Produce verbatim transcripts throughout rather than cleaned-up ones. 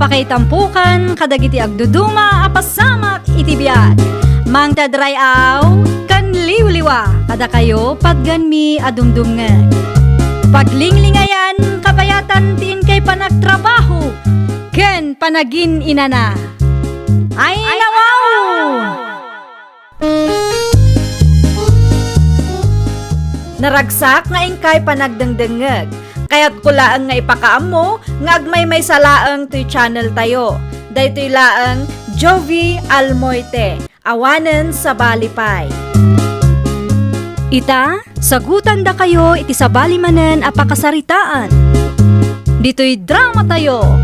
Pakaitampokan kadagiti agduduma a pasamak iti biag. Mangted ray-aw ken liwliwa kadakayo patganmi a dumdumngeg. Paglinglingayan kabayatan ti inkay panagtrabaho ken panagin-inana. Ay, nawaw! Naragsak nga inkay panagdengdengngeg. Kayatko laeng nga ipakaammo nga agmaymaysa laeng toy channel tayo. Daytoy laeng Jovie Almoite, awanen sabali pay. Ita, sagutandakayo iti sabali manen a pakasaritaan. Ditoy drama tayo.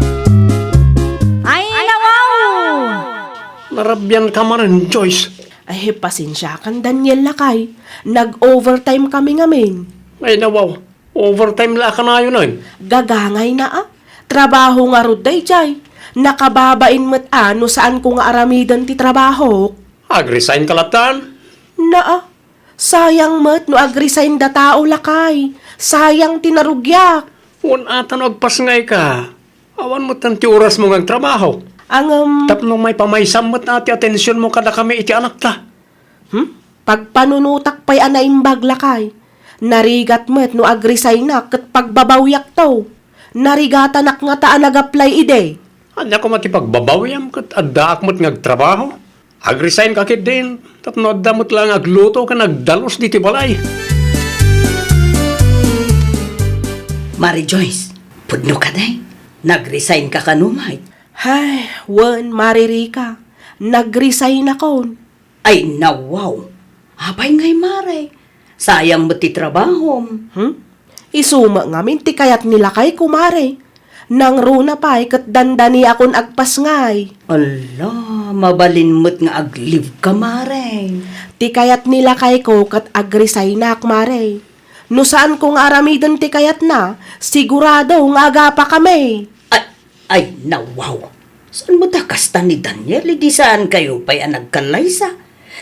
Ay, nawaw! Narabian ka manen, Joyce. Ay, pasensiakan, Daniel, lakay. Nag-overtime kami ngamin. Ay, nawaw. Overtime la a kanayon, ay. Gagangayna, a. Trabaho ngarud daydiay. Nakababain met a no saanko nga aramiden ti trabahok. Ag-resign ka latta? Naa. Sayang met no ag-resign da tao, lakay. Sayang ti narugiak. Wen ata no agpasngay ka. Awan met ti orasmo nga agtrabaho. Ngem tapno maipamaysam met a ti atensionmo kadakami iti anakta. Hmm? Pagpanunotak pay a naimbag, lakay. Narigat met no ag-resignak ket pagbabawiakto. Narigatanak ngata a nag-apply idi. Ania koma ti pagbabawiam ket addaak met nga agtrabaho? Ag-resign ka ketdin tapno adda met laeng agluto ken agdalus ditoy balay. Mare Joyce, pudno kadi? Nag-resign ka kano met? Hay, wen, Mare Rica. Nag-resign akon. Ay, nawaw! Apay ngay, mare? Sayang met ti trabahom. Hmm? Isu met ngamin ti kayat ni lakayko, mare. Nangruna pay ket dandaniakon agpasngay. Ala, mabalin met nga ag-leave ka, mare. Ti kayat ni lakayko ket ag-resignak, mare. No saanko nga aramiden ti kayatna, sigurado nga agapakami. Ay, ay, nawaw. Saan met a kasta ni Daniel, idi saankayo pay a nagkallaysa?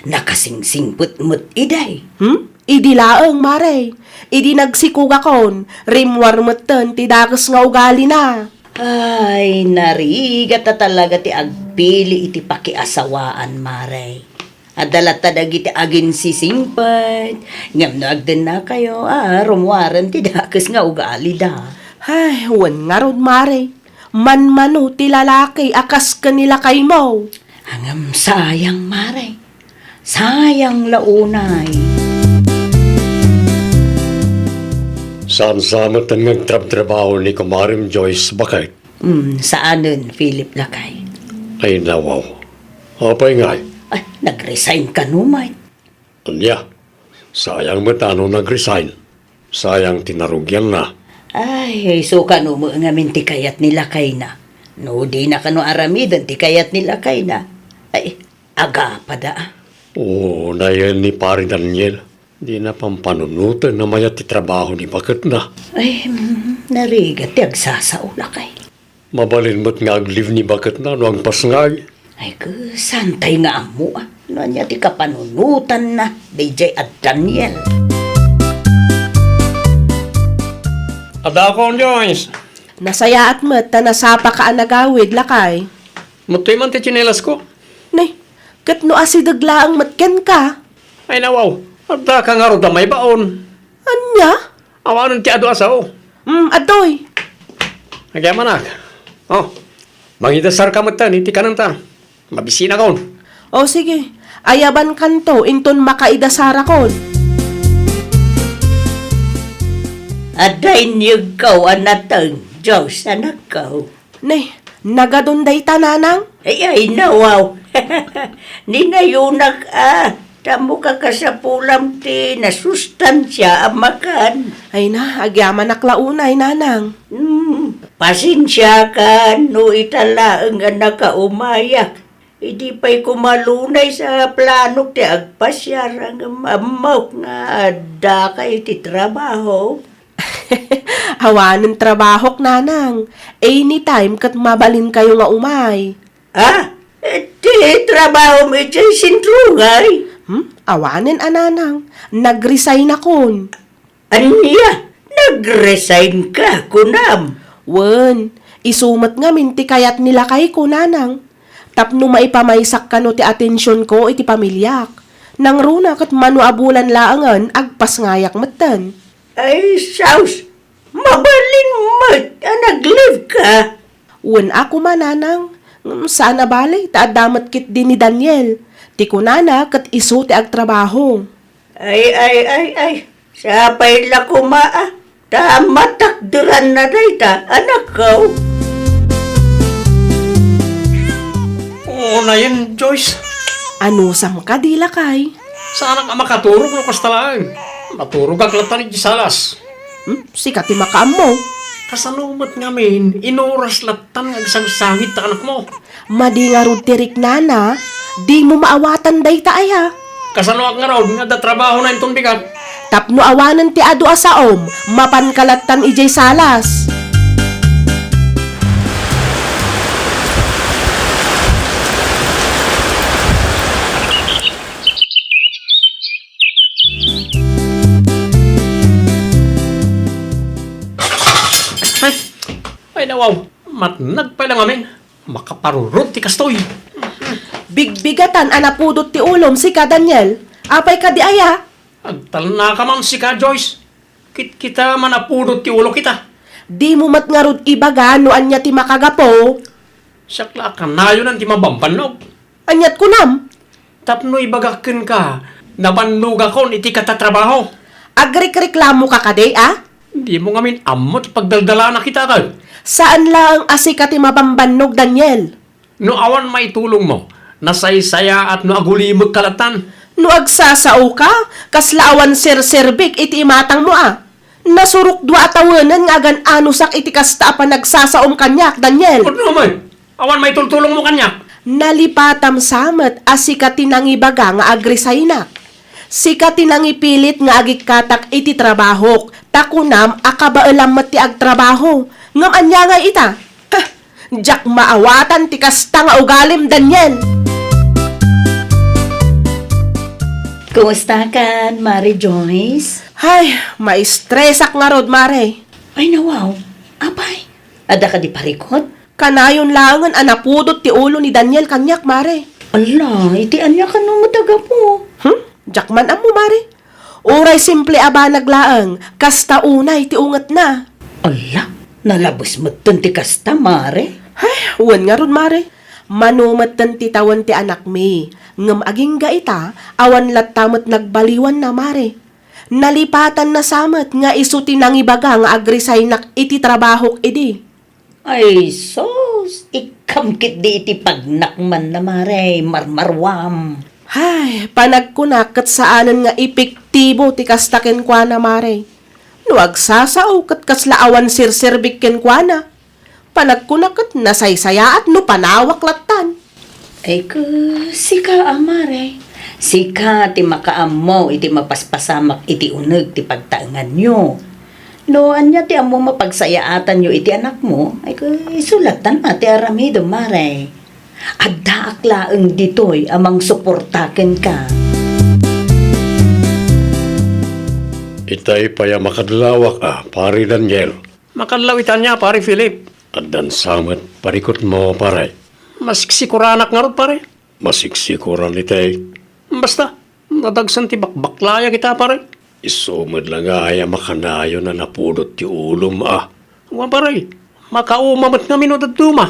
Nakasingsingpet met idi. Hmm? Idi laeng, mare. Idi nagsikugakon, rimmuar metten ti dakes nga ugalina. Ay, narigat a talaga ti agpili iti pakiasawaan, mare. Adda latta dagiti aginsisingpet, ngem no agdennakayo, a, rummuaren ti dakes nga ugalida. Ay, wen ngarud, mare. Manmano ti lalaki a kas ken ni lakaymo. Ngem sayang, mare. Sayang la unay. Saan sa metten nga agtrabtrabaho ni kumarem Joyce, baket? Hmm, saanen, Philip, lakay. Ay, nawaw. Apay ngay? Ay, nag-resign kano met. Ania? Sayang met a no nag-resign. Sayang ti narugianna. Ay, isu kano met ngamin ti kayat ni lakayna. No dina kano aramiden ti kayat ni lakayna. Ay, agapada. Oo, nayen ni Pare Daniel. Dina pampanunoten a mayat ti trabaho ni baketna. Ay, mm, narigat ti agsasao, lakay. Mabalin met nga ag-leave ni baketna no agpasngay. Ay, ket saantay nga ammo, a, no ania ti kapanunotanna daydiay a Daniel. Adda akon, Joyce. Nasayaat met ta nasapaka a nagawid, lakay. Madtoy man ti tsinelasko. Nay, ket no asideg laeng met kenka? Ay, nawaw, adda ka ngarud a maibaon. Ania? Awanen ti adu a sao. Mm, adtoy. Agyamanak. Oh, mangidasar ka met iti kanenta. Mabisinakon. O, sige. Ayabankanto inton makaidasarakon. Adda inyegko a nateng, Dios, anakko. Ne, nagadun dayta, nanang? Ay, ay, nawaw. Ni nayunak, a, tammo kakasapulam ti nasustansia a makan. Ay na, agyamanak la unay, nanang. Hmm, pasensiakan no ita laeng a nakaumayak. Idi pay kumalunay sa planok ti agpasiar, ngem ammok nga addaka iti trabaho. Awanen trabahok, nanang. Anytime ket mabalinkayo nga umay. Ah, ti trabahom idiay sentro ngay? Hmm? Awanen a, nanang. Nag-resign akon. Ania? Nag-resign ka, kunam? Wen, Isu met ngamin ti kayat ni lakayko, nanang. Tapno maipamaysak kano ti atensionko iti pamiliak. Nangruna ket mano a bulan laengen agpasngayak metten. Ay, sus! Mabalin met a nag-leave ka? Wen a koma, nanang. Ngem saan a bale, ta adda met ketdi ni Daniel. Ti kunana ket isu ti agtrabaho. Ay, ay, ay, ay. Sapay la koma, a. Ta matakderanna dayta, anakko. Unayen, Joyce. Anusam kadi, lakay? Saanak a makaturog no kasta laeng. Maturogak latta iti salas. Hmm? Sika ti makaammo. Kasano met ngamin, inuras lattan nga agsangsangit ta anakmo? Madi ngarud ti riknana, dimo maawatan dayta aya. Kasanoak ngarud nga adda trabahona inton bigat? Tapno awanen ti adu a saom, mapanka lattan idiay salas. Ay, ay, nawaw. Matnag pay la ngamin. Makaparurot ti kastoy. Bigbigatan a napudot ti ulom, sika, Daniel. Apay kadi aya? Agtalnaka man sika, Joyce. Kitkita man a pudot ti ulok ita. Dimo met ngarud ibaga no ania ti makagapu. Siak la a kanayonan ti mabambannog. Aniat kunam? Tapno ibagak kenka, nabannogakon iti katatrabaho. Agrikreklamoka kadi, a? Dimo ngamin ammo ti pagdaldalanak ita, ket? Saan laeng a sika ti mabambannog, Daniel. No awan maitulongmo, nasaysayaat no agulimekka lattan. No agsasaoka, kasla awan serserbik iti imatangmo, a? Nasurok dua a tawenen nga agan-anusak iti kasta a panagsasaom kaniak, Daniel. Pudno, may. Awan maitultulongmo kaniak. Nalipatam sa met a sika ti nangibaga nga agresignak. Sika ti nangipilit nga agikkatak iti trabahok, ta kunam a kabaelam met ti agtrabaho. Ngem ania ngay ita? Heh, diak maawatan ti kasta nga ugalim, Daniel! Kumustakan, Mare Joyce? Ay, maistresak ngarud, Mare. Ay, nawaw. Apay, adda kadi parikut? Kanayon laengen a napudot ti ulo ni Daniel kaniak, Mare. Ala, iti ania kano met a gapu? Hmm? Diak man ammo, Mare. Uray simple a banag laeng, kasta unay ti ungetna. Ala, nalabes metten ti kasta, Mare. Ay, wen ngarud, Mare. Mano metten ti tawen ti anakmi, ngem agingga ita, awan latta met nagbaliwanna, Mare. Nalipatanna sa met nga isu ti nangibaga nga agresignak iti trabahok idi. Ay, sus! Ikkam ketdi iti pagnakmanna, Mare, marmaruam. Hay, panagkunak ket saanen nga epektibo ti kasta kenkuana, Mare. No agsasao ket kasla awan serserbik kenkuana. Panagkunak ket nasaysayaat no panawak lattan. Ay, ku, sika a, Mare. Sika ti makaammo iti mapaspasamak iti uneg ti pagtaenganyo. No ania ti ammom a pagsayaatanyo iti anakmo, ay, ku, isu lattan a ti aramidem, Mare. Addaak laeng ditoy a mangsuporta kenka. Itay pay a makadlawak a, Pare Daniel. Makadlaw ita ania, Pare Philip? Addan sa met parikutmo, pare. Masiksikoranak ngarud, pare. Masiksikoran itay. Basta, nadagsen ti bakbaklayak ita, pare. Isu met la ngay a makanayon a napudot ti ulom a. Wen, pare, makauma met ngamin no dadduma.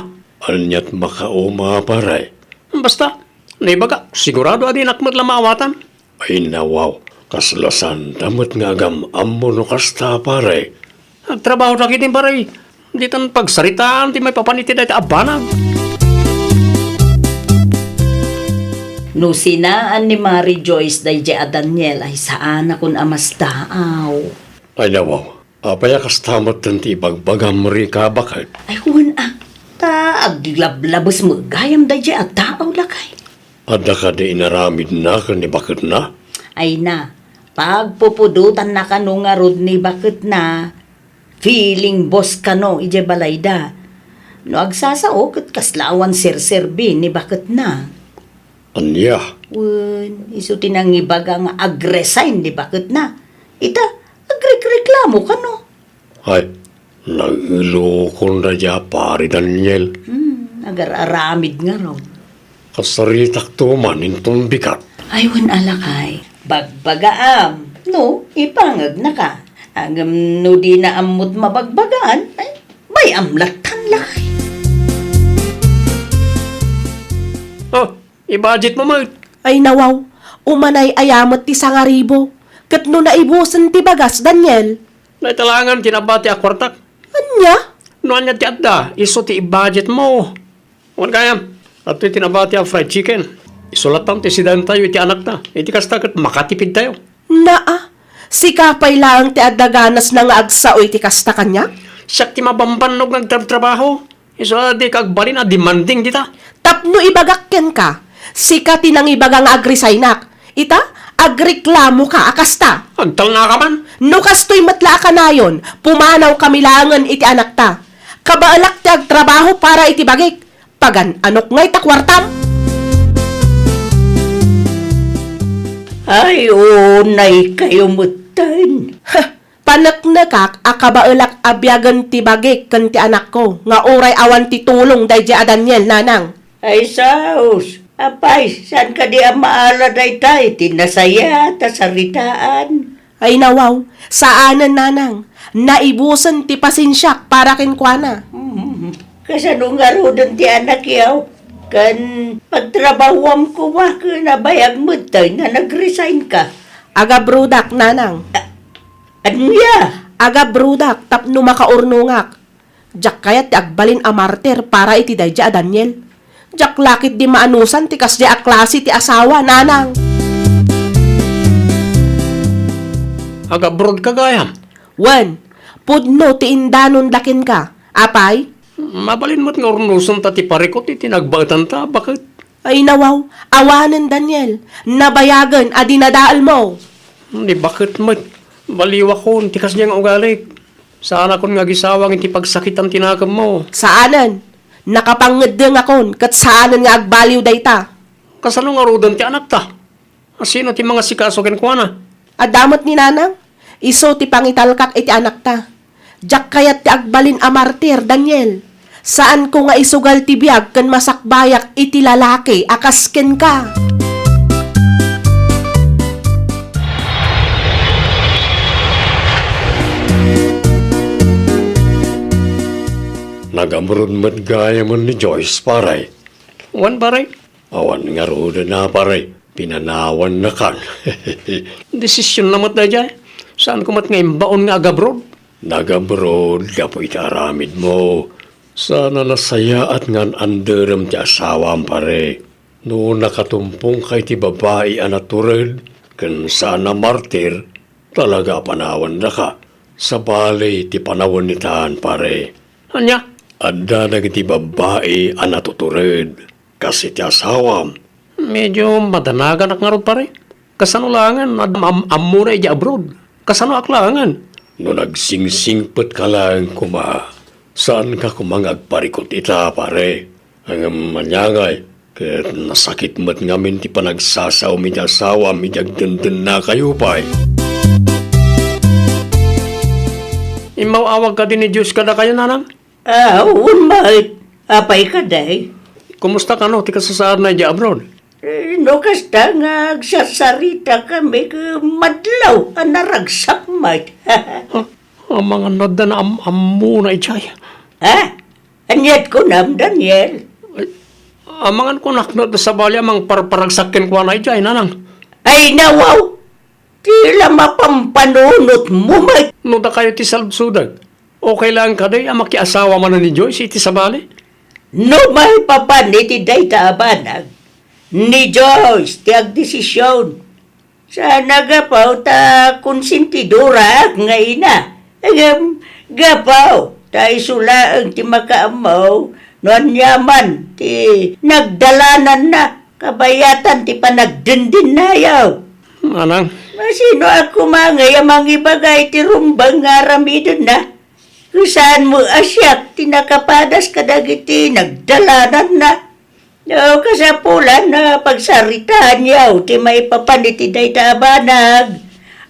Aniat makauma, pare? Basta, naibagak, sigurado a dinak met la maawatan. Ay, nawaw, kasla saanta met nga agam-ammo no kasta, pare. Agtrabaho dagiti, pare. Ditan pagsaritaan ti maipapan iti dayta a banag. No sinaan ni Mare Joyce daydiay a Daniel ay saanakon a masdaaw. Ay, nawaw, apay a kasta metten ti ibagbagam, Rika, baket? Ay, wen a, ta aglablabes met gayam daydiay a taaw, lakay. Adda kadi inaramidna ken ni baketna? Ay na, pagpupudotanna kano ngarud ni baketna, feeling boss kano idiay balayda. No agsasao ket kasla awan serserbi ni baketna. Ania? Wen, isu ti nangibaga nga agresign ni baketna. Ita, agrekreklamo kano. Ay, Nailokon daydiay a Pari Daniel. Hmm, agar-aramid ngarud. Kasaritakto man inton bigat. Ay, wen a lakay. Bagbagaam. No, ipangegnaka. Ngem no dina ammot mabagbagaan, ay, bay-am lattan lakay. Oh, i-budget mo met. Ay, nawaw. Umanay-aya met ti sangaribu. Ket no naibusen ti bagas, Daniel. Dayta laengen ti nabati a kuartak. Ania? No ania ti adda, isu ti i-budget mo. Wen gayam, adtoy ti nabati a fried chicken. Isu lattan ti sidaentayo iti anakta. Iti kasta ket makatipidtayo. Naa, sika pay laeng ti adda ganasna nga agsao iti kasta kaniak? Siak ti mabambannog nga agtrabtrabaho. Isu a dika agbalin a demanding dita. Tapno ibagak kenka, sika ti nangibaga nga agresignak. Ita, agreklamoka a kasta. Agtalnaka man. No kastoy met la a kanayon, pumanawkami laengen iti anakta. Kabaelak ti agtrabaho para iti bagik. Pagan-anok ngay ta kuartam? Ay, unay kayo metten. Ha! Paneknekak a kabaelak a biagen ti bagik ken ti anakko nga uray awan ti tulong daydiay a Daniel, nanang. Ay, saos! Apay, saan kadi a maala dayta iti nasayaat a saritaan? Ay, nawaw, saanen, nanang. Naibusen ti pasensiak para kenkuana. Hmm, kasano ngaruden ti anakyo? Ken pagtrabahuam koma ken nabayag metten nga nag-resign ka. Agabrodak, nanang. A-, ania? Agabrodak tapno makaurnongak. Diak kayat ti agbalin a martir para iti daydiay a Daniel. Diak la ketdi maanusan ti kasdiay a klase ti asawa, nanang. Agabrodka gayam? Wen, pudno ti indanon da kenka. Apay? Mabalin met nga urnosenta ti parikut iti nagbaetanta, baket? Ay, nawaw, awanen, Daniel. Nabayagen a dinadaelmo. Ni baket met, baliwakon ti kasdiay nga ugalik. Saanakon nga agisawang iti pagsakitan ti nakemmo. Saanen. Nakapangngeddengakon ket saanen nga agbaliw dayta. Kasano ngaruden ti anakta? Asino ti mangasikaso kenkuana? Adda met ni nanang, isu ti pangitalkak iti anakta. Diak kayat ti agbalin a martir, Daniel. Saanko nga isugal ti biag ken masakbayak iti lalaki a kas kenka. Nagabroad met gayamen ni Joyce, pare. Wen, pare? Awan ngaruden a, pare. Pinanawannakan. Desisionna met daydiay. Saanko met nga imbaon nga agabroad. Nagabroad gapu iti aramidmo. Saan a nasayaat nga an-anderem ti asawam, pare. No nakatumpongka iti babai a natured ken saan a martir, talaga a panawannaka. Sabali ti panawen itan, pare. Ania? Adda dagiti babai a natutured. Kas iti asawam. Medyo madanaganak ngarud, pare. Kasano laengen, am-, am-, ammona idiay abroad? Kasanoak laengen? No nagsingsingpetka laeng koma, saanka koma nga agparikut ita, pare. Ngem ania ngay, ket nasakit met ngamin ti panagsasaom iti asawam idi agdendennakayo pay. Immaw-awag kadi ni Joyce kadakayo, nanang? Ah, wen met. Apay kadi? Kumusta kano ti kasasaadna idiay abroad? Eh, no kasta nga agsarsaritakami ket madlaw a naragsak met. Ah, amangan no adda naam-ammona idiay. Ha? Ania't kunam, Daniel? Ay, amangan kunak no adda sabali a mangparparagsak kenkuana idiay, nanang. Ay, nawaw! Ti la mapampanunotmo met. No dakayo ti saludsodak, okay laeng kadi a makiasawa manen ni Joyce iti sabali? No maipapan iti dayta a banag, ni Joyce ti agdesision. Saan a gapu ta konsentidoraak nga ina. Ngem gapu ta isu laeng ti makaammo no aniaman ti nagdalananna kabayatan ti panagdendennakayo. Manang. Masinoak koma ngay a mangibaga iti rumbeng nga aramidenna? Ket saan met a siak ti nakapadas kadagiti nagdalananna. No, kasapulan a pagsaritaanyo ti maipapan iti dayta a banag.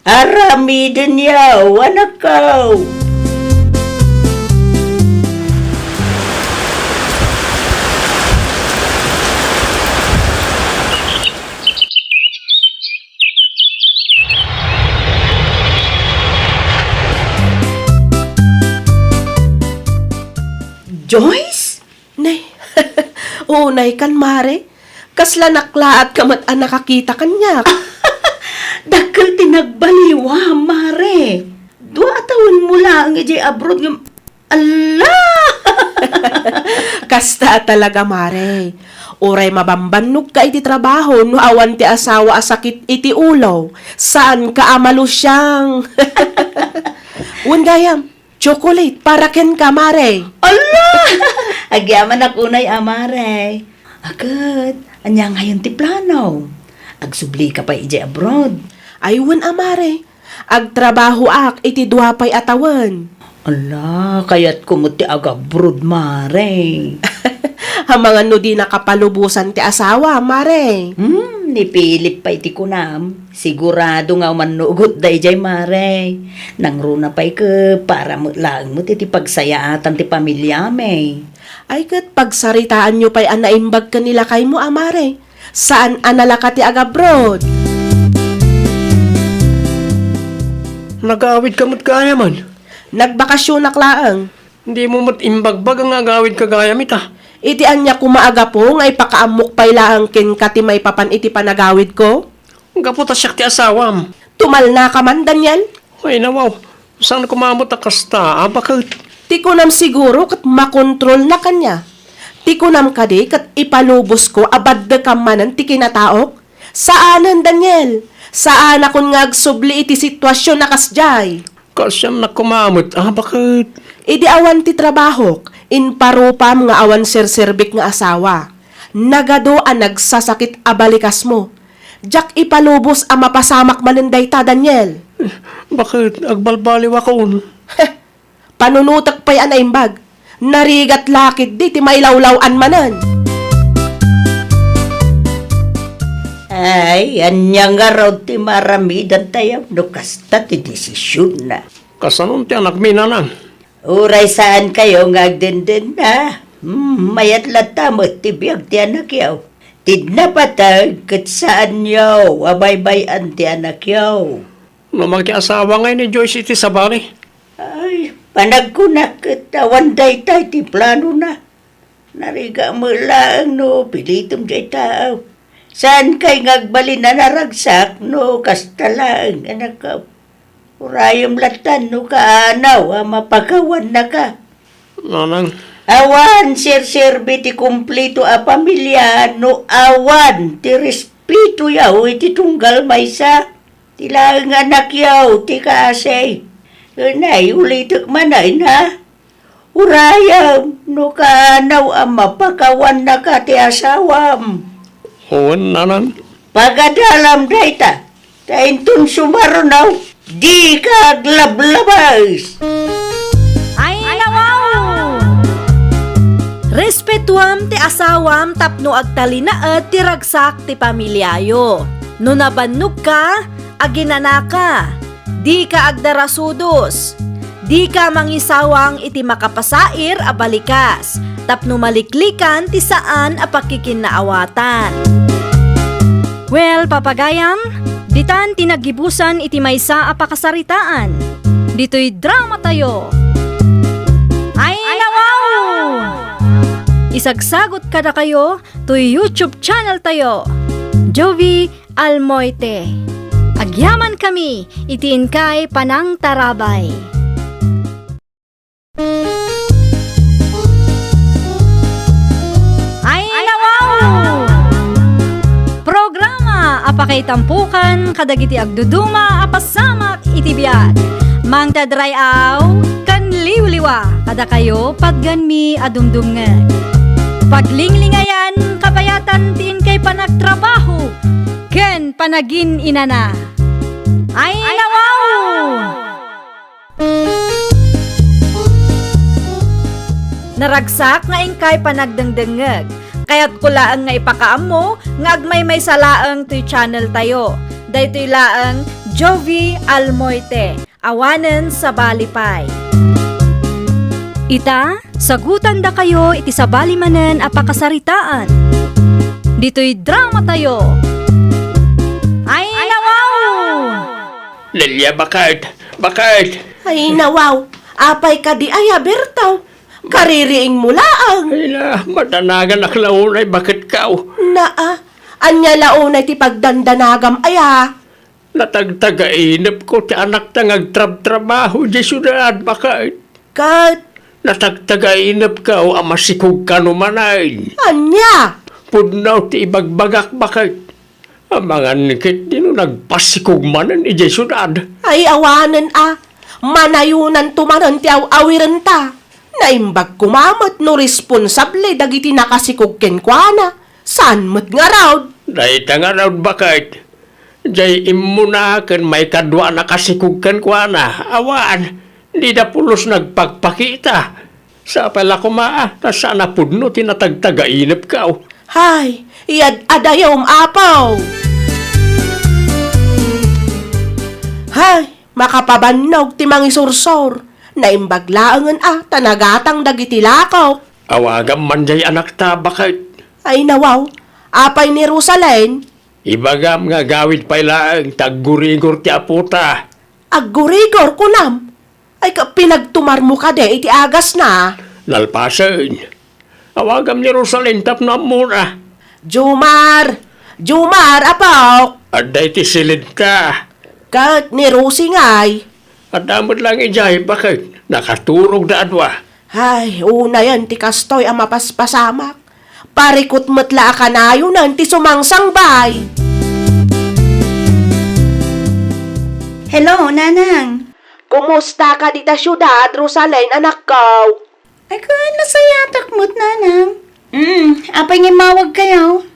Aramidenyo, anakko. Joyce? Nay, unay kan, Mare. Kasla naklaat ka met a nakakita kaniak. Dakkel ti nagbaliwam, Mare. Dua a tawenmo laeng idiay abroad ngem, ala! Kasta talaga, Mare. Uray mabambannog ka iti trabaho no awan ti asawa a sakit iti ulo, saan ka a malusiang. Wen gayam, chocolate para kenka, Mare. Ala! Agyamanak unay a, Mare. Aket, ania ngayon ti plano? Agsubli ka pay idiay abroad? Ay, wen a, Mare. Agtrabahoak iti dua pay a tawen. Ala, kayatko met ti agabroad, Mare. Amangan no di nakapalubosan ti asawa, Mare. Hmm, ni Philip pay ti kunam. Sigurado nga umannugot daydiay, Mare. Nangruna pay ket para met laeng met iti pagsayaatan ti pamiliami. Ay ket pagsaritaanyo pay a naimbag ken ni lakaymo a, Mare. Saan a nalaka ti agabroad. Nagawid ka met gayam. Nagbakasionak laeng. Dimo met imbagbaga nga agawid ka gayam ita. Iti ania koma a gapu nga ipakaammok pay laeng kenka ti maipapan iti panagawidko? Gapu ta siak ti asawam. Tumalna ka man, Daniel? Ay, nawaw. Saan koma met a kasta, a baket? Ti kunam siguro ket makontrolna kaniak. Ti kunam kadi ket ipalubosko a baddekam manen ti kinataok? Saanen, Daniel. Saanakon nga agsubli iti situasion a kasdiay. Kaasiannak koma met, a baket? Idi awan ti trabahok, imparupam nga awan serserbik nga asawa. Nagadu a nagsasakit a balikasmo. Diak ipalubos a mapasamak manen dayta, Daniel. Baket, agbalbaliwakon. Panunotek pay a naimbag. Narigat la ketdi ti mailawlaw-an manen. Ay, ania ngarud ti maaramidantayo no kasta ti desisionna? Kasanon ti anakmi, nanang? Uray saankayo nga agdendenna, hmm, mayat latta met ti biag ti anakyo. Ti napateg ket saanyo a baybay-an ti anakyo. No makiasawa ngay ni Joyce iti sabali? Ay, panagkunak ket awan dayta iti planona. Narigat met laeng no pilitem diay taaw. Saankay nga agbalin a naragsak no kasta laeng, anakko. Urayem latta no kaanaw a mapakawannaka. Nanang. Awan serserbi ti kumpleto a pamilia no awan ti respetoyo iti tunggal maysa. Ti laeng anakyo ti kaasi. Ken ay, ulitek manen, ha? Urayem no kaanaw a mapakawannaka ti asawam. Wen, nanang. Pagadalam dayta, ta inton sumaruno, dika aglablabas. Ay, nawaw! Respetuam ti asawam tapno agtalinaed ti ragsak ti pamiliayo. No nabannogka, aginanaka. Dika agdarasudos. Dika mangisawang iti makapasair a balikas, tapno maliklikan ti saan a pakkikinnaawatan. Well, papagayam, ditan ti naggibusan iti maysa a pakasaritaan. Ditoy dramatayo. Ay, nawaw! Isagsagot kadakayo toy YouTube channeltayo, Jovie Almoite. Agyamankami iti inkay panangtarabay. Ay, nawaw! Programa a pakaitampokan kadagiti agduduma a pasamak iti biag. Mangted ray-aw ken liwliwa kadakayo, patganmi a dumdumngeg. Paglinglingayan, kabayatan ti inkay panagtrabaho ken panagin-inana. Ay, nawaw! Naragsak nga inkay panagdengdengngeg. Kayatko laeng nga ipakaammo nga agmaymaysa laeng toy channeltayo. Daytoy laeng Jovie Almoite. Awanen sabali pay. Ita, sagutandakayo iti sabali manen a pakasaritaan. Ditoy dramatayo. Ay, nawaw! Lilia, baket! Baket! Ay, nawaw! Apay kadi aya, Berto? Kaririingmo laeng. Ay na, madanaganak la unay, baket kaw. Naa, ania la unay ti pagdandanagam aya? Natagtagainepko ti anakta nga agtrabtrabaho idiay siudad, baket. Ket? Natagtagainepko a masikog kano manen. Ania? Pudno ti ibagbagak, baket. Amangan ketdi no nagpasikog manen idiay siudad. Ay, awanen a. Manayonanto manen ti aw-awirenta. Naimbag koma met no responsable dagiti nakasikog kenkuana. Saan met ngarud? Dayta ngarud, baket. Jay immuna ken maikadua a nakasikog kenkuana. Awan, dida pulos nagpakpakita. Sapay la koma a, ta saan a pudno ti natagtagainepko. Hay, iyad-adayom, Apo! Hay, makapabannog ti mangisursor. Naimbag laengen a, ta nagatang dagiti lakok. Awagam man jay anakta, baket. Ay nawaw, apay ni Rosalyn? Ibagam nga agawid pay laeng ta aggurigor ti apota. Aggurigor, kunam? Ay, ka-, pinagtumarmo kadi iti agasna? Nalpasen. Awagam ni Rosalyn tapno ammona. Jomar! Jomar, apok! Adda iti silidta. Ket ni Rosie ngay? Adda met laeng idiay, baket. Nakaturogda a dua. Ay, unayen ti kastoy a mapaspasamak. Parikut met la a kanayonen ti sumangsangbay. Hello, Nanang. Kumusta ka dita siudad, Rosalyn, anakko? Ay, ken nasayatak met, Nanang. Mm, apay nga immawagkayo?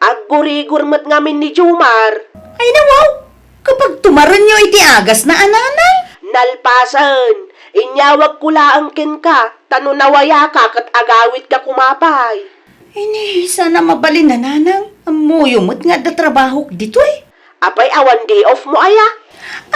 Aggurigor met ngamin ni Jomar. Ay, nawaw! Kapagtumarenyo iti agasna a, Nanang? Nalpasen, inyawagko laeng kenka, ta no nawayaka ket agawidka koma pay. Ay ni, saan a mabalin a, Nanang. Ammoyo met nga adda trabahok ditoy. Apay, awan day off mo aya?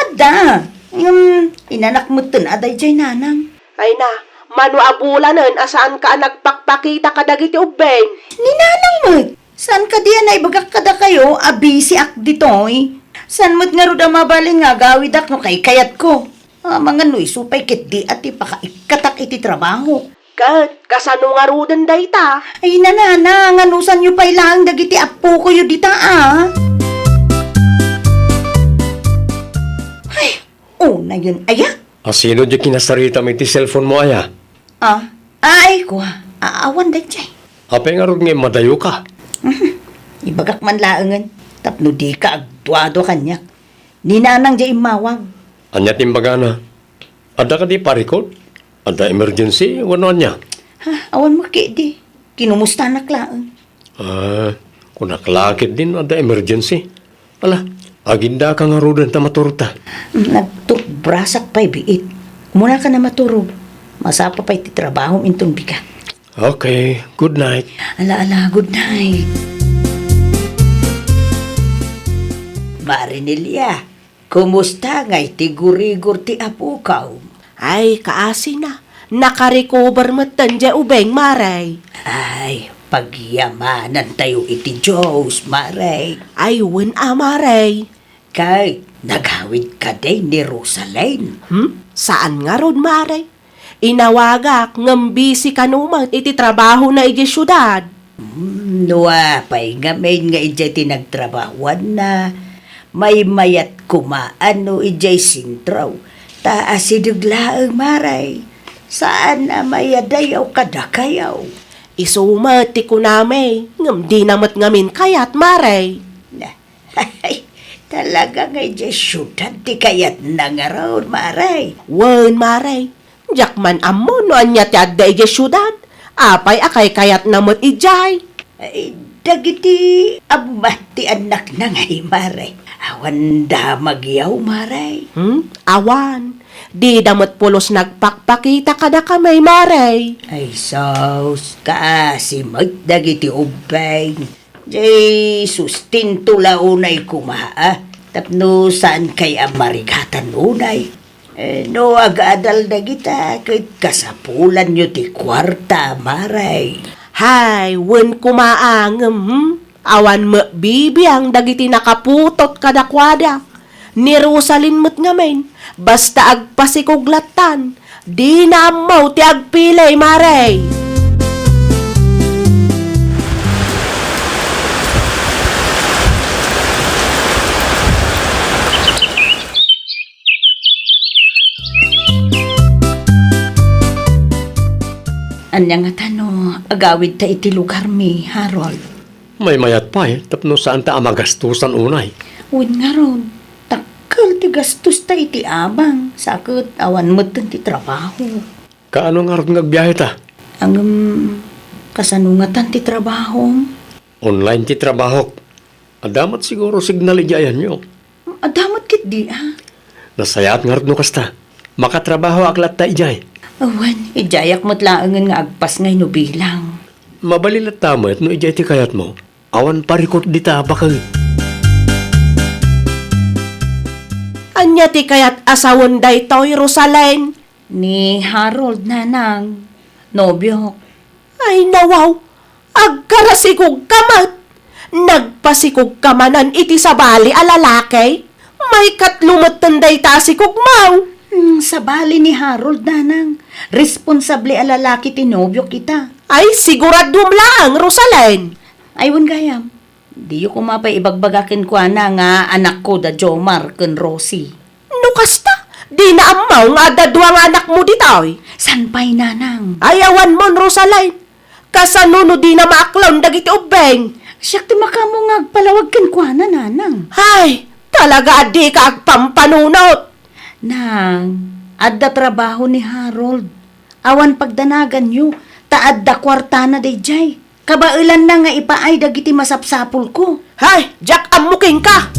Adda. Ngem, inanak metten a daydiay, Nanang. Ay na, mano a bulanen a saanka a nagpakpakita kadagiti ubbing? Ni Nanang met. Saan kadi a naibagak kadakayo a busyak ditoy? Saan met ngarud a mabalin nga agawidak no kaykayatko? Amangan no isu pay ketdi a ti pakaikkatak iti trabaho. Ket kasano ngaruden dayta? Ay, Nanang, anusanyo pay laeng dagiti appokoyo dita, a? Ay, unayen aya? A, sino di kinasaritam iti cellphone mo aya? A, ay, kua, a-, awan daydiay. Apay ngarud nga immadayoka? Mhm. Ibagak man laengen, tapno dika agduadua kaniak. Ni Nanang diay immawag. Ania ti imbagana? Adda kadi parikut? Adda emergency wenno ania? Ha, awan met ketdi. Kinumustanak laeng. A, kunak la ketdin adda emergency. Ala, agindaka ngaruden ta maturogta. Mm, nagturbrasak pay biit. Umunaka a maturog. Masapa pay ti trabahom inton bigat. Okay, good night. Ala, ala, good night. Marinelia, kumusta ngay ti gurigor ti apokaw? Ay, kaasina. Nakarecover metten diay ubing, Mare. Ay, pagyamanantayo iti Dios, Mare. Ay, wen a, Mare. Kay, nagawid kadi ni Rosalyn? Hmm? Saan ngarud, Mare? Inawagak ngem busy kano met iti trabahona idiay siudad. Hmm, no apay ngamin nga idiay ti nagtrabahoanna, maymayat koma no idiay sentro, ta asideg laeng, Mare. Saan a mayadayaw kadakayo. Isu met ti kunami, ngem dina met ngamin kayat, Mare. Na, Ay, talaga nga idiay siudad ti kayatna ngarud, Mare. Wen, Mare. Diak man ammo no ania ti adda idiay siudad. Apay a kaykayatna met idiay? Ay, dagiti ammat ti annakna ngay, Mare. Awan damagyo, Mare. Hmm? Awan. Dida met pulos nagpakpakita kadakami, Mare. Ay, sus, kaasi met dagiti ubbing. Jay sustento la unay koma, a, tapno saankay a marigatan unay. Eh, no agadal dagita, ket kasapulanyo ti kuarta, Mare. Hay, wen koma a ngem, hmm? Awan met bibiang dagiti nakaputot kadakuada. Ni Rosalyn met ngamin, basta agpasikog lattan, Dina ammo ti agpili, Mare. Ania ngata no agawidta iti lugarmi, Harold? Maymayat pay tapno saanta a magastosan unay. Wen ngarud, dakkel ti gastosta iti abang, sa ket awan metten ti trabaho. Kaano ngarud nga agbiaheta? Ngem, kasano ngatan ti trabahom? Online ti trabahok. Adda met siguro signal idiay ayanyo. Adda met ketdi, a? Nasayaat ngarud no kasta. Makatrabahoak latta idiay. Awan, idiayak met laengen nga agpasngay no bilang. Mabalin latta met no idiay ti kayatmo. Awan parikot dita baket. Ania ti kayat a sawen daytoy, Rosalyn? Ni Harold, nanang. Nobiok. Ay, nawaw! Agkarasikogka met! Nagpasikogka manen iti sabali a lalaki? Maikatlo metten dayta a sikogmo! Hmm, sabali ni Harold, nanang. Responsable a lalaki ti nobiok ita. Ay, siguradom laeng, Rosalyn! Ay, wen gayam. Diyo koma pay ibagbaga kenkuana nga anakko da Jomar ken Rosie. No kasta, dina ammo nga adda dua nga anakmo ditoy. San pay, nanang? Ay, awanmon, Rosalyn. Kasano no dina maaklon dagiti ubbing? Siak ti makaammo nga agpalawag kenkuana, nanang. Ay, talaga a dika agpampanunot. Nang, adda trabaho ni Harold. Awan pagdanaganyo, ta adda kuartana daydiay. Kabaelanna nga ipaay dagiti masapsapulko. Hay, diak ammo kenka!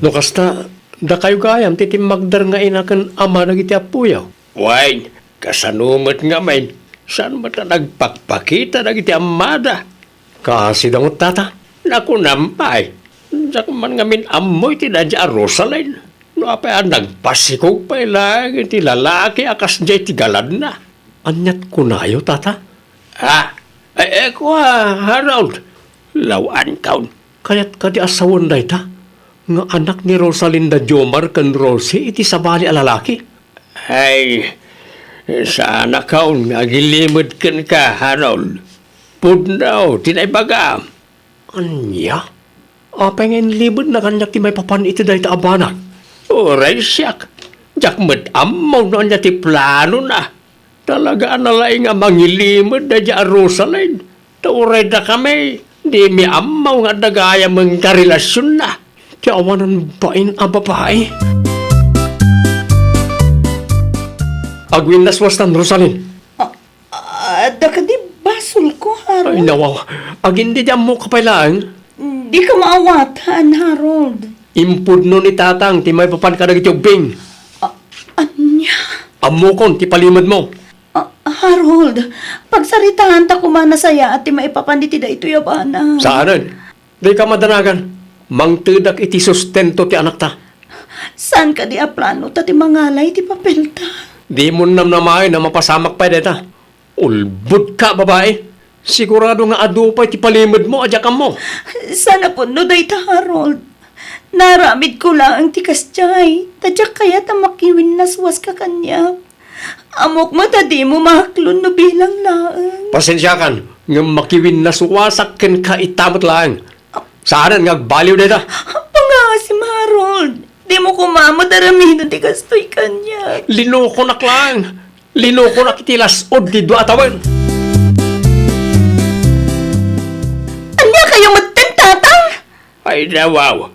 No kasta, dakayo gayam ti timmagder nga ina ken ama dagiti appoyo. Wen, kasano met ngamin? Saan met a nagpakpakita dagiti ammada? Kaasi da met, tata. Nakunam pay, diak man ngamin ammo iti daydiay a Rosalyn. No apay a nagpasikog pay laeng iti lalaki a kasdiay ti galadna. Aniat kunayo, tata? Ah, eh, eh, kua, Harold. Law-ankon. Kayat kadi a sawen dayta nga anak ni Rosalinda Jomar ken Rosie iti sabali a lalaki? Ay, saanakon nga agilimed kenka, Harold. Pudno ti naibagam. Ania? Apay nga inlimedna kaniak ti maipapan iti dayta a banag? Uray siak, diak met ammo no ania ti planona. Talaga a nalaing a mangilimed daydiay a Rosalyn. Ta uray dakami, dimi ammo nga adda gayamen karelasionna. Ti awanan bain a babai. Agwinnaswastan, Rosalyn. Ah, ah, adda kadi basolko, Harold? Ay, nawaw. Agin daydiay ammoka pay laeng? Dika maawatan, Harold. Impudno ni Tatang ti maipapan kadagiti ubbing. Ah, ania? Ammokon ti palimedmo. Ah, Harold, pagsaritaanta koma nasayaat ti maipapan iti daytoy a banag. Saanen? Dika madanagan. Mangtedak iti sustento ti anakta. Saan kadi a planota ti mangala iti papelta? Dimon namnamaen a mapasamak pay dayta. Ulbodka, babai. Sigurado nga adu pay ti palimedmo a diak ammo. Saan a pudno dayta, Harold. Naaramidko laeng ti kasdiay, ta diak kayat a makiwinnaswaska kaniak. Ammok met a dimo maaklon no bilang laeng. Pasensiakan, ngem makiwinnaswasak kenka ita met laeng. Saanen nga agbaliw dayta? Pangaasim, Harold. Dimo koma met aramiden ti kastoy kaniak. Linokonak laeng. Linokonak iti las-ud ti dua a tawen. Ania kayo metten, Tatang? Ay, nawaw.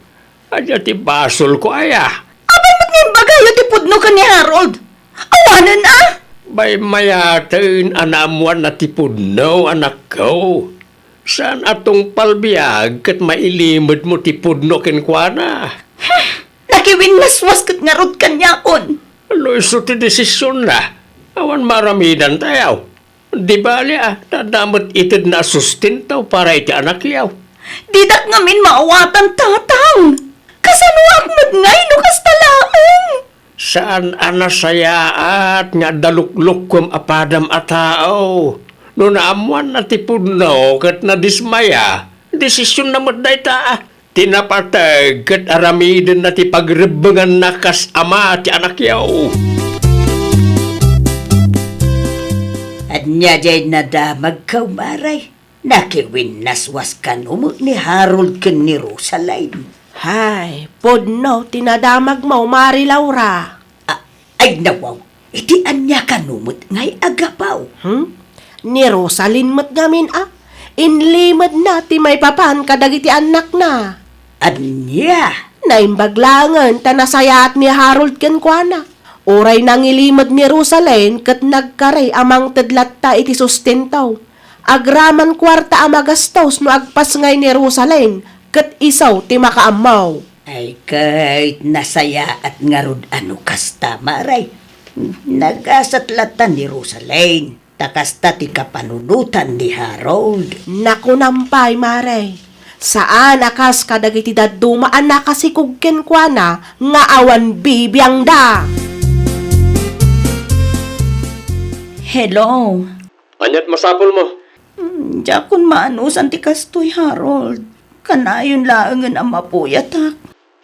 Ania ti basolko aya? Apay met nga imbagayo ti pudno ken ni Harold? Awanen a? Maymayaten a naammoanna ti pudno, anakko. Saan a tungpal biag ket mailimedmo ti pudno kenkuana? Nakiwinnaswas ket ngarud kaniakon. No isu ti desisionna, awan maaramidantayo. Di bali a, ta adda met itedna a sustento para iti anakyo. Didak ngamin maawatan, Tatang. Kasanoak met ngay no kasta laeng? Saan a nasayaat nga adda luklukkuem a padam a tao. No naammoanna ti pudno ket nadismaya, desisionna met dayta. Ti napateg ket aramidenna ti pagrebbenganna kas ama ti anakyo. Ania diay nadamagkaw, Mare? Nakiwinnaswas kano met ni Harold ken ni Rosaline? Hay, pudno ti nadamagmo, Mare Laura. A-, ay, nawaw, iti ania kano met ngay a gapu? Hmm? Ni Rosaline met ngamin a. Inlimedna ti maipapan kadagiti annakna. Ania? Naimbag laengen ta nasayaat ni Harold kenkuana. Uray nangilimed ni Rosaline ket nagkari a mangted latta iti sustento. Agraman kuarta a magastos no agpasngay ni Rosaline ket isu ti makaammo. Ay, ket nasayaat ngarud a no kasta, Mare. Nagasat latta ni Rosaline, ta kasta ti kapanunotan ni Harold. Nakunam pay, Mare. Saan a kas kadagiti dadduma a nakasikog kenkuana nga awan bibiangda. Hello. Aniat masapulmo? Hmm, diakon maanusan ti kastoy, Harold. Kanayon laengen a mapuyatak.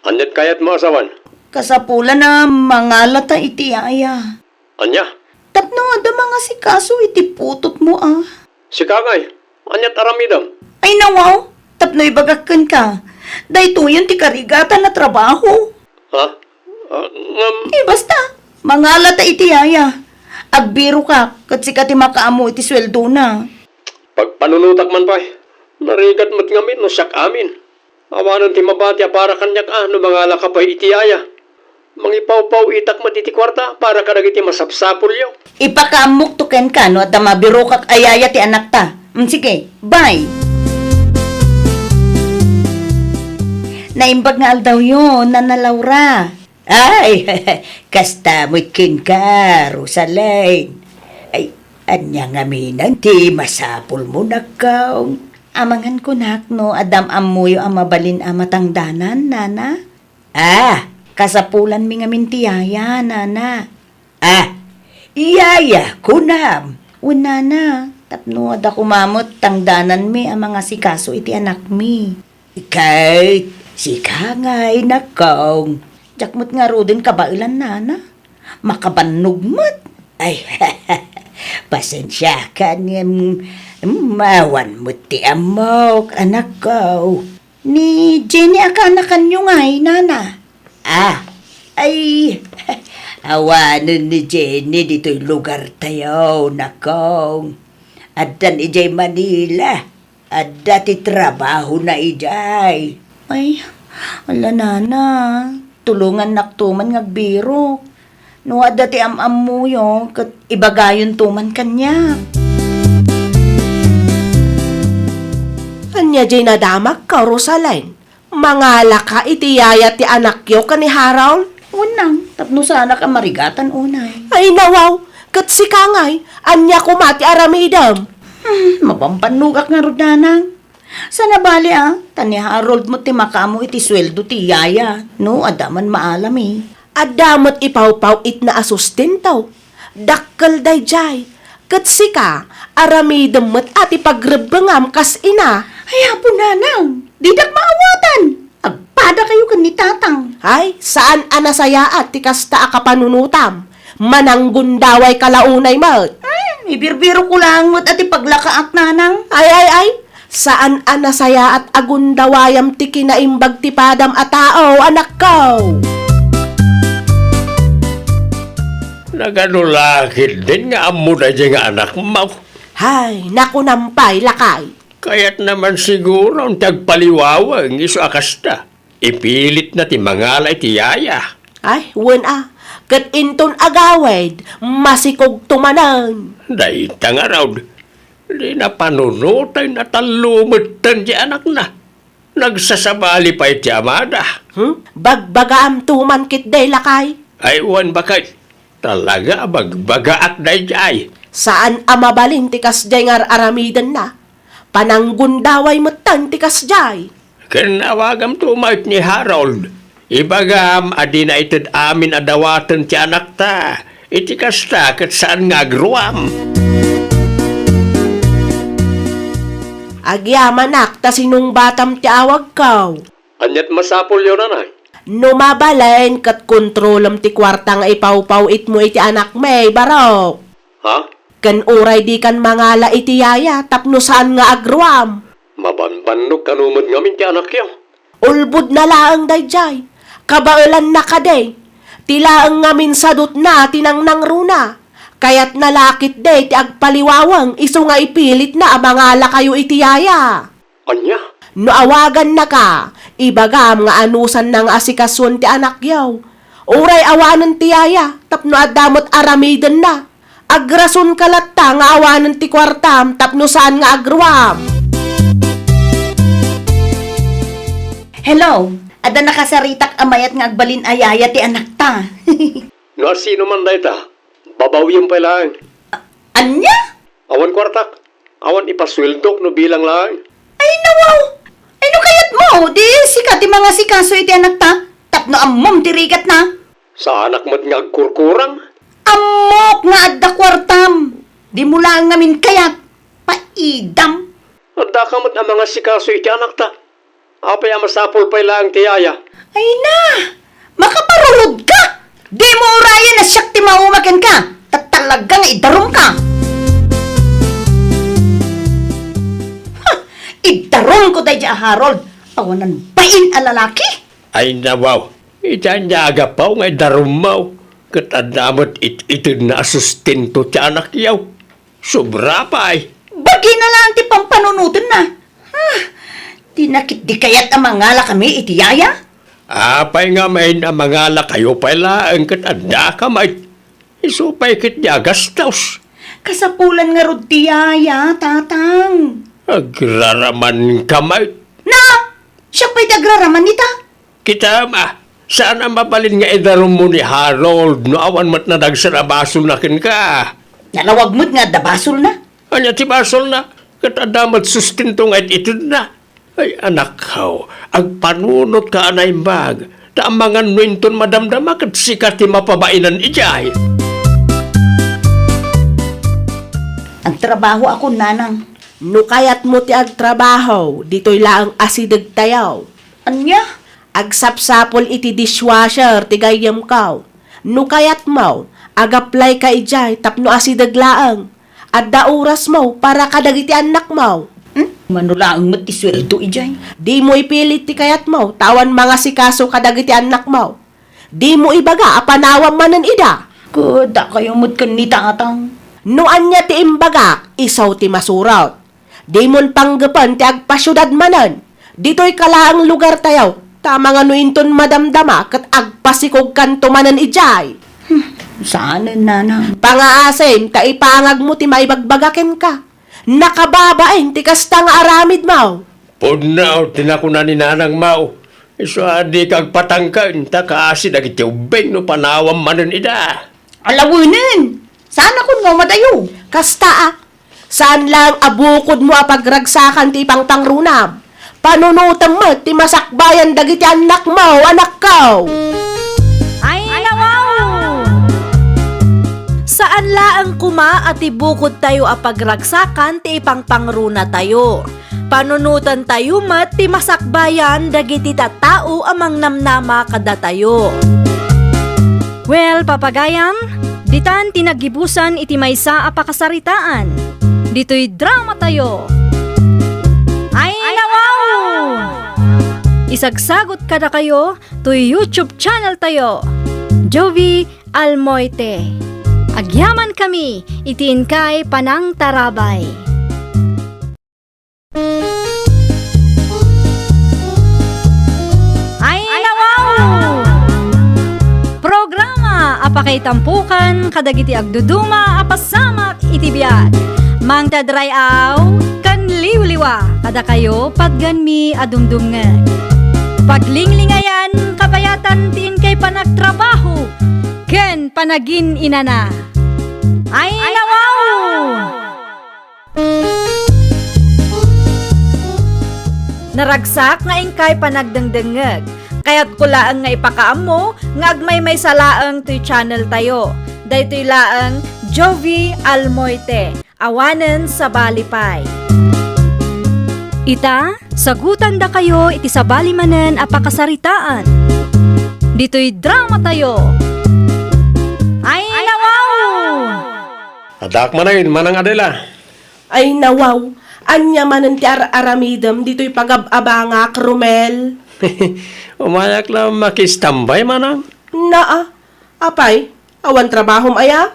Aniat kayatmo a sawen? Kasapulan a mangalata iti yaya. Ania? Tapno adda mangasikaso iti putotmo a. Sika ngay, aniat aramidem? Ay, nawaw, tapno ibagak kenka, daytoyen ti karigatan a trabaho. Ha? Ah, ngem. Eh, basta, mangalata iti yaya. Agbirokak, ket sika ti makaammo iti sueldona. Pagpanunotak man pay. Narigat met ngamin no siak amin. Awanen ti mabati a para kaniak a no mangalaka pay iti yaya. Mangipawpaw-itak met iti kuarta para kadagiti masapsapulyo. Ipakaammokto kenka no adda mabirokak a yaya ti anakta. Mm, sige, bye. Naimbag nga aldawyo, Nana Laura. Ay, kasta met kenka, Rosaline. Ay, ania ngaminen ti masapulmo, nakkaw? Amangan kunak no adda am-ammoyo a mabalin a matangdanan, Nana? Ah, kasapulanmi ngamin ti yaya, Nana. Ah, yaya, kunam. Wen, Nana, tapno adda koma met tangdananmi a mangasikaso iti anakmi. Ket sika ngay, nakkaw. Diak met ngaruden kabaelan, Nana. Makabannog met. Ay, pasensiakan ngem, mm, awan met ti ammok, anakko. Ni Jenny a kaanakanyo ngay, Nana? Ah, ay, awanen ni Jenny ditoy lugartayo, nakko. Addan idiay Manila. Adda ti trabahona idiay. Ay, ala, Nana, tulongannakto man nga agbirok. No adda ti am-ammoyo, ket ibagayonto man kaniak. Ania diay nadamagko, Rosaline? Mangalaka iti yaya ti anakyo ken ni Harold? Wen, nang, tapno saanak a marigatan unay. Ay, nawaw, ket sika ngay, ania koma ti aramidem? Hmm, mabambannogak ngarud, Nanang. Saan a bale a, ta ni Harold met ti makaammo iti sueldo ti yaya, no adda man maalami. Adda met ipawpaw-itna a sustento. Dakkel daydiay. Ket sika, aramidem met a ti pagrebbengam kas ina. Ay, Apo Nanang, didak maawatan. Agpadakayo ken ni Tatang. Ay, saan a nasayaat ti kasta a kapanunotam. Mananggundawayka la unay met. Hmm, ibirbirokko laeng met a ti paglakaak, Nanang. Ay, ay, ay. Saan a nasayaat a gundawayam ti kinaimbag ti padam a tao, anakko. Nagano la ketdin nga ammo daydiay nga anakmo? Hay, nakunam pay, lakay. Kayatna man siguro ti agpaliwaweng isu a kasta. Ipilitna ti mangala iti yaya. Ay, wen a, ket inton agawid, masikogto manen. Dayta ngarud, dina panunoten a tallo metten ti anakna. Nagsasabali pay ti amada. Hmm? Bagbagaamto man ketdi, lakay? Ay, wen baket. Talaga a bagbagaak daydiay. Saan a mabalin ti kasdiay nga ar-aramidenna. Pananggundaway metten ti kasdiay. Ken awagamto met ni Harold. Ibagam a dina ited amin a dawaten ti anakta. Iti kasta, ket saan nga agruam. Agyamanak ta sinungbatam ti awagko. Aniat masapulyo, nanay? No mabalin ket kontrolem ti kuarta nga ipawpaw-itmo iti anakmi, Barok. Ha? Ken uray dikan mangala iti yaya tapno saan nga agruam. Mabanbannog kano met ngamin ti anakyo. Ulbodna laeng daydiay. Kabaelanna kadi. Ti laeng ngamin sadutna ti nangnangruna. Kayatna la ketdi ti agpaliwaweng isu nga ipilitna a mangalakayo iti yaya. Ania? No awagannaka, ibagam nga anusanna nga asikasuen ti anakyo. Uray awanen ti yaya, tapno adda met aramidenna. Agrasonka latta nga awanen ti kuartam tapno saan nga agruam. Hello, adda nakasaritak a mayat nga agbalin a yaya ti anakta. No asino man dayta, babawiam pay laeng. Ania? Awan kuartak. Awan ipasueldok no bilang laeng. Ay, nawaw! Ay, no kayatmo, di sika ti mangasikaso iti anakta, tapno ammom ti rigatna. Saanak met nga agkurkurang. Ammok nga adda kuartam. Dimo laeng ngamin kayat. Paidam. Addaka met a mangasikaso iti anakta. Apay a masapul pay laeng ti yaya? Ay na! Makaparurodka! Dimo urayen a siak ti mauma kenka, ta talaga nga idarumka! Ha! Idarumko daydiay a Harold! Awanan bain a lalaki! Ay nawaw! Iti ania a gapu nga idarummo, ket adda met it-itedna a sustento ti anakyo. Sobra pay. Bagina laeng ti pampanunotenna. Ah, di na ketdi kayat a mangalakami iti yaya? Apay ngamin a mangalakayo pay laeng ket addaka met? Isu pay ketdi a gastos. Kasapulan ngarud ti yaya, Tatang. Agraramanka met. Na! Siak pay ti agraraman ita. Kitam, ah, saan a mabalin nga idarummo ni Harold no awan met nadagsen a basolna kenka? Nalawag met nga adda basolna. Ania ti basolna? Ket adda met sustento nga it-itedna. Ay, anakko, agpanunotka a naimbag, ta amangan no inton madamdama ket sika ti mapabainan idiay. Agtrabahoakon, nanang. No kayatmo ti agtrabaho, ditoy laeng asidegtayo. Ania? Agsapsapul iti dishwasher ti gayyemko. No kayatmo, agaplayka idiay tapno asideg laeng. Adda orasmo para kadagiti annakmo. Hmm? Mano laeng met ti sueldo idiay? Dimo ipilit ti kayatmo, ta awan mangasikaso kadagiti annakmo. Dimo ibaga a panawam manen ida. Ket dakayo met ken ni Tatang. No ania ti imbagak, isu ti masurot. Dimon panggepen ti agpasiudad manen. Ditoyka laeng lugartayo, ta amangan no inton madamdama ket agpasikogkanto manen idiay. Hmm, saanen, nanang. Pangaasim ta ipangagmo ti maibagbaga kenka. Nakababain ti kasta nga aramidmo. Pudno ti nakuna ni nanangmo. Isu a dika agpatangken ta kaasi dagiti ubbing no panawam manen ida. Alawenen! Saanakon nga umadayo? Kasta a, saan laeng a bukodmo a pagragsakan ti ipangpangrunam. Panunotem met ti masakbayan dagiti annakmo, anakko. Ay, nawaw! Saan laeng koma a ti bukodtayo a pagragsakan ti ipangpangrunatayo. Panunotantayo met ti masakbayan dagiti tattao a mangnamnama kadatayo. Well, papagayam, ditan ti naggibusan iti maysa a pakasaritaan. Ditoy dramatayo. Ay, nawaw! Isagsagot kadakayo toy YouTube channeltayo, Jovie Almoite. Agyamankami iti inkay panangtarabay. Ay, nawaw! Programa a pakaitampokan kadagiti agduduma a pasamak iti biag. Mangtadray-aw ken liwliwa kadakayo, patganmi a dumdumngeg. Paglinglingayan, kabayatan ti inkay panagtrabaho ken panagin-inana. Ay, nawaw! Naragsak nga inkay panagdengdengngeg. Kayatko laeng nga ipakaammo nga agmaymaysa laeng toy channeltayo. Daytoy laeng Jovie Almoite. Awanen sabali pay. Ita, sagutandakayo iti sabali manen a pakasaritaan. Ditoy dramatayo. Ay, nawaw! Addaak manen, Manang Adela. Ay, nawaw! Ania manen ti ar-aramidem ditoy pagab-abangak, Romel? Umayak la makistambay, Manang. Naa, apay, awan trabahom aya?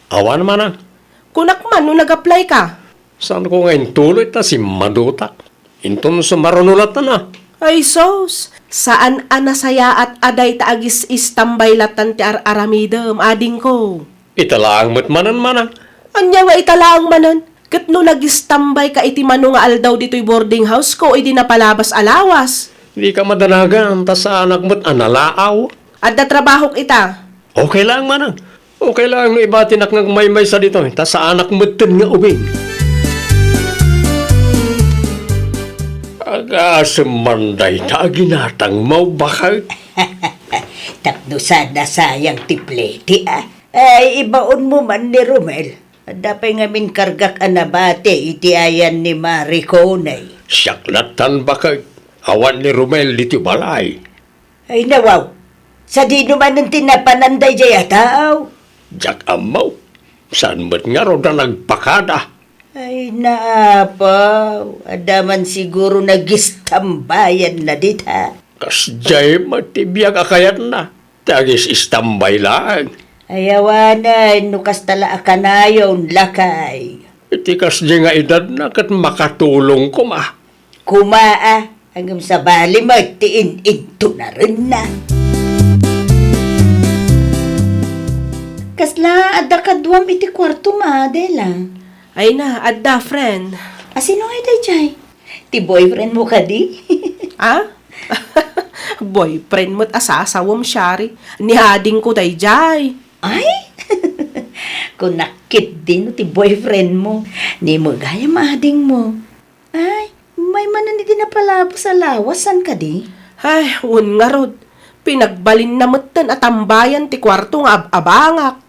Awan, Manang. Kunak man no nag-apply ka? Saanko nga intuloy ta simmadutak. Inton sumaruno latta na. Ay sus, saan a nasayaat a dayta agis-istambay lattan ti ar-aramidem, adingko. Ita laeng met manen, Manang. Ania nga ita laeng manen? Ket no nagistambay ka iti mano nga aldaw ditoy boarding house ko idi napalabas a lawas? Dika madanagan, ta saanak met a nalaaw. Adda trabahok ita. Okay laeng, Manang. Okay laeng no ibatinak nga agmaymaysa ditoy, ta saanak metten nga ubing. Agasem man dayta a ginatangmo, baket. Tapno saan a sayang ti plete, a. Ay, ibaonmo man ni Romel. Adda pay ngamin kargak a nabati iti ayan ni Maricone. Siak lattan, baket. Awan ni Romel ditoy balay. Ay, nawaw. Sadino manen ti napanan daydiay a tao? Diak ammo. Saan met ngarud a nagpakada? Ay, naapaw. Adda man siguro nagistambayanna dita. Kasdiay met ti biag a kayatna. Ti agis-istambay laeng. Ay, awanen, no kasta la a kanayon, lakay. Iti kasdiay nga edadna ket makatulong koma. Koma, a, ngem sabali met ti in-intunarenna. Kasla adda kaduam iti kuartom, Adela? Ay na, adda, friend. A, sino ngay daydiay? Ti boyfriend mo kadi? A? Boyfriend met a sasawem, Shari. Ni adingko daydiay. Ay? Kunak ketdi no ti boyfriend mo. Ni met gayam ading mo. Ay, maymanen iti napalabas a lawas, saan kadi? Ay, wen ngarud. Pinagbalinna metten a tambayan ti kuarto nga ab-abangak.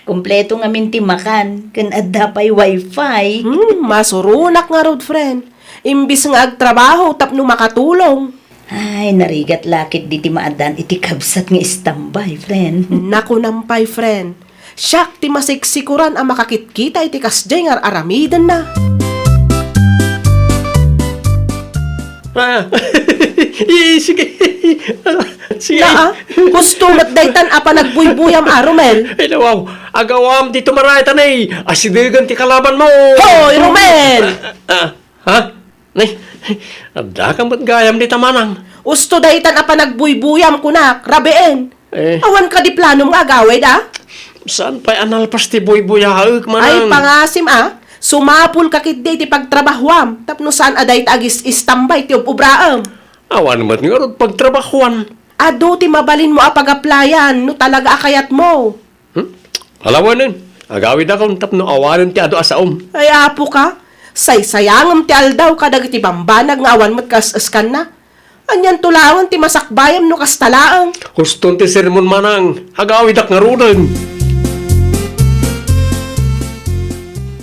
Kompleto ngamin ti makan, ken adda pay wifi. Hmm, masuronak ngarud, friend. Imbis nga agtrabaho tapno makatulong. Ay, narigat la ketdi ti maaddaan iti kabsat nga istambay, friend. Nakunam pay, friend. Siak ti masiksikuran a makakitkita iti kasdiay nga ar-aramidenna. Ah, i-, sige. Sige. Naa, husto met daytan a panagbuybuyam a, Romel. Ay, nawaw. Agawam ti tumarayatanay. Asidegen ti kalabanmo. Hoy, Romel! Ah, ah, ha? Nay, adda ka met gayam dita, Manang. Husto daytan a panagbuybuyam, kunak, rabien. Eh. Awan kadi planom nga agawid, a? Saan pay a nalpas ti buybuyaek, Manang? Ay, pangasim, a. Sumapul ka ketdi iti pagtrabahuam, tapno saan a dayta agis-istambay ti ub-ubraem. Awan met ngarud pagtrabahuan. Adu ti mabalinmo a pagaplayan no talaga a kayatmo. Hmm? Alawanen, agawidakon tapno awanen ti adu a saom. Ay, apo ka, saysayangem ti aldaw kadagiti bambanag nga awan met kas-eskanna. Anianto laeng ti masakbayam no kasta laeng? Huston ti sermon, Manang, agawidak ngaruden.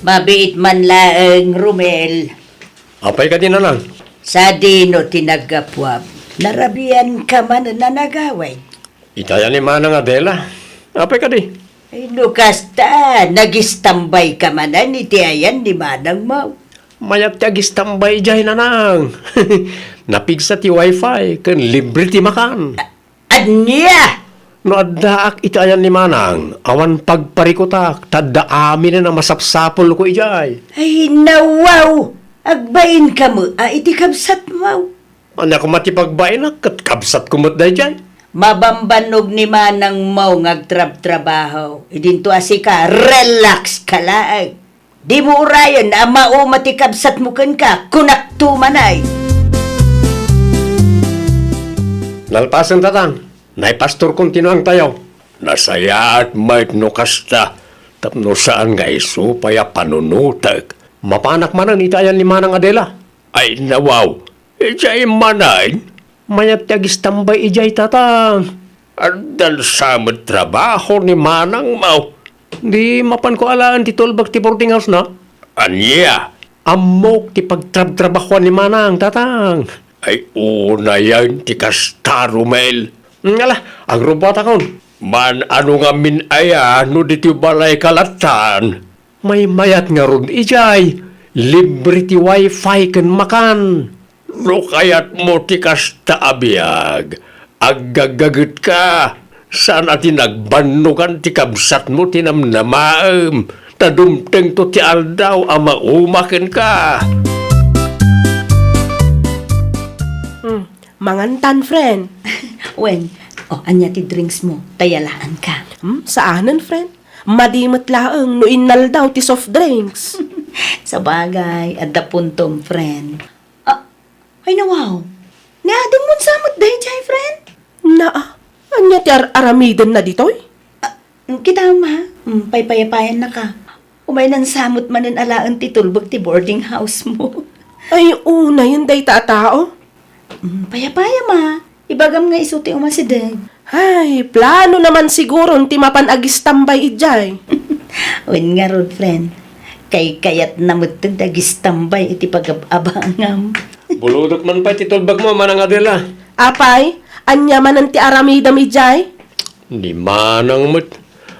Mabiit man laeng, Romel. Apay kadi, Nanang? Sadino ti naggapuam? Narabian ka man a nagawid? Iti ayan ni Manang Adela. Apay kadi? Ay, no kasta, nagistambay ka manen iti ayan ni manangmo. Mayat ti agistambay idiay, Nanang. Napigsa ti wifi, ken libre ti makan. Ania? No addaak iti ayan ni Manang, awan pagparikutak, ta adda aminen a masapsapulko idiay. Ay, nawaw! Agbain ka met a iti kabsatmo. Ania koma ti pagbainak, ket kabsatko met daydiay. Mabambannog ni manangmo nga agtrabtrabaho. Idinto a sika, relax ka laeng. Dimo urayen a mauma ti kabsatmo kenka, kunakto manay. Nalpasen, Tatang. Naipastorkon ti nuangtayo. Nasayaat met no kasta, tapno saan nga isu pay a panunotek. Mapanak manen iti ayan ni Manang Adela. Ay, nawaw. Idiay manen? Mayat ti agistambay idiay, Tatang. Addan sa met trabaho ni manangmo. Di mapanko alaen ti tulbek ti boarding house na? Ania? Ammok ti pagtrabtrabahoan ni Manang, Tatang. Ay, unayen ti kasta, Romel. Ngala, agrubbatakon. Man-ano ngamin aya no ditoy balay ka lattan? Maymayat ngarud idiay, libre ti wifi ken makan. No kayatmo ti kasta a biag, aggaggagetka. Saan a ti nagbannogan ti kabsatmo ti namnamaem, ta dumtengto ti aldaw a mauma kenka. Hmm, mangantan, friend. Wen, o, ania ti drinks mo? Ta yalaanka. Hmm, saanen, friend. Madi met laeng no innaldaw ti soft drinks. Sabagay, adda puntom, friend. Ah, ay nawaw. Ni Ading Monsamot daydiay, friend? Naa, ania ti ar-aramidenna ditoy? Ah, kita, ma. Mm, paypayapayannaka. Umaynan samot manen alaen ti tulbek ti boarding house mo. Ay, unayen dayta a tao. Mm, payapaya, ma. Ibagam nga isu ti umasideg. Ay, planona man siguron ti mapan agistambay idiay. Wen ngarud, friend. Kaykayatna metten ti agistambay iti pagab-abangam. Bulodek man pay ti tulbekmo, Manang Adela. Apay, ania manen ti aramidem idiay? Ni Manang met.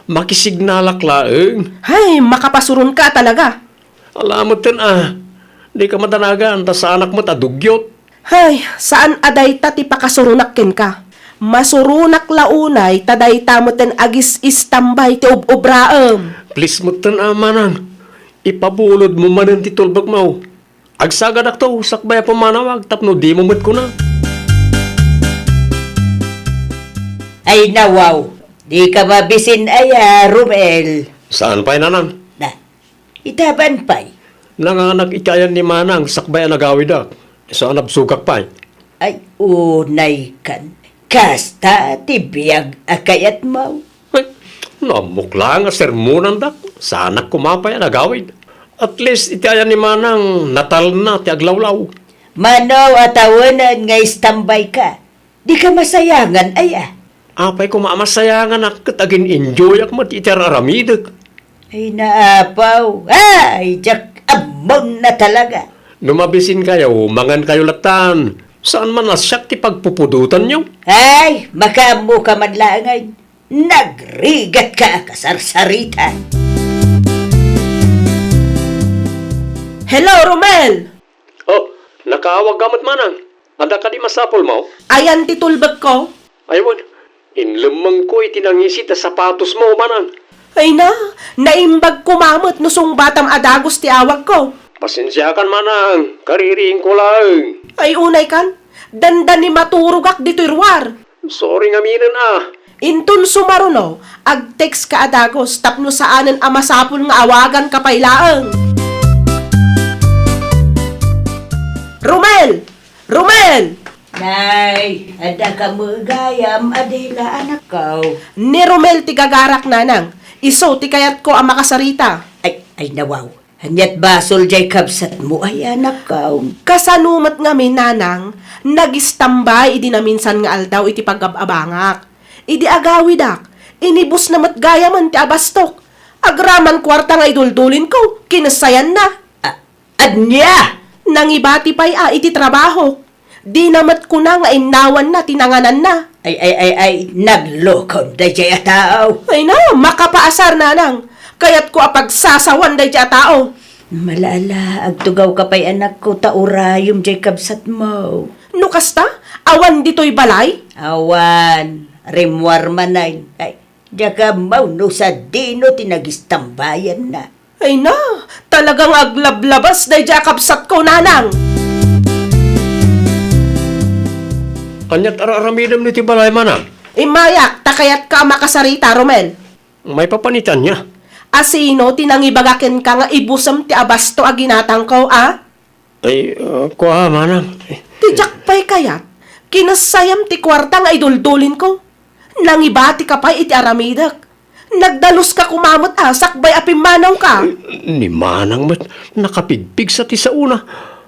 Makisignalak laeng. Hay, makapasuronka talaga. Ala metten a, dika madanagan ta saanak met a dugyot. Hay, saan a dayta ti pakasuronak kenka. Masuronak la unay ta dayta metten agis-istambay ti ob-obraem. Please metten a, Manang, ipabulodmo manen ti tulbekmo. Agsagadakto sakbay a pummanawag tapno dimo met kuna. Ay nawaw, dika mabisin aya, Romel. Saan pay, Nanang? Na, itaban pay. Nanganak iti ayan ni Manang sakbay a nagawidak. Isu a nabsogak pay. Ay, unay kan. Kasta ti biag a kayatmo. Ay, no ammok laeng a sermonandak, saanak koma pay a nagawid. At least, iti ayan ni Manang, natalna ti aglawlaw. Mano a tawenan nga istambayka? Dika masayangan aya? Apay koma a masayanganak ket agin-enjoyak met iti ar-aramidek. Ay, naapaw. Ay, diak ammonna talaga. No mabisinkayo, mangankayo lattan. Saan man a siak ti pagpupudotanyo? Ay, makaammoka man laengen. Nagrigatka a kasarsarita. Hello, Romel! Oh, nakaawagka met, Manang. Adda kadi masapulmo? Ayan ti tulbekko. Ay, wen. Inlemmengko iti nangisit a sapatosmo, Manang. Ay na, naimbag koma met no sungbatam a dagus ti awagko. Pasensiakan, Manang. Kaririingko laeng. Ay, unay kan. Dandani maturogak ditoy ruar. Sorry ngaminen a. Inton sumaruno, ag-text ka a dagus tapno saanen a masapul nga awaganka pay laeng. Romel! Romel! Nay, adda ka met gayam, Adela, anakko. Ni Romel ti gagarak, Nanang. Isu ti kayatko a makasarita. Ay, ay, nawaw. Ania't basol jay kabsatmo ay anakko? Kasano met ngamin, Nanang, nagistambay idi naminsan nga aldaw iti pagab-abangak. Idi agawidak, inibusna met gayamen ti abastok. Agraman kuarta nga iduldulinko, kinessayanna. A-, ania? Nangibati pay a iti trabahok. Dina met kuna nga innawanna ti nangananna. Ay, ay, ay, ay, naglokon dayjay a tao. Ay na, makapaasar, Nanang. Kayatko a pagsasawan dayjay a tao. Malala, agtugawka pay, anakko, ta urayem jay kabsatmo. No kasta, awan ditoy balay? Awan, rimmuar manen. Ay, diak ammo no sadino ti nagistambayanna. Ay na, talagang aglablabas dayjay a kabsatko, Nanang. Ania't ar-aramidem ditoy balay, Manang? Immayak, ta kayatka a makasarita, Romel. Maipapan iti ania? Asino ti nangibaga kenka nga ibusem ti abasto a ginatangko, a? Ay, ah, kua, Manang. Ti diak pay kayat, kinessayam ti kuarta nga iduldulinko. Nangibatika pay iti aramidek. Nagdaluska koma met a sakbay a pimmanawka. Ni Manang met, nakapigpigsa ti saona.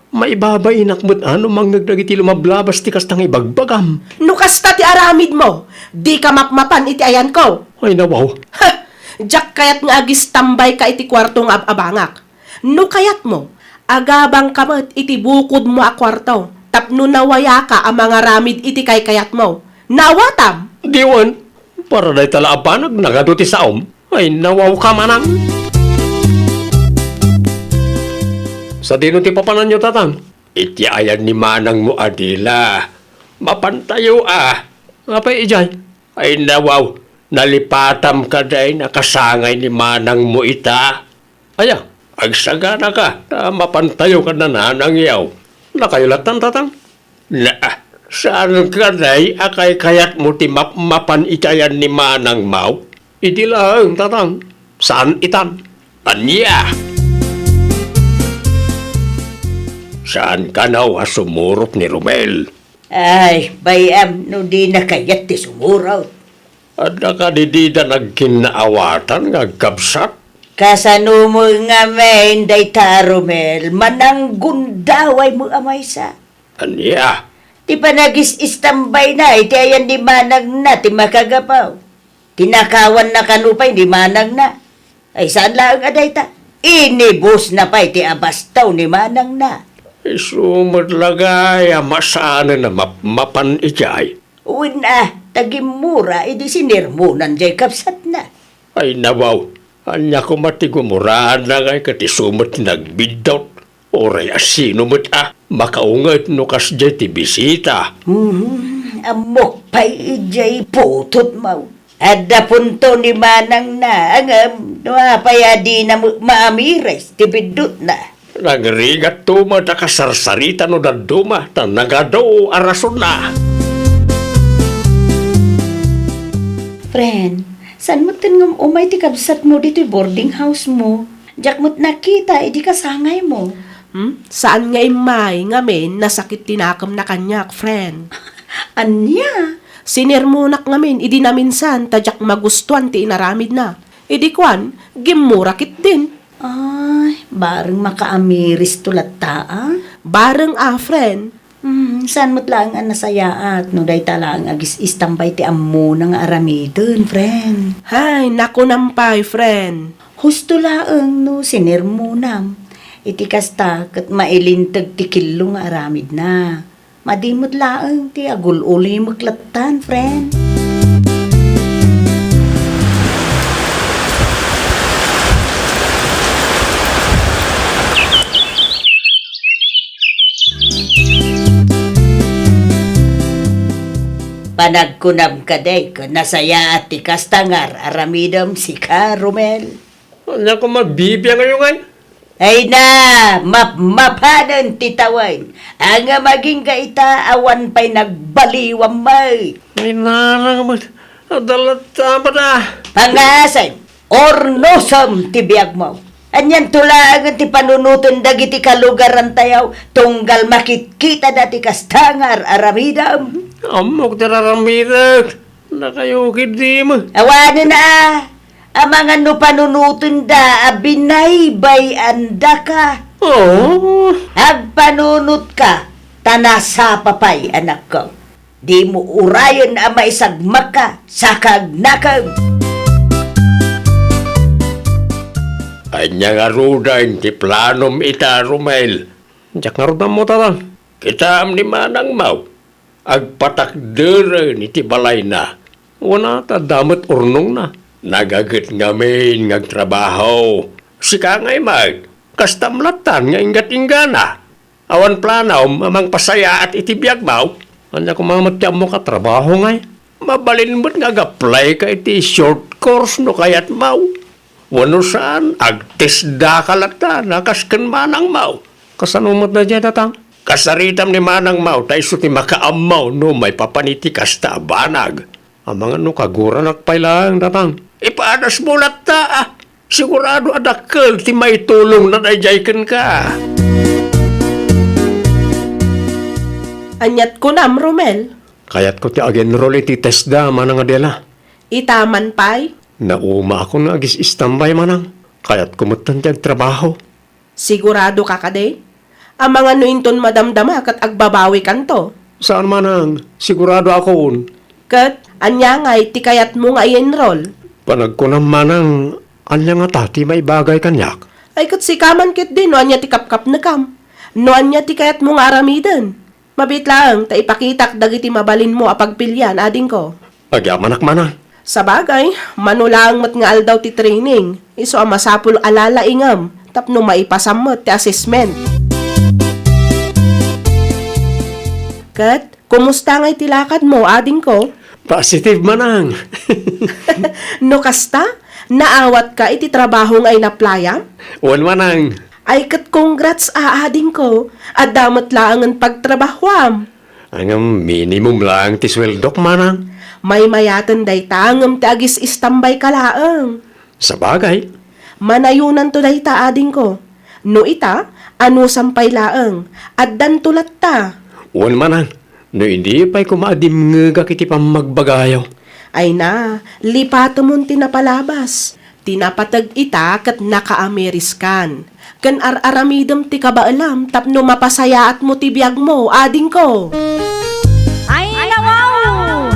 Maibabainak met a no mangngeg dagiti lumablabas ti kasta nga ibagbagam. No kasta ti aramidmo, dika mapmapan iti ayanko. Ay, nawaw. Ha! Diak kayat nga agistambayka iti kuarto nga ab-abangak. No kayatmo, Agabangka met iti bukodmo a kuarto tapno nawayaka a mangaramid iti kaykayatmo. Nawatam! Diwen, para dayta la a banag nagadu ti saom. Ay, nawawka, manang. Sadino ti papananyo, tatang? Iti ayan ni manangmo a dila. Mapantayo a. Apay idiay? Ay, nawaw, nalipatam kadi a kasangay ni manangmo ita. Aya, agsaganaka, ta mapantayo kad nanangyaw. Nakayo lattan, tatang? Na, saan kadi a kaykayatmo ti mapmapan iti ayan ni manangmo? Idi laeng, tatang. Saan itan? Ania? Saan kano a sumurot ni Romel? Ay, bay-am no dina kayat ti sumurot. Adda kadi dida nagkinnaawatan nga agkabsat? Kasano mo ngamin dayta, Romel? Mananggundaway mo a maysa. Ania? Ti panagis-istambayna iti ayan ni manangna ti makagapu. Tinakawanna kano pay ni manangna. Ay, saan laeng a dayta. Inibusna pay ti abastaw ni manangna. Isu met la gayam a saanen a mapmapan idiay. Wen a, ta gimmura idi sinermonan jay kabsatna. Ay, nawaw, ania koma ti gumuraanna ngay ket isu met ti nagbiddut? Uray a sino met a makaunget no kasdiay ti bisita. Hmm, ammok pay idiay putotmo. Adda punto ni manangna, ngem no apay a dina met maamires ti biddutna? Nagrigatto met a kasarsarita no dadduma, ta nagadu a rasonna. Friend, saan metten ngem umay ti kabsatmo ditoy boarding house mo? Diak met nakita idi kasangaymo. Hmm? Saan nga immay ngamin nasakit ti nakemna kaniak, friend. Ania? Sinermonak ngamin idi naminsan ta diak magustuan ti inaramidna. Idi kuan, gimmura ketdin. Ay, bareng makaamiristo latta a. Bareng a, friend. Hmm, saan met laeng a nasayaat no dayta laeng agis-istambay ti ammona nga aramiden, friend. Hay, nakunam pay, friend. Husto laeng no sinermonam. Iti kasta, ket mailinteg ti kello nga aramidna. Madi met laeng ti agul-ulimek lattan, friend. Panagkunam kadi, ket nasayaat ti kasta nga ar-aramidem, sika, Romel. Ania koma bibiangayo ngay? Ay na, mapmapanen ti tawen. Ania, agingga ita, awan pay nagbaliwam met. Ay, narang met. Adda latta met a. Pangasem, urnosem ti biagmo. Anianto laengen ti panunoten dagiti kalugarantayo, tunggal makitkitada ti kasta nga ar-aramidem. Ammok ti ar-aramidek. Nakayo ketdi met. Awanen a, amangan no panunotenda a binaybay-andaka. Oh. Agpanunotka, ta nasapa pay, anakko. Dimo urayen a maisagmakka, sakagnakem. Ania ngaruden ti planom ita, Romel? Diak ngarud ammo, tatang. Kitaem ni manangmo. Agpatakderen iti balayna. Wen a, ta adda met urnongna. Nagaget ngamin nga agtrabaho. Sika ngay met, kastam lattan nga inggat-inggana. Awan planom a mangpasayaat iti biagmo? Ania koma met ti ammok a trabaho ngay? Mabalin met nga ag-applyka iti short course no kayatmo. Wenno saan, agtesdaka lattan a kas ken manangmo. Kasano met daydiay, tatang? Kasaritam ni manangmo ta isu ti makaammo no maipapan iti kasta a banag. Amangan no kaguranak pay laeng, tatang. Ipadasmo latta a. Sigurado a dakkel ti maitulongna daydiay kenka. Aniat kunam, Romel? Kayatko ti ag-enroll iti TESDA, Manang Adela. Ita man pay? Naumaakon nga agis-istambay, Manang. Kayatko metten ti agtrabaho. Siguradoka kadi? Amangan no inton madamdama ket agbabawikanto. Saan, Manang. Siguradoakon. Ket ania ngay ti kayatmo nga i-enroll? Panagkunam, Manang, ania ngata ti maibagay kaniak? Ay, ket sika man ketdi no ania ti kapkapnekam. No ania ti kayatmo nga aramiden. Mabiit laeng ta ipakitak dagiti mabalinmo a pagpilian, adingko. Agyamanak manang. Sabagay, mano laeng met nga aldaw ti training, isu a masapul a lalaingem tapno maipasam met ti assessment. Ket, kumusta ngay ti lakadmo, adingko? Positive manang. No kasta, naawatka iti trabaho nga inaplayam? Wen manang. Ay ket congrats a, adingko, adda met laengen pagtrabahoam. Ngem minimum laeng ti sueldok, manang. Maymayaten dayta ngem ti agis-istambayka laeng. Sabagay. Manayonanto dayta, adingko. No ita, anusam pay laeng, addanto latta. Wen manang, no idi pay koma a dimngegak iti pammagbagayo. Ay na, lipatemon ti napalabas. Ti napateg ita ket nakaamiriskan. Ken ar-aramidem ti kabaelam tapno mapasayaatmo ti biagmo, adingko. Ay, nawaw!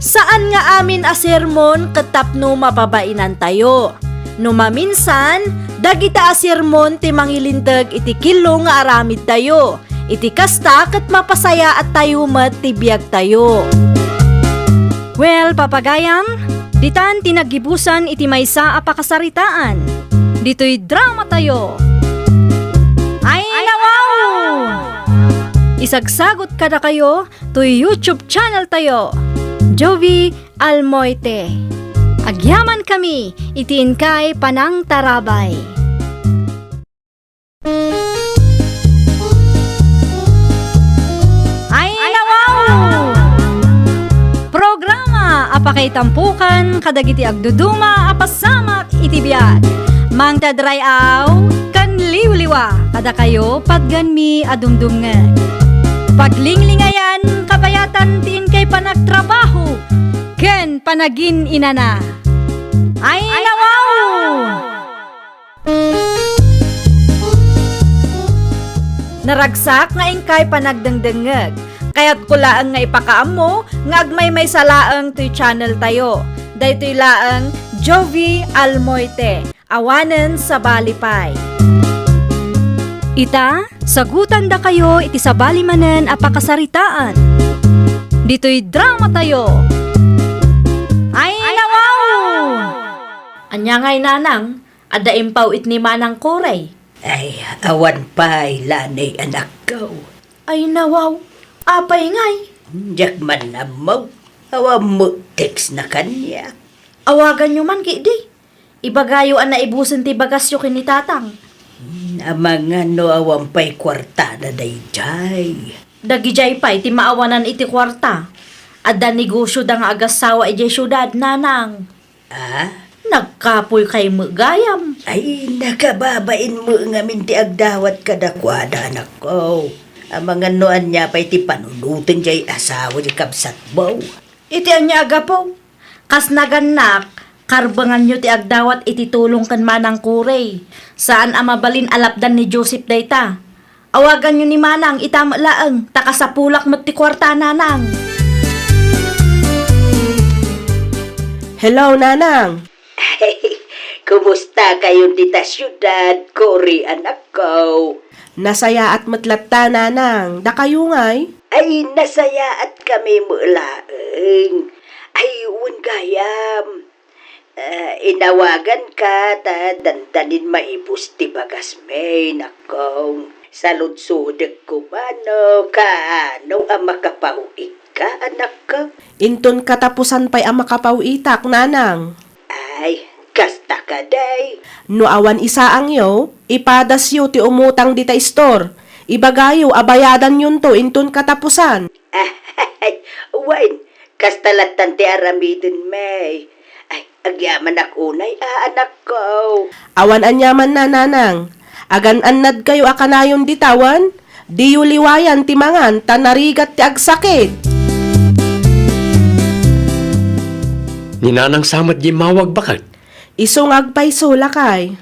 Saan nga amin a sermon ket tapno mapabainantayo. No maminsan, dagita a sermon ti mangilinteg iti killo nga aramidtayo. Iti kasta ket mapasayaattayo met ti biagtayo. Well, papagayam, ditan ti naggibusan iti maysa a pakasaritaan. Ditoy dramatayo. Ay, nawaw! Isagsagot kadakayo toy YouTube channeltayo, Jovi Almoite. Agyamankami iti inkay panangtarabay. Ay, nawaw! Programa a pakaitampokan kadagiti agduduma a pasamak iti biag. Mangted ray-aw ken liwliwa kadakayo patgenmi a dumdumngeg. Paglinglingayan kabayatan ti inkay panagtrabaho ken panagin-inana. Ay, nawaw! Naragsak nga inkay panagdengdengngeg. Kayatko laeng nga ipakaammo nga agmaymaysa laeng toy channeltayo. Daytoy laeng Jovi Almoite, awanen sabali pay. Ita, sagutandakayo iti sabali manen a pakasaritaan. Ditoy dramatayo. Ay, nawaw! Ania ngay, nanang? Adda impaw-it ni Manang Kuray. Ay, awan pay, lanay, anakko. Ay, nawaw. Apay ngay? Diak man ammo. Awan met text na kaniak. Awaganyo man, kidi. Ibagayo a naibusen ti bagasyo ken ni Tatang. Hmm, amangan no awan pay kuartada daydiay. Dagidiay pay ti maawanan iti kuarta. Adda negosioda nga agassawa idiay siudad, nanang. Ah? Nagkapuy kay met gayam. Ay, nakababain met ngamin ti agdawat kadakuada, anakko. Amangan no ania pay ti panunoten diay asawa diay kabsatmo. Iti ania a gapu? Kas nagannak, karbenganyo ti agdawat iti tulong ken Manang Kuray. Saan a mabalin a lapdan ni Joseph dayta. Awaganyo ni Manang ita met laeng, ta kasapulak met ti kuarta, nanang. Hello, nanang. Kumusta kayon dita siudad, Cory, anakko? Nasayaat met latta, nanang. Dakayo ngay? Ay, nasayaat kami met laeng. Ay, wen gayam. Ah, inawaganka ta dandanin maibus ti bagasmi, nakko. Saludsodek koma no kaano a makapaw-itka, anakko. Inton katapusan pay a makapaw-itak, nanang. Ay, kasta kadi. No awan isaangyo, ipadasyo ti umutang dita istor. Ibagayo a bayadanyonto inton katapusan. Ay, wen, kasta lattan ti aramidenmi. Ay, agyamanak unay a, anakko. Awan aniamanna, nanang. Agan-annadkayo a kanayon dita wen, diyo liwayan ti mangan ta narigat ti agsakit. Ni Nanang sa met immawag baket? Isu nga agpayso, lakay.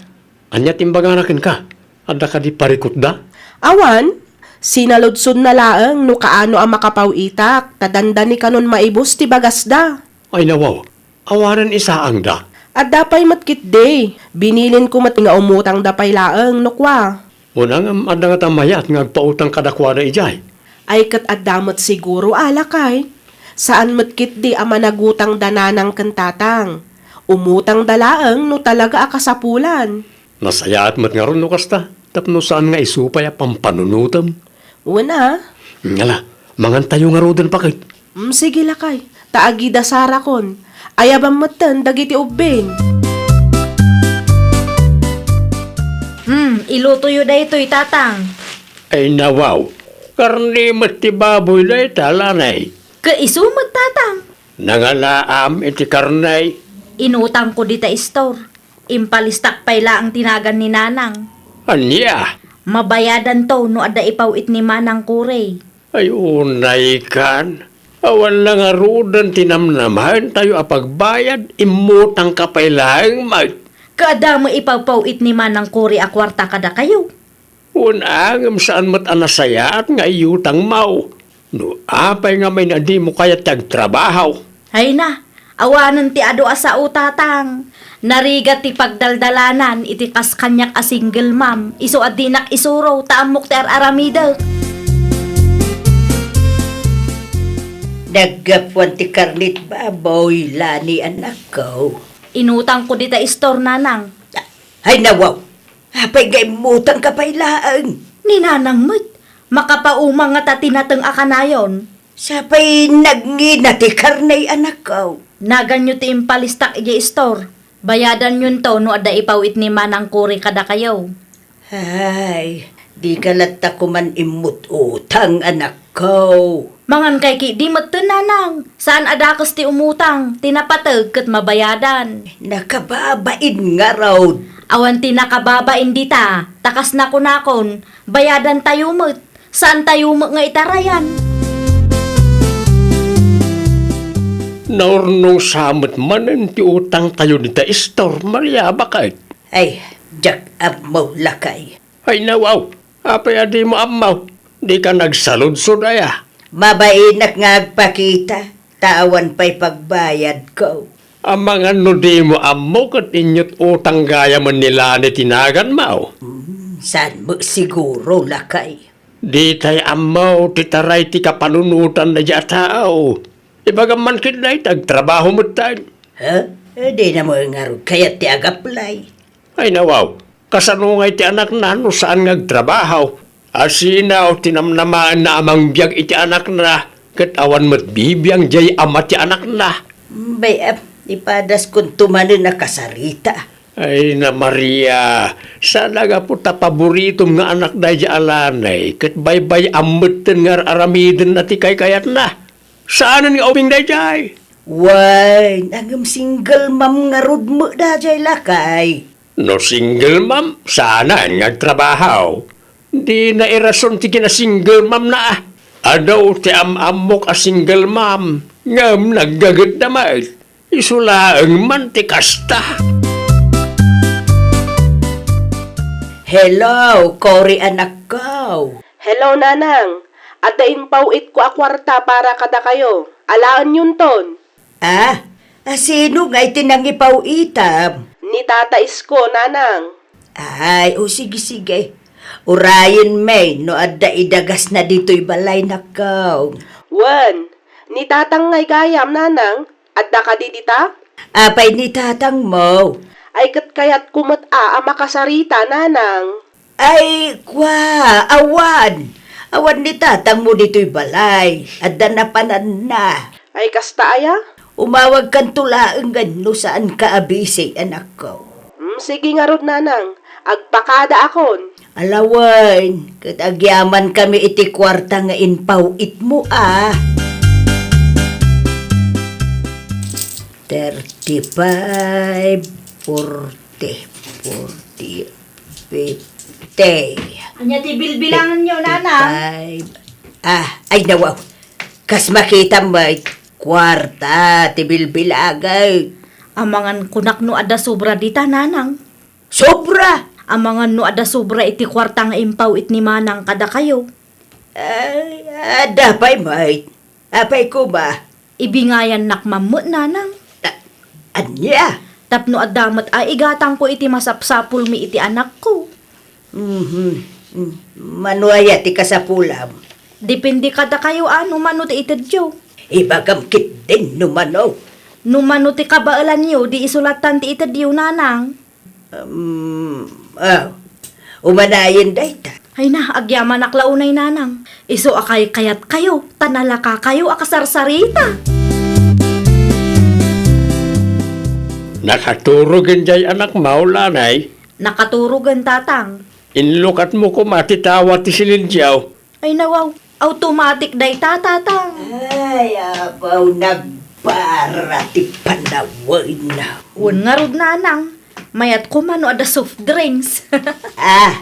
Ania ti imbagana kenka? Adda kadi parikutda? Awan, sinaludsodna laeng no kaano a makapaw-itak, ta dandani kanon maibus ti bagasda. Ay nawaw, awanen isaangda. Adda pay met ketdi. Binilinko met nga umutangda pay laeng no kua. Una ngem, adda ngata mayat nga agpautang kadakuada idiay? Ay, ket adda met siguro a, lakay. Saan met ketdi a managutangda nanang ken tatang. Umutangda laeng no talaga a kasapulan. Nasayaat met ngarud no kasta, tapno saan nga isu pay a pampanunotem. Wen a. Ala, mangantayo ngaruden, baket. Mm, sige, lakay. Ta agida sarakon. Ayabam metten dagiti ubbing. Hmm, ilutoyo daytoy, tatang. Ay, nawaw. Karne met ti baboy dayta, lanay. Ket isu met, tatang. Nangalaam iti karne. Inutangko dita istor. Impalistak pay laeng ti nagan ni nanang. Ania? Mabayadanto no adda ipaw-it ni Manang Kuri. Ay, unaykan. Awan la ngaruden ti namnamaentayo a pagbayad, immutangka pay laeng met. Kaadda met ipaw-it ni Manang Kuri a kuarta kadakayo. Wen a, ngem saan met a nasayaat nga iutangmo. No apay ngamin a dimo kayat ti agtrabaho? Ay na, awanen ti adu a sao, tatang. Narigat ti pagdaldalanan iti kas kaniak a single mom, isu a dinak isuro ta ammok ti ar-aramidek. Naggapuan ti karne ti baboy, Lani, anakko. Inutangko dita istor, nanang. Ay, nawaw. Apay nga immutangka pay laeng? Ni nanang met, makapauma ngata ti nateng a kanayon. Sapay nagngina ti karne, anakko. Naganyo ti impalistak idiay istor. Bayadanyonto no adda ipaw-it ni Manang Kuri kadakayo. Ay, dika latta koman immut-utang, anakko. Mangankay ketdi metten, nanang. Saan a dakes ti umutang, ti napateg ket mabayadan. Nakababain ngarud. Awan ti nakababain dita, ta kas nakunakon, bayadantayo met. Saantayo met nga itarayan. Naurnong sa met manen ti utangtayo dita istor, Maria, baket. Ay, diak ammo, lakay. Ay, nawaw. Apay a dimo ammo? Dika nagsaludsod aya? Mabainak nga agpakita, ta awan pay pagbayadko. Amangan no dimo ammo ket inyut-utang gayamen ni Lani ti naganmo? Hmm, saan met siguro, lakay? Ditay ammo ti taray ti kapanunotan daydiay a tao. Ibagam man ket dayta, agtrabaho metten. Ha? Eh, dina met ngarud kayat ti agaplay. Ay, nawaw, kasano ngay ti anakna no saan nga agtrabaho? Asino ti namnamaenna a mangbiag iti anakna, ket awan met bibiang diay ama ti anakna? Bay, ah, ipadaskon to manen a kasarita. Ay na, Maria, saan a gapu ta paboritom nga anak daydiay a Lani, ket baybay-am metten nga ar-aramidenna ti kaykayatna. Saanen nga ubing daydiay. Wen, ngem single mom ngarud met daydiay, lakay. No single mom, saanen nga agtrabaho. Dina irason ti kina-single momna, a. Adu ti am-ammok a single mom, ngem naggagetda met. Isu laeng man ti kasta. Hello, Cory, anakko. Hello, Nanang. Adda impaw-itko a kuarta para kadakayo. Alaenyonton. Ah, a, sino ngay ti nangipaw-itam? Ni tata isko, Nanang. Ay, o sige, sige. Urayen met no adda idagasna ditoy balay, nakkaw. Wen, ni tatang ngay gayam, Nanang. Adda kadi dita? Apay ni tatangmo? Ay, ket kayatko met a, a makasarita, Nanang. Ay, kua, awan. Awan ni tatangmo ditoy balay. Adda napananna. Ay, kasta aya? Umawagkanto laeng no saanka a busy, anakko. Mm, sige ngarud, Nanang. Agpakadaakon. Ala wen, ket agyamankami iti kuarta nga impaw-itmo, a. Thirty-five, forty, forty, fifty. Ania ti bilbilanganyo, Nanang? Fifty-five. Ah, ay, nawaw. Kas makitam met, kuarta ti bilbilangan. Amangan kunak no adda sobra dita, Nanang. Sobra! Amangan no adda sobra iti kuarta nga impaw-it ni Manang kadakayo. Ay, adda pay met. Apay koma? Ibingayannak man met, Nanang. A-, ania? tapno adda met a igatangko iti masapsapulmi iti anakko. Mhm. Mm. Mano aya ti kasapulam? Depende kadakayo a no mano ti itedyo. Ibagam ketdin no mano. No mano ti kabaelanyo, di isu lattan ti itedyo, nanang. Um, ah, umanayen dayta. Ay na, agyamanak la unay, nanang. Isu a kaykayatkayo, ta nalakakayo a kasarsarita. Nakaturogen jay anakmo, nanay? Nakaturogen, tatang. Inlukatmo koma ti tawa ti silensiaw. Ay, nawaw. Automatic dayta, tatang. Ay, abaw, nagbara ti panawen. Wen ngarud, nanang. Mayat koma no adda soft drinks. Ah,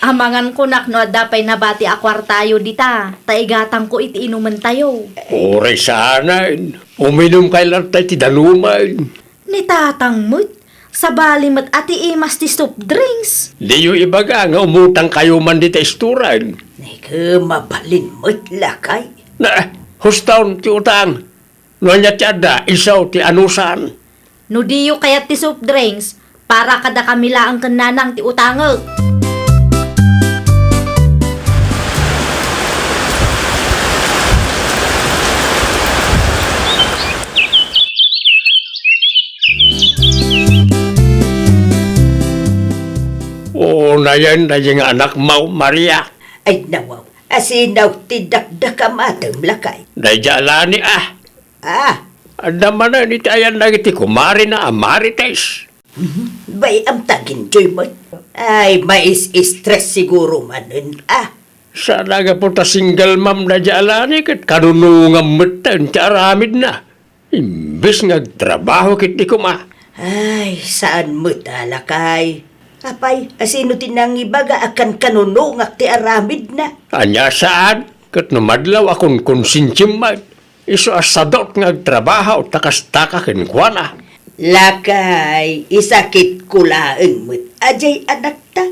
amangan kunak no adda pay nabati a kuartayo dita, ta igatangko iti inumentayo. Uray saanen. Uminumkay latta iti dalumen. Ni tatang met, sabali met a ti imas ti soft drinks. Diyo ibaga nga umutangkayo man dita istoran. Nege, mabalin met, lakay. Na, hustaon ti utang. No ania ti adda, isu ti anusan. No diyo kayat ti soft drinks, para kadakami laeng ken nanang ti utangek. O, nayen, nayen nga anakmo, Maria. Ay, nawaw. Asino ti dakdakam atem, lakay? Daydiay a Lani, ah. Ah. Adda manen iti ayan dagiti kumarina a Marites. Mhm. Bay-am ta agingga met. Ay, mais-stress siguro manen, ah. Saan a gapu ta single mom daydiay a Lani ket kanunongam metten ti aramidna. Imbes nga agtrabaho ketdi koma. Ay, saan met a, lakay. Apay, asino ti nangibaga a kankanunongak ti aramidna? Ania saan? Ket no madlaw a kunkonsensim met, isu a sadut nga agtrabaho ta kastaka kenkuana. Lakay, isakitko laeng met a diay anakta.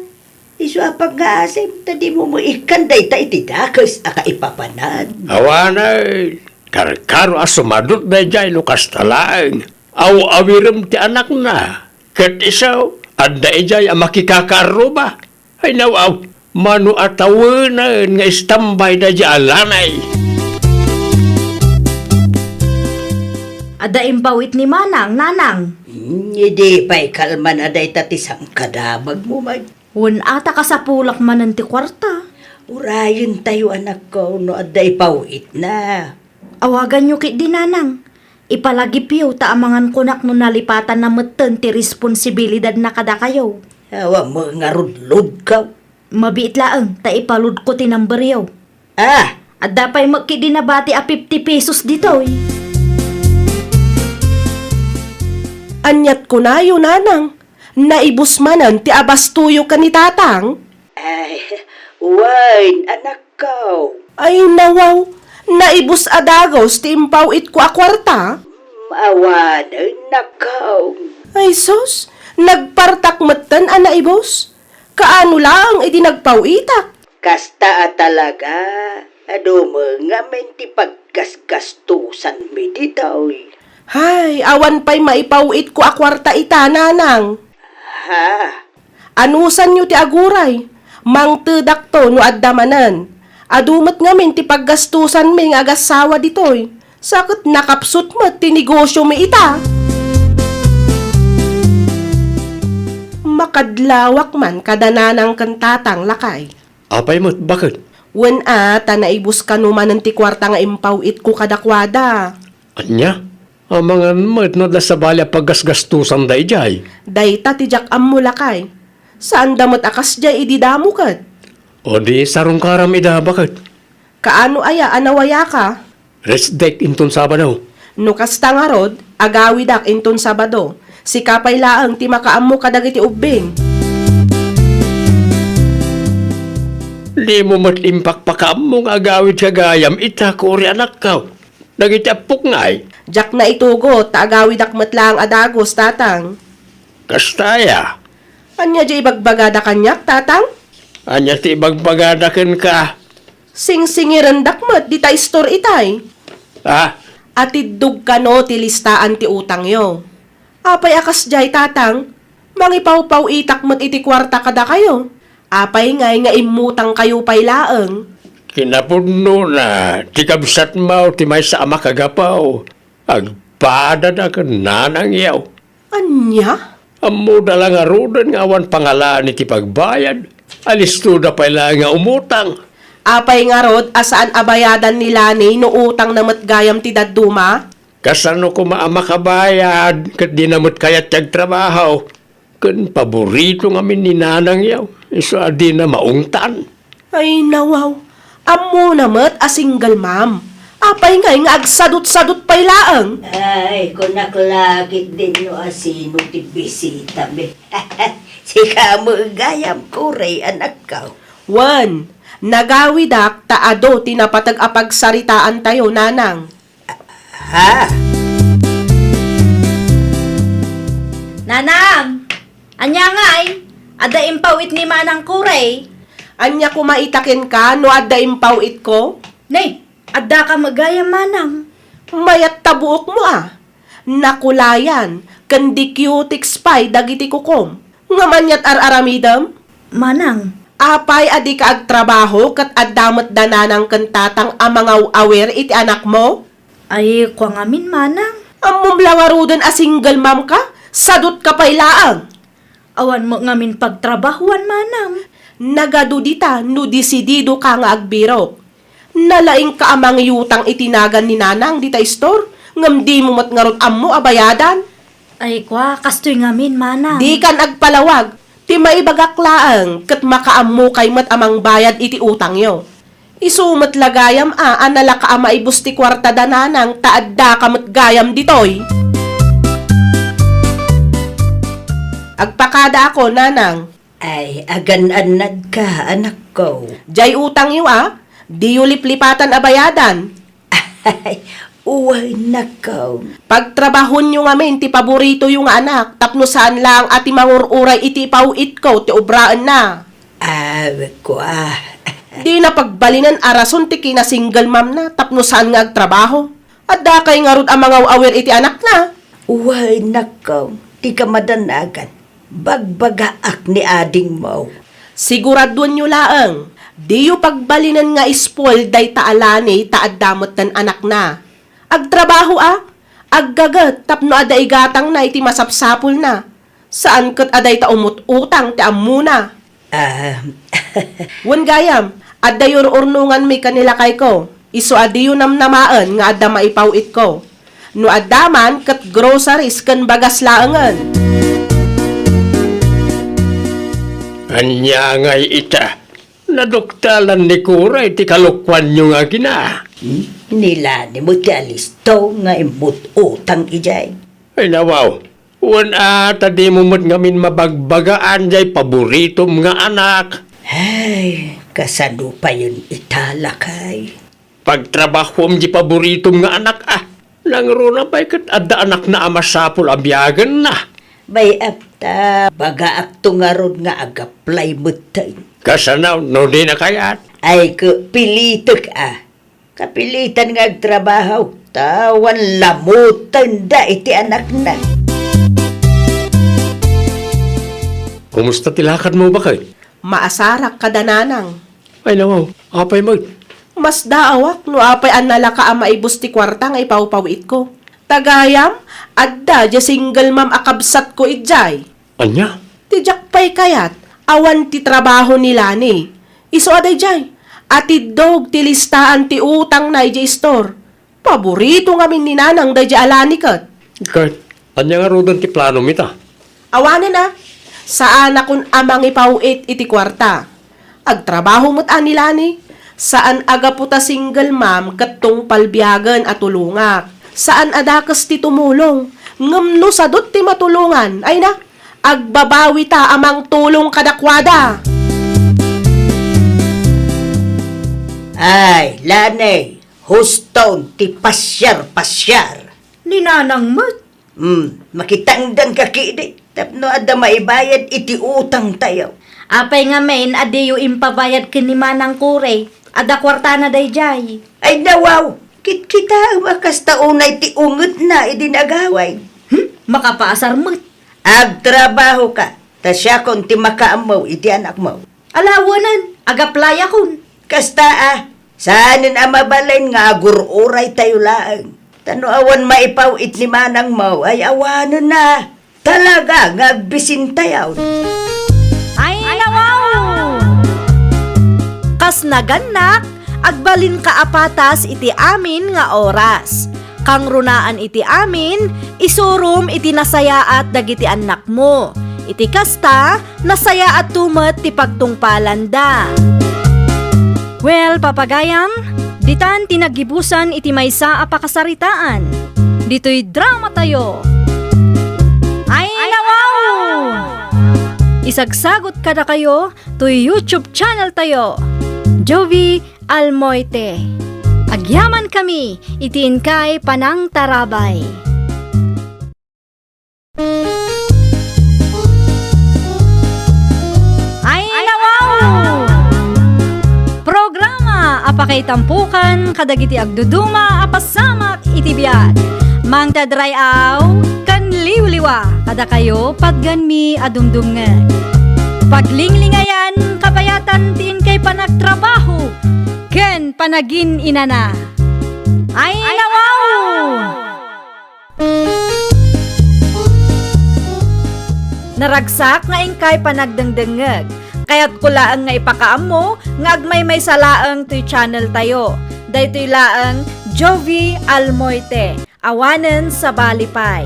Isu a pangngaasem ta dimo met ikkan dayta iti dakes a kaipapanan. Awanen, karkaro a sumadut daydiay no kasta laeng. Aw-awirem ti anakna. Ket isu, adda idiay a makikakaarruba. Ay, nawaw, mano a tawenen nga istambay daydiay a Lani. Adda impaw-it ni manang, nanang. Hmm, idi pay kalman a dayta ti sangkadamagmo met. Wen a ta kasapulak manen ti kuarta. Urayentayo, anakko, no adda ipaw-itna. Awaganyo ketdi, nanang. Ipalagipyo ta amangan kunak no nalipatanna metten ti responsibilidadna kadakayo. Awan met ngarud loadko. Mabiit laeng ta ipaloadko ti numberyo. Ah! Adda pay met ketdi nabati a fifty pesos ditoy. Aniat kunayo, nanang? Naibus manen ti abastoyo ken ni tatang? Ay, wen, anakko. Ay, nawaw, naibus a dagus ti impaw-itko a kuarta? Mm, awanen, nakko. Ay, sus, nagpartak metten a naibus. Kaano laeng idi nagpaw-itak? Kasta a talaga, adu met ngamin ti paggasgastosanmi ditoy. Hay, awan pay maipaw-itko a kuarta ita, nanang. Ha? Anusanyo ti aguray. Mangtedakto no adda manen. Adu met ngamin ti paggastosanmi nga agassawa ditoy. Sa ket nakapsut met ti negosiomi ita. Makadlawak man kada nanang ken tatang, lakay. Apay met, baket? Wen a, ta naibus kano manen ti kuarta nga impaw-itko kadakuada. Ania? Amangan met no adda sabali a paggasgastosan daydiay. Dayta ti diak ammo, lakay. Saanda met a kasdiay idi damo ket. O di sarungkaram ida, baket? Kaano aya a nawayaka? Rest day inton Sabado. No kasta ngarud, agawidak inton Sabado. Sika pay laeng ti makaammo kadagiti ubbing. Dimo met impakpakaammo nga agawidka gayam ita, Kuri, anakko. Dagiti appok ngay? Diak naitugot ta agawidak met laeng a dagus, tatang. Kasta aya? Ania diay ibagbagada kaniak, tatang? Ania ti ibagbagada kenka? Singsingirendak met dita istor itay. Ah? Atiddog kano ti listaan ti utangyo. Apay a kasdiay, Tatang? Mangipawpaw-itak met iti kuarta kadakayo. Apay ngay nga immutangkayo pay laeng? Kinapudnona, ti kabsatmo ti maysa a makagapu. Agpadada ken nanangyo. Ania? Ammoda la ngaruden nga awan pangalaan iti pagbayad. Alistoda pay laeng nga umutang. Apay ngarud a saan a bayadan ni Lani no utangna met gayam ti dadduma? Kasano koma a makabayad ket dina met kayat ti agtrabaho? Ken paborito ngamin ni nanangyo, isu a dina maungtan. Ay, nawaw. Ammona met a single mom. Apay ngay nga agsadut-sadut pay laeng? Ay, kunak la ketdin no asino ti bisitami. Sika met gayam, Kuray, anakko. Wen, nagawidak ta adu ti napateg a pagsaritaantayo, Nanang. Ha? Nanang! Ania ngay? Adda impaw-it ni Manang Kuray? Ania koma ita kenka no adda impaw-itko? Ne, addaka met gayam, Manang. Mayat ta buokmo a. Nakulayan, ken di cutex pay dagiti kukom. Ngem aniat ar-aramidem? Manang. Apay a dika agtrabaho ket adda met da nanang ken tatang a mangaw-awir iti anakmo? Ay, kua ngamin, Manang. Ammom la ngaruden a single mom ka? Sadut ka pay laeng. Awan met ngamin pagtrabahuan, Manang. Nagadu dita no desidido ka nga agbirok. Nalaing ka a mangiutang iti nagan ni Nanang dita istor, ngem dimo met ngarud ammo a bayadan. Ay, kua, kastoy ngamin, Manang. Dikan agpalawag. Ti maibagak laeng ket makaammokay met a mangbayad iti utangyo. Isu met la gayam a, a nalaka a maibus ti kuarta da Nanang ta addaka met gayam ditoy. Agpakadaako, Nanang. Ay, agan-annadka, anakko. Diay utangyo a, diyo liplipatan a bayadan. Ay, wen, anakko. Pagtrabahonyo ngamin ti paboritoyo nga anak tapno saan laeng a ti mangur-uray iti ipaw-itko ti obraenna. Ah, kua. Dina pagbalinen a rason ti kina-single momna tapno saan nga agtrabaho. Addakay ngarud a mangaw-awir iti anakna? Wen, anakko, ti kamadanagan. Bagbagaak ni adingmo. Siguraduenyo laeng, diyo pagbalinen nga spoil dayta a Lani ta adda metten anakna. Agtrabaho a, aggaget tapno adda igatangna iti masapsapulna. Saan ket a dayta umut-utang ti ammona. Ah. Wen gayam, adda ur-urnonganmi ken ni lakayko. Isu a diyo namnamaen nga adda maipaw-itko. No adda man, ket groceries ken bagas laengen. Ania ngay ita? Naduktalan ni Kuray ti kalokuanyo nga agina. Hmm? Ni Lani met ti alisto nga immut-utang idiay. Ay, nawaw. Wen a, ta dimo met ngamin mabagbagaan jay paboritom nga anak. Ay, kasano payen ita, lakay? Pagtrabahom di paboritom nga anak a. Nangruna pay ket adda anakna a masapul a biagenna. Bay-am ta, bagaakto ngarud nga agaplay metten. Kasano no dina kayat? Ay, ket pilitek a. Kapilitan nga agtrabaho, ta awan lamutenda iti anakna. Kumusta ti lakadmo, baket? Maasarak kada nanang. Ay, nawaw, apay met? Masdaawak no apay a nalaka a maibus ti kuarta nga ipawpaw-itko. Ta gayam, adda diay single mom a kabsatko idiay. Ania? Ti diak pay kayat, awan ti trabaho ni Lani. Isu a daydiay, atiddog ti listaan ti utangna idiay istor. Paborito ngamin ni Nanang daydiay a Lani ket. Ket, ania ngaruden ti planom ita? Awanen a, saanakon a mangipaw-it iti kuarta. Agtrabaho met a ni Lani. Saan a gapu ta single mom ket tungpal biagen a tulongak. Saan a dakes ti tumulong. Ngem no sadut ti matulongan, ay na, agbabawita a mangtulong kadakuada. Ay, Lani, huston ti pasiar-pasiar. Ni Nanang met. Hmm, makitangdanka ketdi tapno adda maibayad iti utangtayo. Apay ngamin a diyo impabayad ken ni Manang Kore? Adda kuartana daydiay. Ay, nawaw! Kitkitaem a kasta unay ti ungetna idi nagaway. Hmm? Makapaasar met. Agtrabahoka, ta siakon ti makaammo iti anakmo. Ala, awanen, agaplayakon. Kasta a, saanen a mabalin nga agur-uraytayo laeng. Ta no awan maipaw-it ni manangmo, ay awanen a. Talaga nga agbisintayo. Ay, nawaw! Kas nagannak, agbalinka a patas iti amin nga oras. Kangrunaan iti amin, isurom iti nasayaat dagiti annakmo. Iti kasta, nasayaatto met ti pagtungpalanda. Well, papagayam, ditan ti naggibusan iti maysa a pakasaritaan. Ditoy dramatayo. Ay, nawaw! Isagsagot kadakayo toy YouTube channel tayo, Jovi Almoite. Agyamankami iti inkay panangtarabay. Ay, nawaw! Programa a pakaitampokan kadagiti agduduma a pasamak iti biag. Mangted ray-aw ken liwliwa kadakayo patgenmi a dumdumngeg. Paglinglingayan kabayatan ti inkay panagtrabaho ken panagin-inana. Ay, nawaw! Naragsak nga inkay panagdengdengngeg. Kayatko laeng nga ipakaammo nga agmaymaysa laeng toy channel tayo. Daytoy laeng Jovi Almoite. Awanen sabali pay.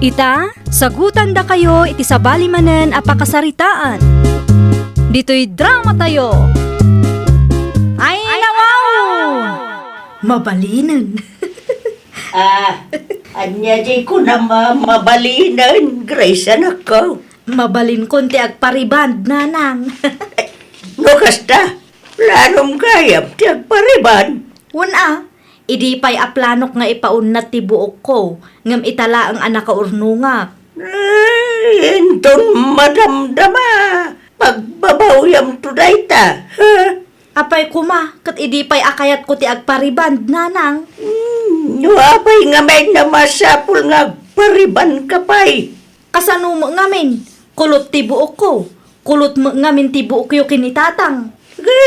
Ita, sagutandakayo iti sabali manen a pakasaritaan. Ditoy dramatayo. Ay, nawaw! Mabalinen. Ah, ania jay kunam a mabalinen, Grace, anakko? Mabalinkon ti agpariband, nanang. No kasta, planom gayam ti agpariband? Wen a, idi pay a planok nga ipaunnat ti buokko, ngem ita laeng a nakaurnongak. Ay, inton madamdama, pagbabawyamto dayta, ha? Apay koma, ket idi pay a kayatko ti agpariband, nanang? Hmm, no apay ngamin a masapul nga agparibandka pay? Kasano met ngamin? Kulot ti buokko. Kulot met ngamin ti buokyo ken ni tatang.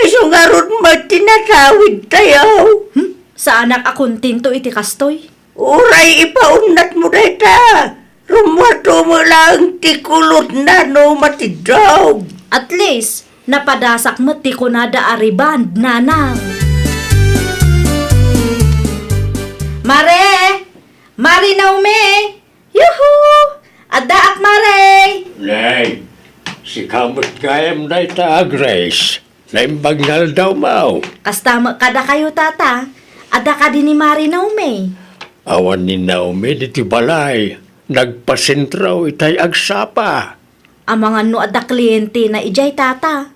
Isu ngarud met ti natawidtayo. Hmm? Saanak a kontento iti kastoy. Uray ipaunnatmo dayta. Rummuarto met laeng ti kulotna no matiddog. At least, napadasak met ti kunada a riband, nanang. Mare! Mare Naomi! Yuhu! Addaak, Mare! Nay, sika met gayam dayta a Grace. Naimbag nga aldawmo. Kasta met kadakayo, Tata. Adda kadi ni Mare Naomi? Awan ni Naomi ditoy balay. Nagpasentrao itay agsapa. Amangan no adda klientena idiay, Tata.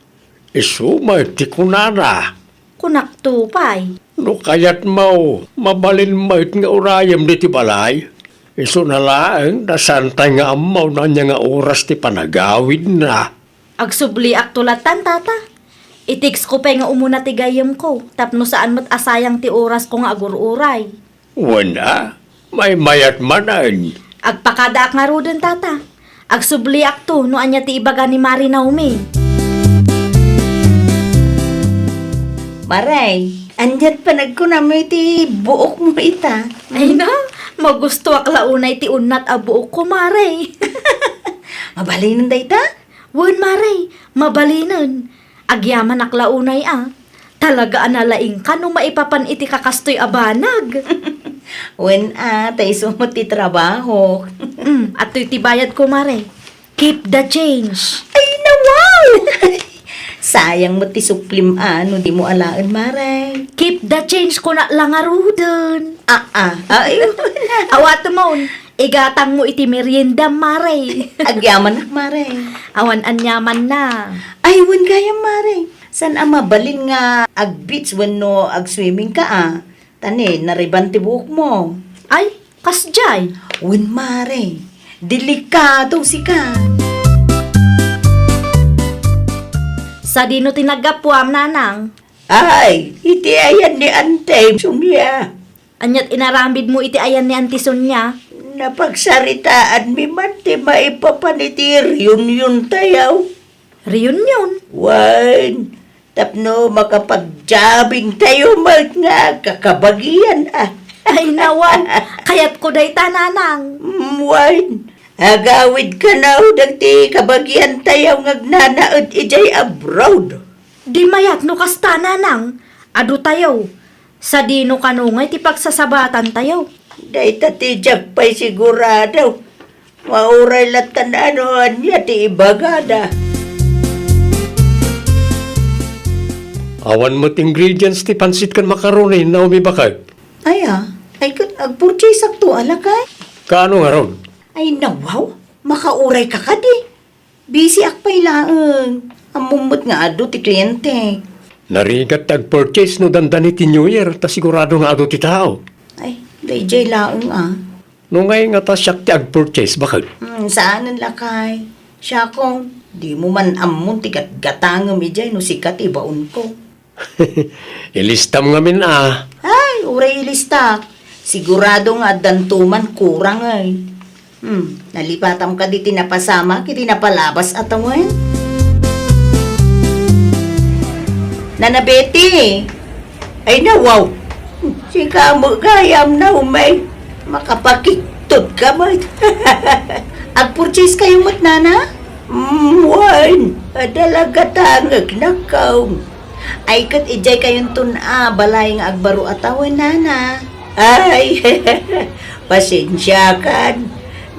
Isu met ti kunana. Kunakto pay. No kayatmo, mabalin met nga urayem ditoy balay. Isuna laeng ta saantay nga ammo no ania nga oras ti panagawidna. Agsubliakto lattan, Tata. I-text ko pay nga umuna ti gayyemko tapno saan met a sayang ti orasko nga agur-uray. Wen a, maymayat manen. Agpakadaak ngaruden, Tata. Agsubliakto no ania ti ibaga ni Mare Naomi. Mare, aniat panagkunam iti buokmo ita? Ay na, magustoak la unay ti unnat a buokko, Mare. Mabalinen dayta? Wen, Mare, mabalinen. Agyamanak la unay a. Talaga a nalaingka no maipapan iti kakastoy a banag. Wen a, ta isu met ti trabahok. Mm, adtoy ti bayadko, Mare. Keep the change. Ay, nawaw! Sayang met ti suplim a no dimo alaen, Mare. Keep the change, kunak la ngaruden. Ah, ah. Ay, awatem on. Igatangmo iti meriendam, Mare. Agyamanak, Mare. Awan aniamanna. Ay, wen gayam, Mare. Saan a mabalin nga ag-beach wenno ag-swimming ka a? Ta ni, nariban ti buokmo. Ay, kasdiay. Wen, Mare. Delikado sika. Sadino ti naggapuam, Nanang? Ay, iti ayan ni Ante Sonia. Aniat inaramidmo iti ayan ni Auntie Sonia? Napagsaritaanmi man ti maipapan iti reunion tayo. Reunion? Wen, tapno makapagjabbing tayo met nga kakabagian, a. Ay, nawaw. Kayatko dayta, nanang. Mm, wen, agawid kano dagiti kabagian tayo nga agnanaed idiay abroad. Di mayat no kasta, nanang. Adu tayo. Sadino kano ngay ti pagsasabatan tayo? Dayta ti diak pay sigurado. Mauray latta no ania ti ibagada. Awan met ingredients ti pansit ken macaroni, Naomi, baket. Ay, a. Ay, ket agpurchase-akto, a, lakay. Kaano ngarud? Ay, nawaw. Makauray ka kadi. Busy-ak pay laeng. Ammom met nga adu ti kliente. Narigat ti agpurchase no dandani ti New Year, ta sigurado nga adu ti tao. Ay, daydiay laeng, a. No ngay ngata siak ti agpurchase, baket? Hmm, saanen, lakay. Siakon, dimo man ammon ti gatgatangem idiay no sika ti baonko. Ilistam ngamin, a. Ay, uray ilistak. Sigurado nga addanto man kurang, ay. Hmm, nalipatam kadi ti napasamak iti napalabas a tawen? Nana Betty, ay, nawaw. Sika met gayam, Naomi. Makapakiktot ka met. Agpurchase kayo met, nana? Mm, wen. Adda la gatangek, nakaw. Ay, ket idiay kayonton a balay nga agbaro a tawen, nana. Ay, pasensiakan.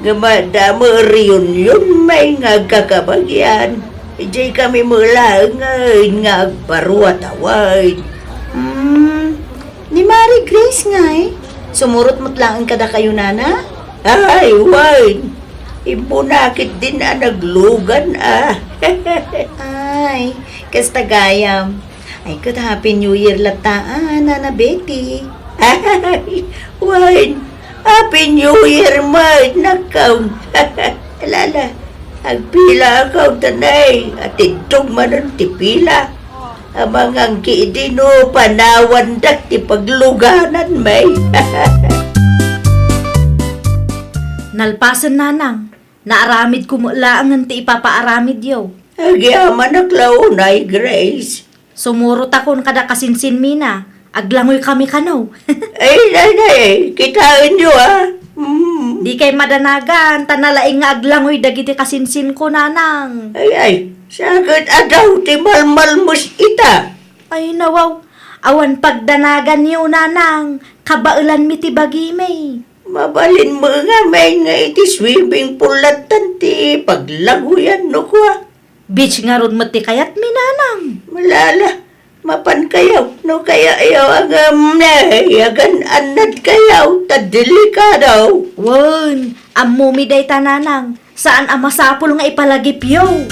Ngem adda met reunion may nga agkakabagian. Idiay kami met laengen nga agbaro a tawen. Hmm, ni Mari Grace ngay, sumurot met laeng kadakayo, nana? Ay, wen. Immuna ketdin a naglugan, a. Ay, kasta gayam. Ay, ket Happy New Year latta, a, Nana Betty. Ay, wen, Happy New Year met, nakaw. Ala, ala, agpilakaw, tanay, atiddog manen ti pila. Amangan ketdi no panawandak ti pagluganan, may. Nalpasen, nanang. Naaramidko met laengen ti ipapaaramidyo. Agyamanak la unay, Grace. Sumurotakon kada kasinsinmi na, aglangoy kami kano. Ay, nay, nay, kitaenyo, a. Mm. Dikay madanagan, ta nalaing nga aglangoy dagiti kasinsinko, nanang. Ay, ay, saket a daw ti malmalmes ita. Ay, nawaw, awan pagdanaganyo, nanang, kabaelanmi ti bagimi. Mabalin met ngamin nga iti swimming pool lattan ti paglagoyan no kua. Beach ngarud met ti kayatmi, nanang. Malala, mapan kayaw, no kayaw a ngem ne, agan-annad kayaw, ta delikado. Wen, ammomi dayta, nanang. Saan a masapul nga ipalagipyo.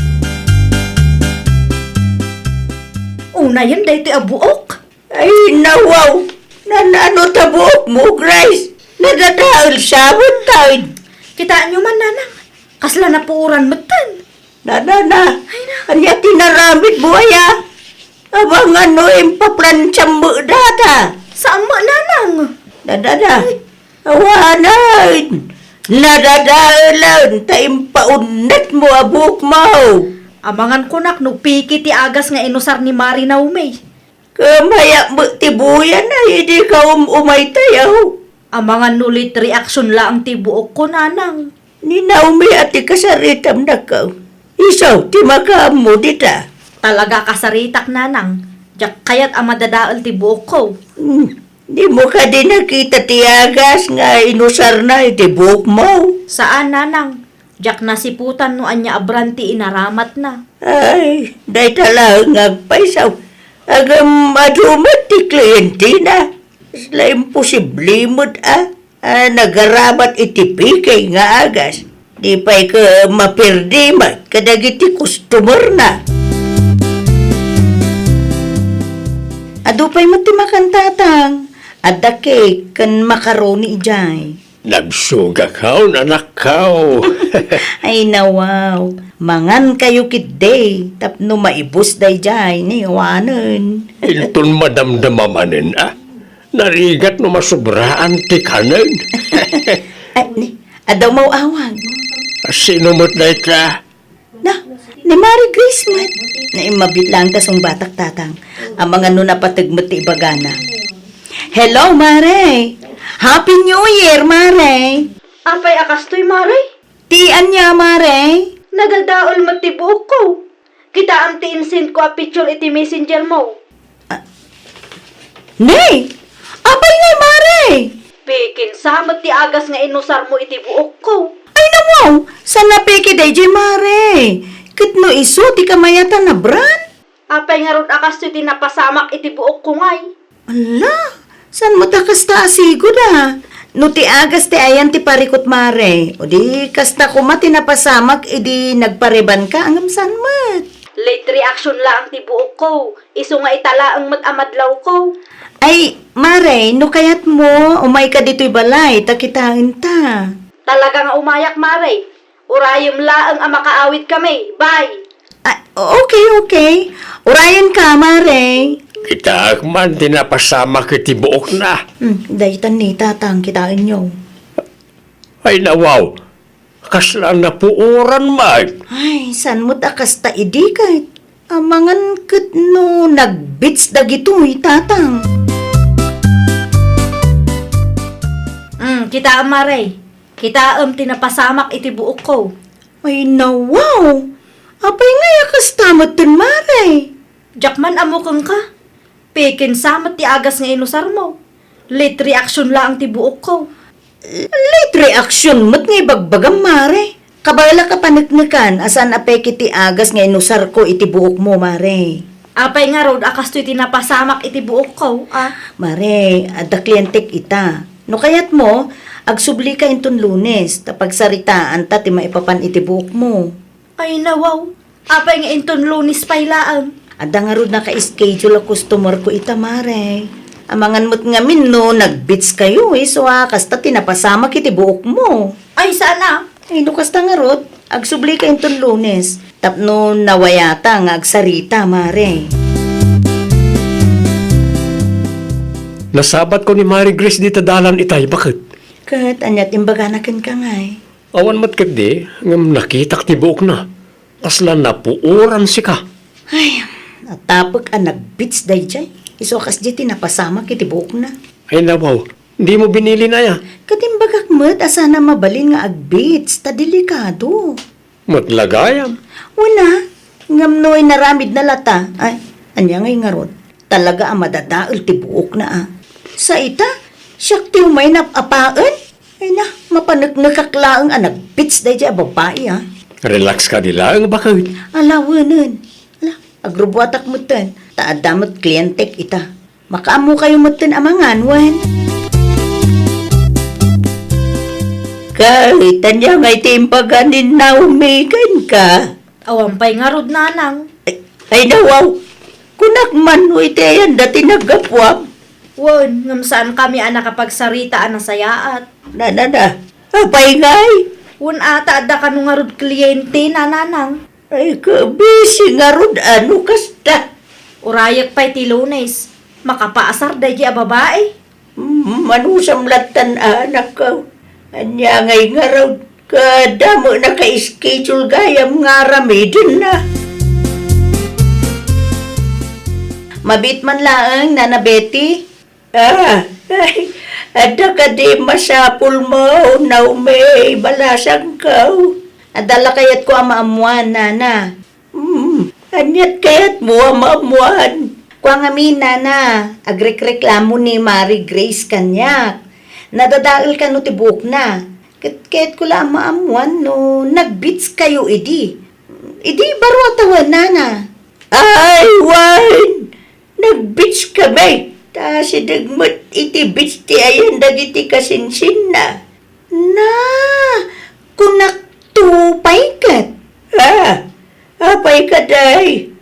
Unayen daytoy a buok. Ay, nawaw! Nan-ano ta buokmo, Grace? Nadadael sabon tayo. Kitaenyo man, nanang. Kasla napuoran metten. Nanana, ay, na. Ania ti naramidmo aya? Amangan no impaplansiam met data. Saan met, nanang? Nanana, ay. Awanen. Nadadaelen ta impaunnetmo a buokmo. Amangan kunak no piki ti agas nga inusar ni Mari Naomi. Kamayak met ti buyan a idi kaum-umay tayo. Amangan no late reaction laeng ti buokko, nanang. Ni Naomi a ti kasaritam, nakaw. Isu ti makaammo dita. Talaga kasaritak, nanang. Diak kayat a madadael ti buokko. Hmm. Dimo kadi nakita ti agas nga inusarna iti buokmo? Saan, nanang. Diak nasiputan no ania a brand ti inaramatna. Ay, dayta laeng nga agpayso. Ngem adu met ti klientina. Kasla imposible met a, a nagaramat iti piki nga agas. Di pay ket maperdi met kadagiti customerna. Adu pay met ti makan, tatang. Adda cake ken macaroni idiay. Nagsugakaw, anakkaw. Ay, nawaw. Mangankayo ketdi tapno maibus daydiay ni awanen. Inton madamdama manen, a? Narigat no masobraan ti kanen. Ay, ni, Adda umaw-awag. Sino met dayta? Na, ni Mari Grace met. Naimbag laeng ta sungbatak, Tatang. Amangan no napateg met ti ibagana. Hello, Mare! Happy New Year, Mare! Apay a kastoy, Mare? Ti ania, Mare? Nadadael met ti buokko. Kitaem ti insend ko a picture iti messenger mo. Ah, ne! Apay ngay, Mare? Pikinsa met ti agas nga inusar mo iti buokko. Ay, nawaw! Saan a peke daydiay, Mare? Ket no isu ti kamayatan a brand? Apay ngarud a kastoy ti napasamak iti buokko ngay? Ala, saan met a kasta a sigud a? No ti agas ti ayan ti parikut, Mare, o di kasta koma ti napasamak idi nagparebanka, ngem saan met? Late reaction laeng ti buokko. Isu nga ita laeng met a madlawko. Ay, Mare, no kayatmo, umayka ditoy balay, ta kitaenta. Talaga nga umayak, Mare. Urayem laeng a makaawidkami. Bye! Ah, okay, okay. Urayenka, Mare. Kitaek man ti napasamak iti buokna. Hmm, daytan ni Tatang, kitaenyo. Ay, nawaw. Kasla napuoran met. Ay, saan met a kasta idi ket? Amangan ket no nag-beats dagitoy, Tatang. Hmm, kitaem, Mare. Kitaem ti napasamak iti buokko. Ay, nawaw! Apay ngay a kasta metten, Mare? Diak man ammo kenka. Pikinsa met ti agas nga inusar mo. Late reaction laeng ti buokko. Late reaction met nga ibagbagam, Mare. Kabaelak a paneknekan a saan a peke ti agas nga inusarko iti buokmo, Mare. Apay ngarud a kastoy ti napasamak iti buokko, a? Mare, adda klientek ita. No kayatmo, agsublika inton Lunes, ta pagsaritaanta ti maipapan iti buokmo. Ay, nawaw. Apay nga inton Lunes pay laeng? Adda ngarud naka-schedule a customer ko ita, Mare. Amangan met ngamin no nag-beats kayo, isu a kasta ti napasamak iti buokmo. Ay, saan a? Ay, no kasta ngarud, agsublika inton Lunes. Tapno nawayata nga agsarita, Mare. Nasabatko ni Mare Grace dita dalan itay, baket. Ket aniat imbagana kenka ngay? Awan met ketdi, ngem nakitak ti buokna. Kasla napuoran sika. Ay, natapek a nag-beats daydiay. Isu a kasdiay ti napasamak iti buokna. Ay, nawaw, dimo binilin aya? Ket imbagak met a saan a mabalin nga ag-beats, ta delikado. Met la gayam. Wen a, ngem no inaramidna lata, ay, ania ngay ngarud? Talaga a madadael ti buokna a. Sa ita, siak ti umay nap-apaen? Ay na, mapaneknekak laeng a nag-beats daydiay a babai a. Relax kadi laeng, baket. Ala, wenen. Ala, agrubuatak metten, ta adda met klientek ita. Makaammokayo metten amangan, wen? Ket ania ngay ti imbaga ni Naomi kenka? Awan pay ngarud, nanang. Ay, ay, nawaw. Kunak man no iti ayanda ti naggapuam. Wen, ngem saankami a nakapagsarita a nasayaat. Na, na, na. Apay ngay? Wen, ata adda kano ngarud kliente, nanang. Ay, kabisi ngarud a no kasta. Urayek pay ti Lunes. Makapaasar daydiay a babai. Mm, manusam lattan, anakko. Ania ngay ngarud? Kada met naka-schedule gayam nga aramidenna. Mabiit man laeng, Nana Betty. Ah, ay, adda kadi masapulmo, Naomi, balasangko? Adda la kayatko a maammoan, Nana. Hmm, aniat kayatmo a maammoan? Kua ngamin, Nana, agrekreklamo ni Mari Grace kaniak. Nadadael kano ti buokna. Ket kayatko la a maammoan no nag-beats kayo idi. Idi baro a tawen, Nana. Ay, wen! Nag-beats kami, ta sideg met iti beats ti ayan dagiti kasinsinna. Na, kunakto pay ket. Ah, apay kadi?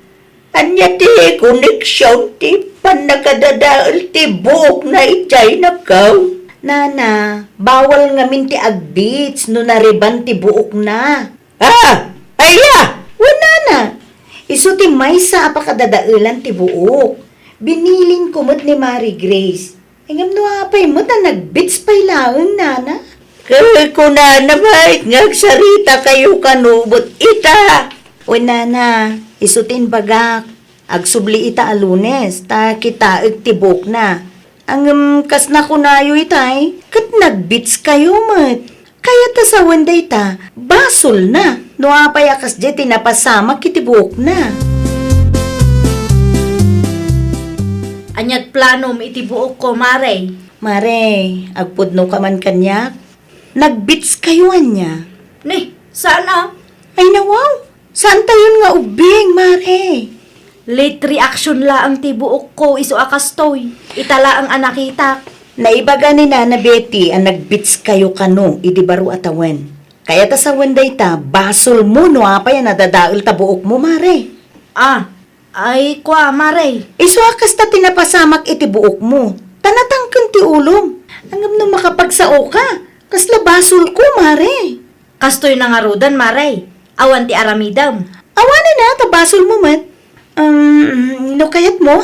Ania ti koneksion ti pannakadadael ti buokna idiay, nakkaw? Nana, bawal ngamin ti ag-beats no nareban ti buokna. Ah! Aya! Wen, Nana, isu ti maysa a pakadadaelan ti buok. Binilinko met ni Mari Grace. Ngem no apay met a nag-beats pay laeng, Nana? Ket kunana met nga agsaritakayo kano met ita. Wen nana, isu ti imbagak. Agsubli ita a Lunes, ta kitaek ti buokna. Ngem kas nakunayo itay, ket nagbitskayo met. Kayat a sawen dayta, basolna no apay a kasdiay ti napasamak iti buokna. Ania't planom iti buokko, Mare? Mare, agpudnoka man kaniak? Nagbitskayo ania? Ni, saan a? Ay, nawaw! Saantayon nga ubbing, Mare? Late reaction laeng ti buokko isu a kastoy. Ita laeng a nakitak. Naibaga ni Nana Betty a nagbitskayo kano idi baro a tawen. Kayat a sawen dayta, basolmo no apay a nadadael ta buokmo, Mare. Ah, ay, kua, Mare. Isu a kasta ti napasamak iti buokmo. Ta natangken ti ulom. Ngem no makapagsaoka, kasla basolko, Mare. Kastoy na ngaruden, Mare. Awan ti aramidem. Awanen a, ta basolmo met. Um, no kayatmo,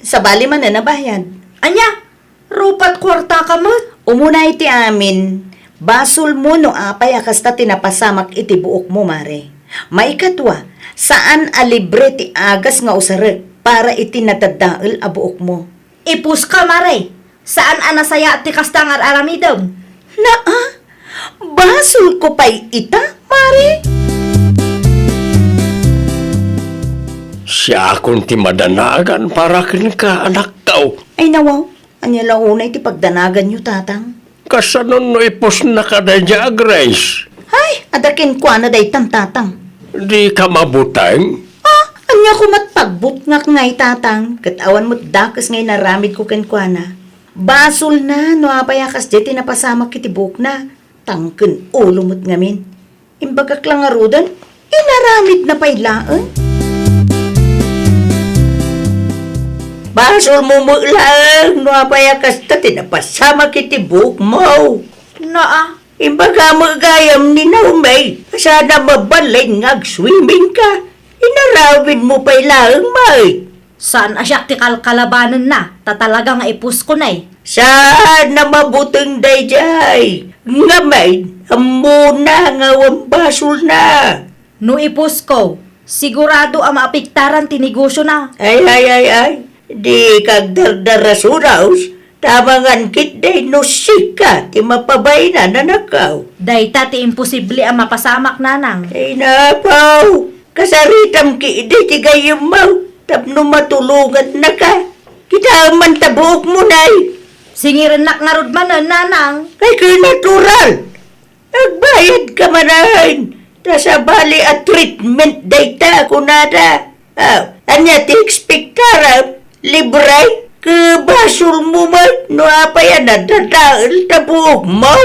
sabali manen a bayad. Ania? Rupat kuartaka met? Umuna iti amin, basolmo no apay a kasta ti napasamak iti buokmo, Mare. Maikadua, saan a libre ti agas nga usarek para iti nadadael a buokmo. Ipuska, Mare. Saan a nasayaat ti kasta nga ar-aramidem. Naa, basolko pay ita, Mare? Siakon ti madanagan para kenka, anakko. Ay, nawaw, ania la unay ti pagdanaganyo, Tatang? Kasano no ipusnaka daydiay a Grace? Ay, adda kenkuana daytan, Tatang. Dika mabuteng? Ah, ania koma't pagbutngak ngay, Tatang? Ket awan met dakes nga inaramidko kenkuana. Basolna no apay a kasdiay ti napasamak iti buokna. Tangken ulo met ngamin. Imbagak la ngaruden, inaramidna pay laeng. Basolmo met laeng no apay a kasta ti napasamak iti buokmo. Naa. Imbagam met gayam ni Naomi, saan a mabalin nga agswimming ka. Inaramidmo pay laeng met. Saan a siak ti kalkalabanenna, ta talaga nga ipusko ne. Saan a mabuteng daydiay, ngamin, ammona nga awan basolna. No ipusko, sigurado a maapektaran ti negosiona. Ay, ay, ay, ay, dika agdardarasuros, ta amangan ketdi no sika ti mapabain, anakko. Dayta ti imposible a mapasamak, Nanang. Ay, napaw, kasaritam ketdi ti gayyemmo tapno matulongannaka. Kitaem man ta buokmo, Nay. Singirennak ngarud manen, Nanang. Ay, ket natural. Agbayadka manen. Ta sabali a treatment dayta, kunada. Ah, ania ti ekspektaram? Libre? Ket basolmo met no apay a nadadael ta buokmo.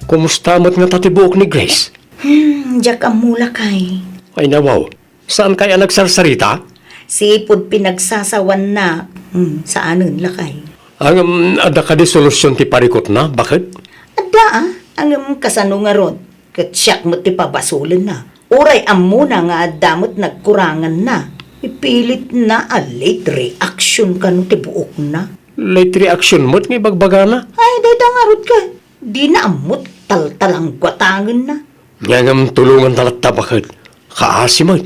Kumusta met ngata ti buok ni Grace? Hmm, diak ammo, lakay. Ay, nawaw. Saan kay a nagsarsarita? Sipud pinagsasawanna. Hmm, saanen, lakay. Ngem, adda kadi solusion ti parikutna, baket? Adda, a. Ngem kasano ngarud? Ket siak met ti pabasolenna. Uray ammona nga adda met nagkuranganna. Ipilitna a late reaction kano ti buokna. Late reaction met nga ibagbagana? Ay, dayta ngarud ket. Dina ammo ti taltalangguatangenna. Ngem tulonganta latta, baket. Kaasi met.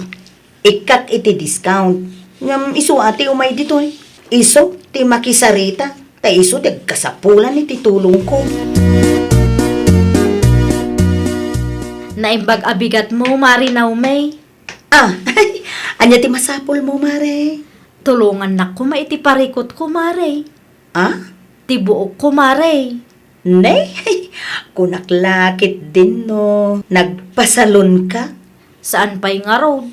Ikkak iti discount. Ngem isu a ti umay ditoy. Isu ti makisarita. Ta isu ti agkasapulan iti tulongko. Naimbag a bigatmo, Mare Naomi. Ah, ania ti masapulmo, Mare? Tulongannak koma iti parikutko, Mare. Ah? Ti buokko, Mare. Ne? Kunak la ketdin no nagpasalonka? Saan pay ngarud.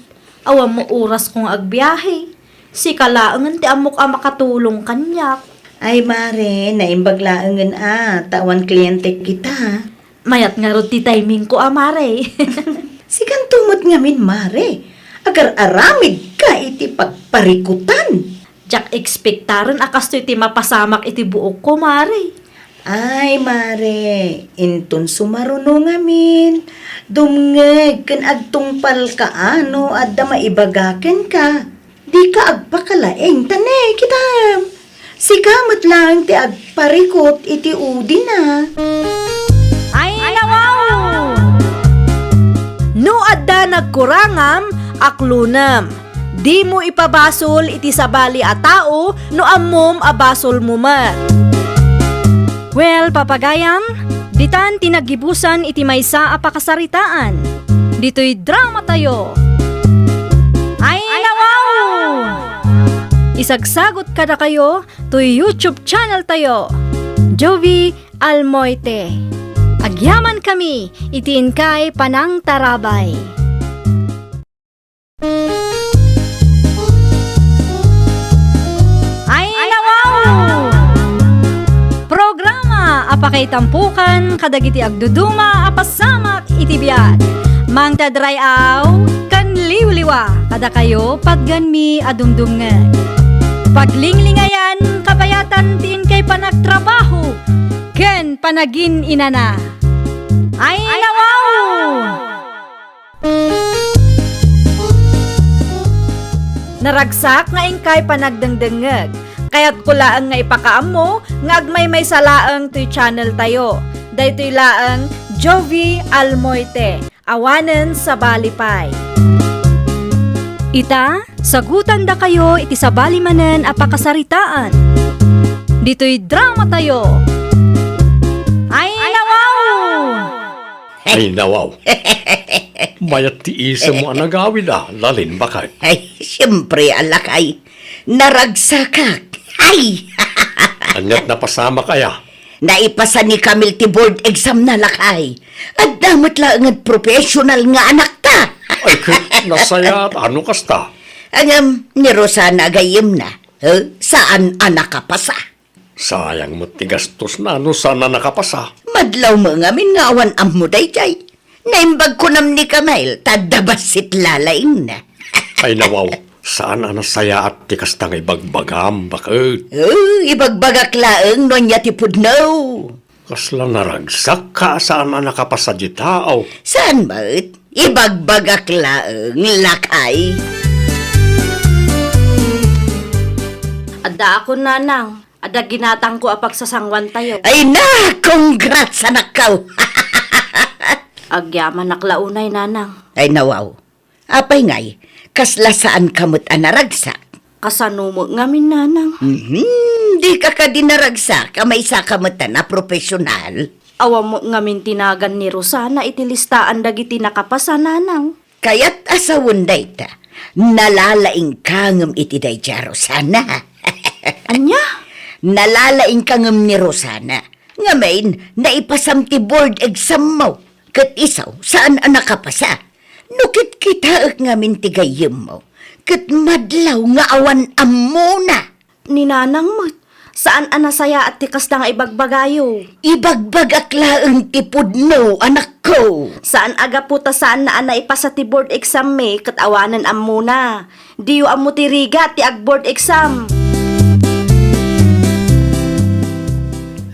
Awan met orasko nga agbiahe. Sika laengen ti ammok a makatulong kaniak. Ay, Mare, naimbag laengen a, ta awan kliente kita. Mayat ngarud ti timingko a, Mare. Sikanto met ngamin, Mare. Agar-aramidka iti pagparikutan. Diak ekspektaren a kastoy ti mapasamak iti buokko, Mare. Ay, Mare, inton sumaruno ngamin, dumngeg ken agtungpalka a no adda maibaga kenka. Dika agpakalaing ta ne, kitam. Sika met laeng ti agparikut iti udina. Ay, nawaw! No adda nagkurangam, aklonem. Dimo ipabasol iti sabali a tao no ammom a basolmo met. Well, papagayam, ditan ti naggibusan iti maysa a pakasaritaan. Ditoy dramatayo. Ay, nawaw! Isagsagot kadakayo toy YouTube channel tayo, Jovie Almoite. Agyamankami iti inkay panangtarabay. Ay, nawaw! Programa a pakaitampukan kadagiti agduduma a pasamak iti biag. Mangted ray-aw ken liwliwa kadakayo patganmi a dumdumngeg. Paglinglingayan, kabayatan ti inkay panagtrabaho ken panagin-inana. Ay, nawaw! Naragsak nga inkay panagdengdengngeg. Kayatko laeng nga ipakaammo nga agmaymaysa laeng toy channel tayo. Daytoy laeng Jovie Almoite, awanen sabali pay. Ita, sagutandakayo iti sabali manen a pakasaritaan. Ditoy dramatayo. Ay, nawaw! Ay, nawaw. Mayat ti isemmo a nagawid a, Lalin, baket. Ay, siempre, a lakay. Naragsakak. Ay! Ania't napasamak aya? Naipasa ni Camille ti board examna, lakay. Adda met laeng a professional nga anakta. Ay, ket nasayaat a no kasta. Ngem, ni Rosana a gayyemna, eh, saan a nakapasa. Sayang met ti gastosna no saan a nakapasa. Madlaw met ngamin nga awan ammo daydiay. Naimbag kunam ni Camille, ta adda bassit lalaingna. Ay, nawaw, saan a nasayaat ti kasta nga ibagbagam, baket. Eh, ibagbagak laeng no ania ti pudno. Kasla naragsakka a saan a nakapasa dita, aw. Saan met? Ibagbagak laeng, lakay. Addaakon, nanang. Adda ginatangko a pagsasangwantayo. Ay na! Congrats, anakko! Agyamanak la unay, nanang. Ay, nawaw. Apay ngay, kasla saanka met a naragsak? Kasano met ngamin, nanang? Mhm, dika kadi naragsak a maysaka met a profesional? Awan met ngamin ti nagan ni Rosana iti listaan dagiti nakapasa, nanang. Kayat a sawen dayta, nalalaingka ngem iti daydiay a Rosana. Ania? Nalalaingka ngem ni Rosana. Ngamin, naipasam ti board exam mo. Ket isu, saan a nakapasa. No kitkitaek ngamin ti gayyemmo, ket madlaw nga awan ammona. Ni nanang met, saan a nasayaat ti kasta nga ibagbagayo. Ibagbagak laeng ti pudno, anakko. Saan a gapu ta saanna a naipasa ti board exam mi ket awanen ammona. Diyo ammo ti rigat ti ag-board exam.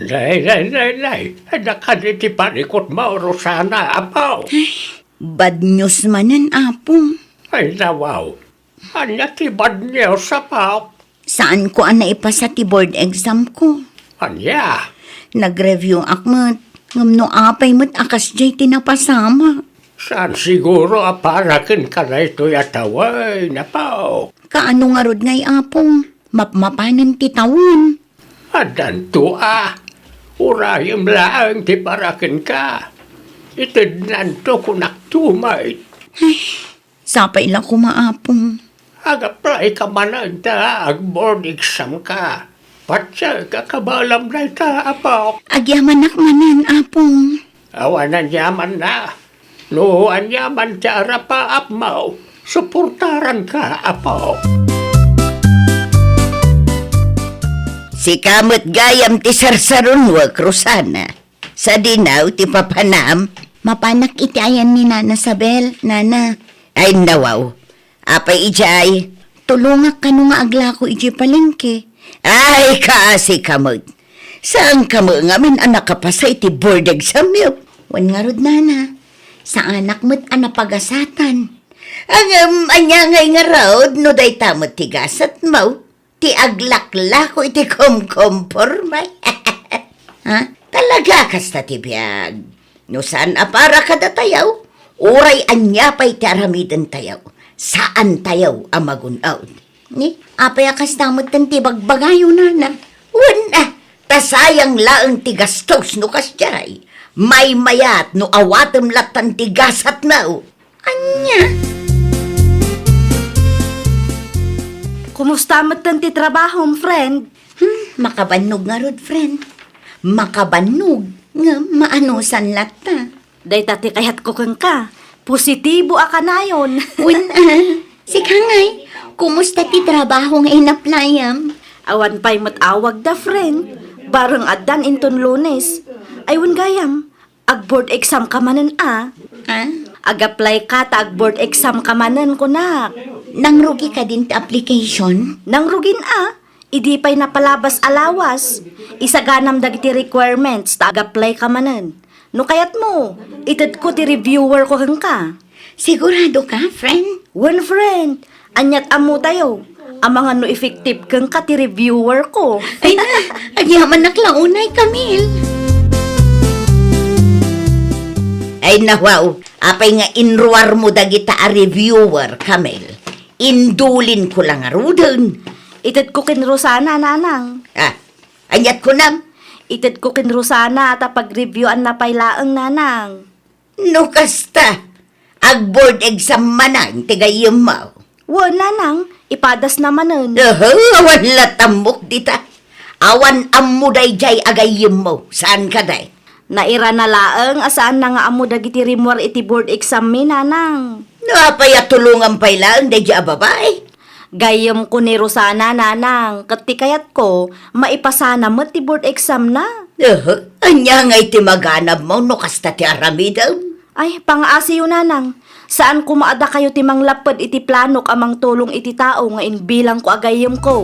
Nay, nay, nay, nay. Adda kadi ti parikutmo, Rosana, apo. Bad news manen, Apo. Ay, nawaw. Ania ti bad news, apo? Saanko a naipasa ti board exam ko. Ania? Nag-review ak met. Ngem no apay met a kasdiay ti napasama. Saan siguro a para kenka daytoy a tawen, apo? Kaano ngarud ngay, Apo? Mapmapanen ti tawen. Addanto a. Urayem laeng ti para kenka. Itednanto kunakto met. Ay, sapay la koma, Apo. Agaplayka manen ta ag-board exam ka. Patiek a kabaelam dayta, Apo. Agyamanak manen, Apo. Awan aniamanna. No aniaman ti arapaapmo, suportaranka, Apo. Sika met gayam ti sarsarunuek, Rosana. Sadino ti papanam? Mapanak iti ayan ni Nana Sabel, Nana. Ay, nawaw. Apay idiay? Tulongak kano nga aglako idiay palengke. Ay, kaasika met. Saanka met ngamin a nakapasa iti board exam yo? Wen ngarud, Nana. Saanak met a napagasatan. Ngem, ania ngay ngarud no dayta met ti gasatmo? ti aglaklako iti kumkumporme. Ha? Talaga kasta ti biag. No saan a para kadatayo, uray ania pay ti aramidentayo, saantayo a magun-od. Ni, apay a kasta metten ti bagbagayo, nana? Wen, a, ta sayang laeng ti gastos no kasdiay. Maymayat no awatem lattan ti gasatmo. Ania? Kumusta metten ti trabahom, friend? Hmm, makabannog ngarud, friend. Makabannog nga maanusan latta. Dayta ti kayatko kenka. Positibo a kanayon. Wen, a, sika ngay, kumusta ti trabaho nga inaplayam? Awan pay met awagda, friend. Bareng addan inton Lunes. Ay, wen gayam, ag-board exam ka manen a. Ha? Ag-apply ka ta ag-board exam ka manen, kunak. Nangrugi kadin ti application? Nangrugin a. Idi pay napalabas a lawas, isaganam dagiti requirements ta ag-apply ka manen. No kayatmo, itedko ti reviewer ko kenka. Sigurado ka, friend? Wen, friend. Aniat ammotayo. Amangan no effective kenka ti reviewer ko. Ay na, agyamanak la unay, Camille. Ay na, wow. Apay nga inruarmo dagita a reviewer, Camille? Indulinko la ngaruden. Itedko ken Rosana, nanang. Ah, aniat kunam? Itedko ken Rosana ta pag-reviewanna pay laeng, nanang. No kasta, ag-board exam manen ti gayyemmo? Wen, nanang, ipadasna manen. Aha, awan la ammok dita. Awan ammo daydiay a gayyemmo, saan kadi? Nairana laeng a saanna nga ammo dagiti rimmuar iti board exam mi, nanang. No apay a tulongam pay laeng daydiay a babai? Gayyemko ni Rosana, nanang, ket ti kayatko, maipasana met ti board examna. Aha, ania ngay ti maganabmo no kasta ti aramidem? Ay, pangaasiyo, nanang. Saan koma a dakayo ti manglapped iti planok a mangtulong iti tao nga imbilangko a gayyemko.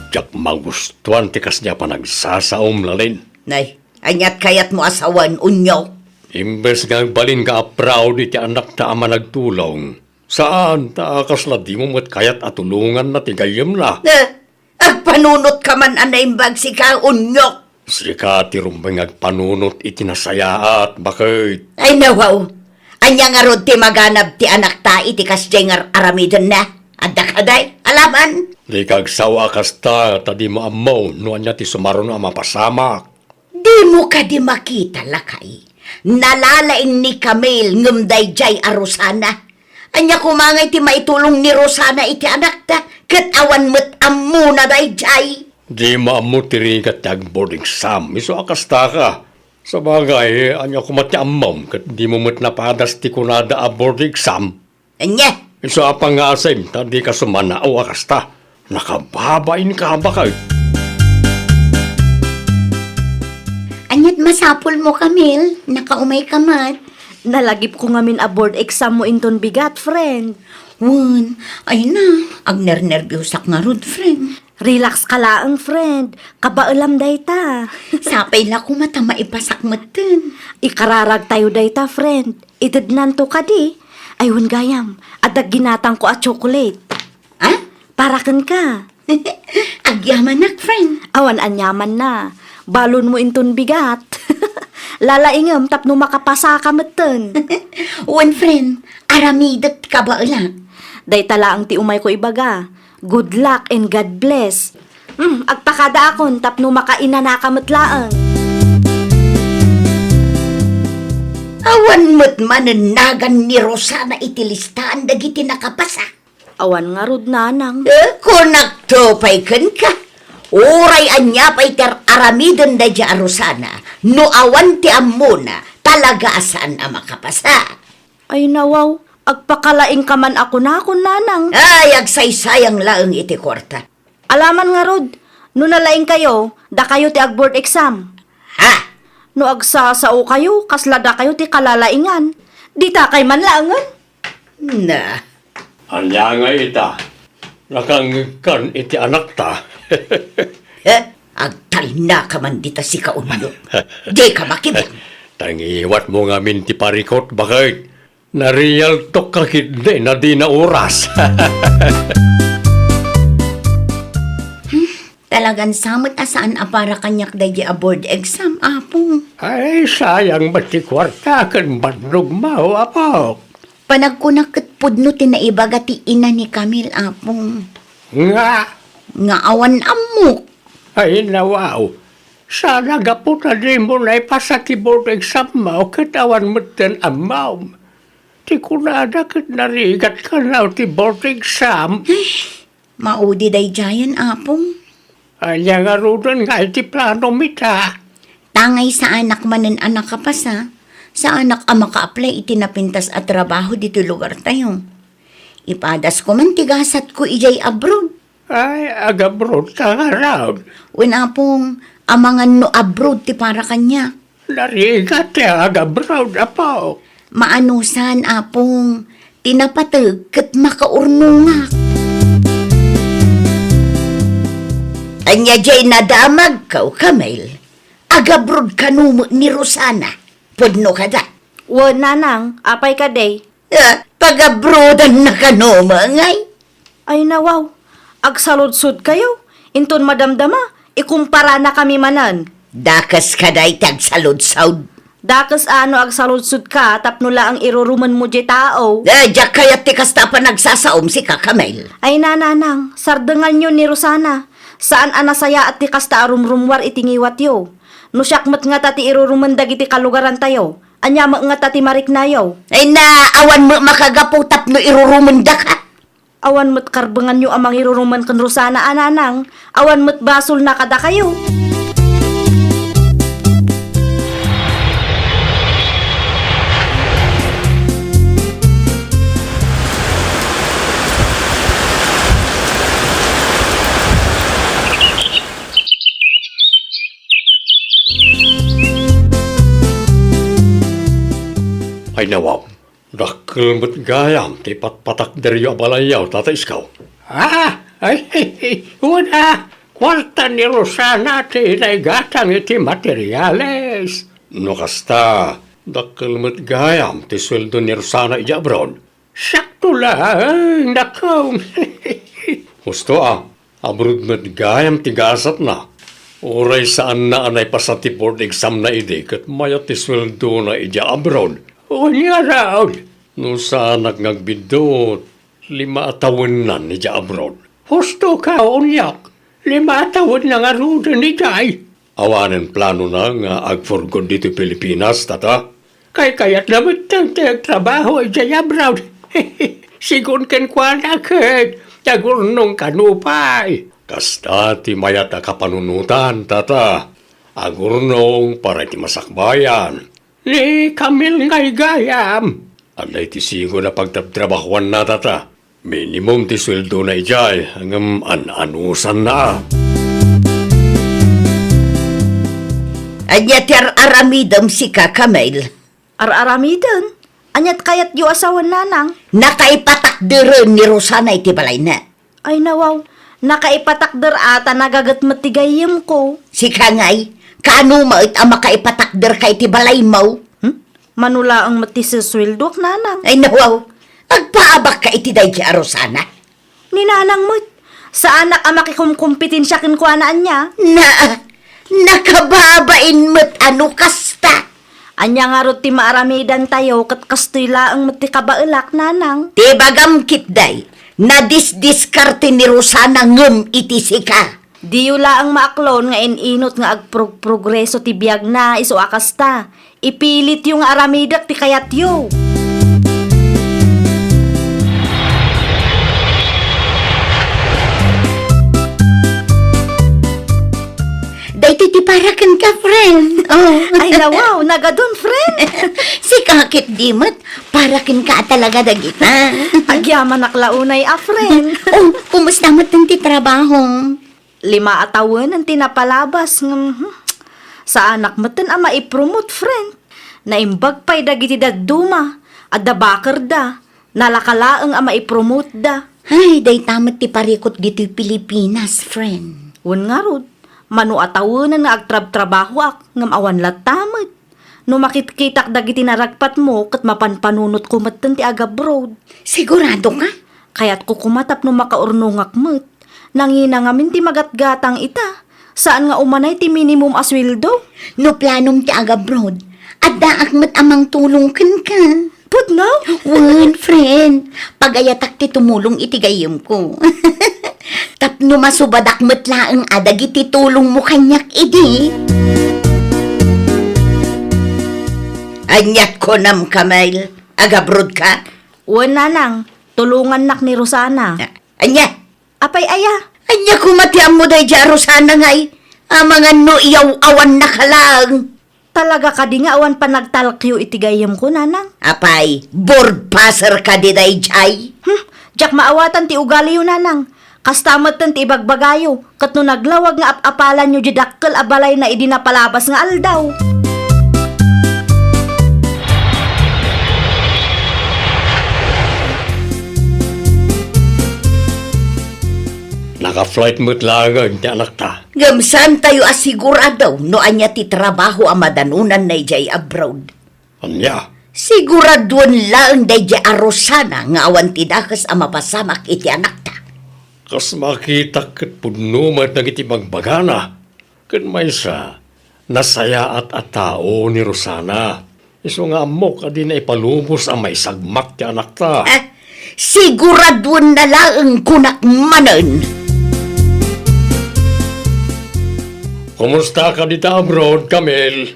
Diak magustuan ti kasdi a panagsasaom, Lalin. Nay, aniat kayatmo a sawen, Unyo? Imbes nga agbalinka a proud iti anakta a managtulong, saan ta kasla dimo met kayat a tulonganna ti gayyemna. Eh, Agpanunotka man a naimbag sika, Unyok. Sika ti rumbeng nga agpanunot iti nasayaat, baket. Ay, nawaw. Ania ngarud ti maganab ti anakta iti kasdiay nga ar-aramidenna? Adda kadi alaman? Dika agsao a kasta, ta dimo ammo no ania ti sumaruno a mapasamak. Dimo kadi makita, lakay? Nalalaing ni Camille ngem daydiay a Rosana. Ania koma ngay ti maitulong ni Rosana iti anakta, ket awan met ammona daydiay? Dimo ammo ti rigat ti ag-board exam, isu a kastaka. Sabagay, ania koma ti ammom, ket dimo met napadas ti kunada a board exam? Ania? Isu a pangngaasim, ta dika sumanao a kasta. Nakababainka, baket. Aniat masapulmo, Camille? Nakaumayka met. Nalagipko ngamin a board exammo inton bigat, friend. Wen, ay na, agnernerbiosak ngarud, friend. Relax ka laeng, friend. Kabaelam dayta. Sapay la koma ta maipasak metten. Ikararagtayo dayta, friend. Itednanto kadi? Ay, wen gayam, adda ginatangko a chocolate. Ah? Para kenka. Agyamanak, friend. Awan aniamanna. Balonmo inton bigat. Lalaingem tapno makapasaka metten. Wen, friend, aramidek ti kabaelak. Dayta laeng ti umayko ibaga. Good luck and God bless. Hmm, agpakadaakon tapno makainanaka met laeng. Awan met manen nagan ni Rosana iti listaan dagiti nakapasa. Awan ngarud, nanang. Eh, kunakto pay kenka. Uray ania pay ti ar-aramiden daydiay a Rosana, no awan ti ammona, talaga a saan a makapasa. Ay, nawaw, agpakalaingka man a kunakon, nanang. Ay, agsaysayang laeng iti kuarta. Alaman ngarud, no nalaingkayo, dakayo ti ag-board exam. Ha? No agsasaokayo, kasla dakayo ti kalalaingan. Ditakay man laengen. Na. Ania nga ita? Nakangngegkan iti anakta. Eh, agtalnaka man dita, sika, Unyo. Dika makibeng. Tangiwatmo ngamin ti parikut, baket. Narialtok ka ketdi, nadina oras. Talagan sa met a saan a para kaniak daydi a board exam, Apo. Ay, sayang met ti kuarta ken bannogmo, Apo. Panagkunak ket pudno ti naibaga ti ina ni Camille, Apo. Nga? Nga awan ammok. Ay, nawaw. Sana gapu ta dimo naipasa ti board exammo ket awan metten ammom. Ti kunada ket narigat kano ti board exam. Ay, maudi daydiayen, Apo. Ania ngaruden nga iti planom ita? Tangay saanak manen a nakapasa, saanak a maka-apply iti napintas a trabaho ditoy lugartayo. Ipadasko man ti gasatko idiay abroad. Ay, agabroad ka ngarud? Wen, Apong, amangan no abroad ti para kaniak. Narigat ti agabroad, Apo. Maanusan, Apong, ti napateg ket makaurnongak. Ania diay nadamagko, Camille? Agabroad kano met ni Rosana? Pudno kada? Wen, Nanang, apay kadi? Ah, pagabroadanna kano met ngay? Ay, nawaw. Agsaludsodkayo. Inton madamdama, ikumparanakami manen. Dakes kada iti agsaludsod. Dakes a no agsaludsodka tapno laeng irurumenmo diay tao. Eh, diak kayat ti kasta a panagsasaom, sika, Camille. Ay, Nanang, sardenganyo ni Rosana. Saan a nasayaat ti kasta a rumrummuar iti ngiwatyo. No siak met ngata ti irurumen dagiti kalugarantayo, ania met ngata ti mariknayo? Ay na, awan met makagapu tapno irurumendaka. Awan met karbenganyo a mangirurumen ken Rosana a, Nanang. Awan met basolna kadakayo. Ay, nawaw. Dakkel met gayam ti patpatakderyo a balayyo, Tata Isko. Ah, ay, wen a, kuarta ni Rosana ti naigatang iti materiales. No kasta, dakkel met gayam ti sueldo ni Rosana idiay abroad. Sakto laeng, dakkel. Husto a, abroad met gayam ti gasatna. Uray saanna a naipasa ti board examna idi ket mayat ti sueldona idiay abroad. Wen ngarud? No saanak nga agbiddut, lima a tawennan idiay abroad. Husto ka, Unyak. Lima a tawenna ngaruden idiay. Awanen planona nga agpurgod ditoy Pilipinas, Tata? Kaykayatna metten ti agtrabaho idiay abroad. Sigun kenkuana ket, agurnong kano pay. Kasta ti mayat a kapanunotan, Tata. Agurnong para iti masakbayan. Ni Camille ngay gayam. Adda iti sigun a pagtrabtrabahoanna, Tata. Minimum ti sueldona idiay, ngem an-anusanna. Ania ti ar-aramidem, sika, Camille? Ar-aramiden? Aniat kayatyo a sawen, Nanang? Nakaipatakderen ni Rosana iti balayna. Ay, nawaw. Nakaipatakder a ta nagaget met ti gayyemko. Sika ngay, kaano met a makaipatakderka iti balaymo? Hmm? Mano laeng met ti sesueldoak, Nanang. Ay, nawaw. Agpaabakka iti daydi a Rosana. Ni Nanang met, saanak a makikumkompetensia kenkuana ania? Na, nakababain met a no kasta. Ania ngarud ti maaramidantayo ket kastoy laeng met ti kabaelak, Nanang? Ti bagam ketdi, nadisdiskarte ni Rosana ngem iti sika. Diyo laeng maaklon nga in-inot nga agprogrogreso ti biagna isu a kasta. Ipilityo nga aramidek ti kayatyo. Daytoy ti para kenka, friend. Oh. Ay, nawaw, nagadun, friend. Sika ketdi met, para kenka talaga dagita. Agyamanak la unay a friend. Oh, kumusta met ti trabaho? Lima a tawen ti napalabas ngem, hmm, saanak metten a maipromote, friend. Naimbag pay dagiti dadduma, adda bakerda, nalaka laeng a maipromote da. Ay, dayta met ti parikut ditoy Pilipinas, friend. Wen ngarud, mano a tawenen nga agtrabtrabahoak ngem awan latta met. No makitkitak dagiti naragpatmo, ket mapanpanunotko metten ti agabroad. Sigurado ka? Kayatko koma tapno makaurnongak met. Nangina ngamin ti magatgatang ita. Saan nga umanay ti minimum a sueldo? No planom ti agabroad, addaak met a mangtulong kenka. Pudno? Wen, friend. Pagayatak ti tumulong iti gayyemko. Tapno masubadak met laeng a dagiti tulongmo kaniak idi. Aniat kunam, Kamel? Agabroad ka? Wen, nanang. Tulongannak ni Rosana. Ania? Apay aya? Ania koma ti ammo daydiay a Rosana ngay? Amangan no iyaw-awanna ka laeng. Talaga kadi nga awan panagtalkyo iti gayyemko, nanang? Apay, board passer kadi daydiay? Hmm, diak maawatan ti ugaliyo, nanang. Kasta metten ti ibagbagayo, ket no naglawag nga ap-apalanyo diay dakkel a balayna idi napalabas nga aldaw. Naka-flight met laengen ti anakta. Ngem saantayo a sigurado no ania ti trabaho a madanonanna idiay abroad. Ania? Siguradoen laeng daydiay a Rosana nga awan ti dakes a mapasamak iti anakta. Kas makitak ket pudno met dagiti bagbagana. Ken maysa, nasayaat a tao ni Rosana. Isu nga ammok a dina ipalubos a maisagmak ti anakta. Eh, siguradoenna laeng kunak manen. Kumusta ka dita abroad, Camille?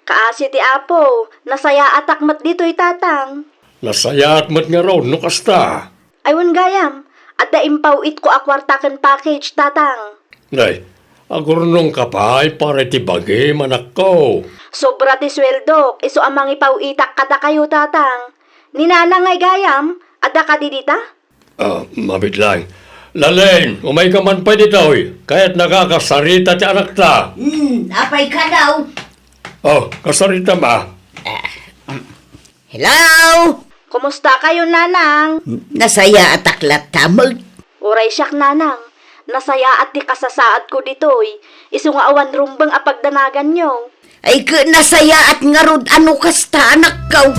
Kaasi ti Apo, nasayaatak met ditoy, Tatang. Nasayaat met ngarud no kasta. Ay, wen gayam, adda impaw-itko a kuarta ken package, Tatang. Nay, agurnongka pay para iti bagim, anakko. Sobra ti sueldok, isu a mangipaw-itak kadakayo, Tatang. Ni Nanang ngay gayam, adda kadi dita? Ah, mabiit lang. Laleng, umayka man pay ditoy. Kayatnaka kasarita ti anakta. Hmm, apay kano? Oh, kasarita ma. Hello? Kumusta kayo, Nanang? Nasayaatak latta met. Uray siak, Nanang. Nasayaat ti kasasaadko ditoy. Isu nga awan rumbeng a pagdanaganyo. Ay, ket nasayaat ngarud a no kasta, anakko.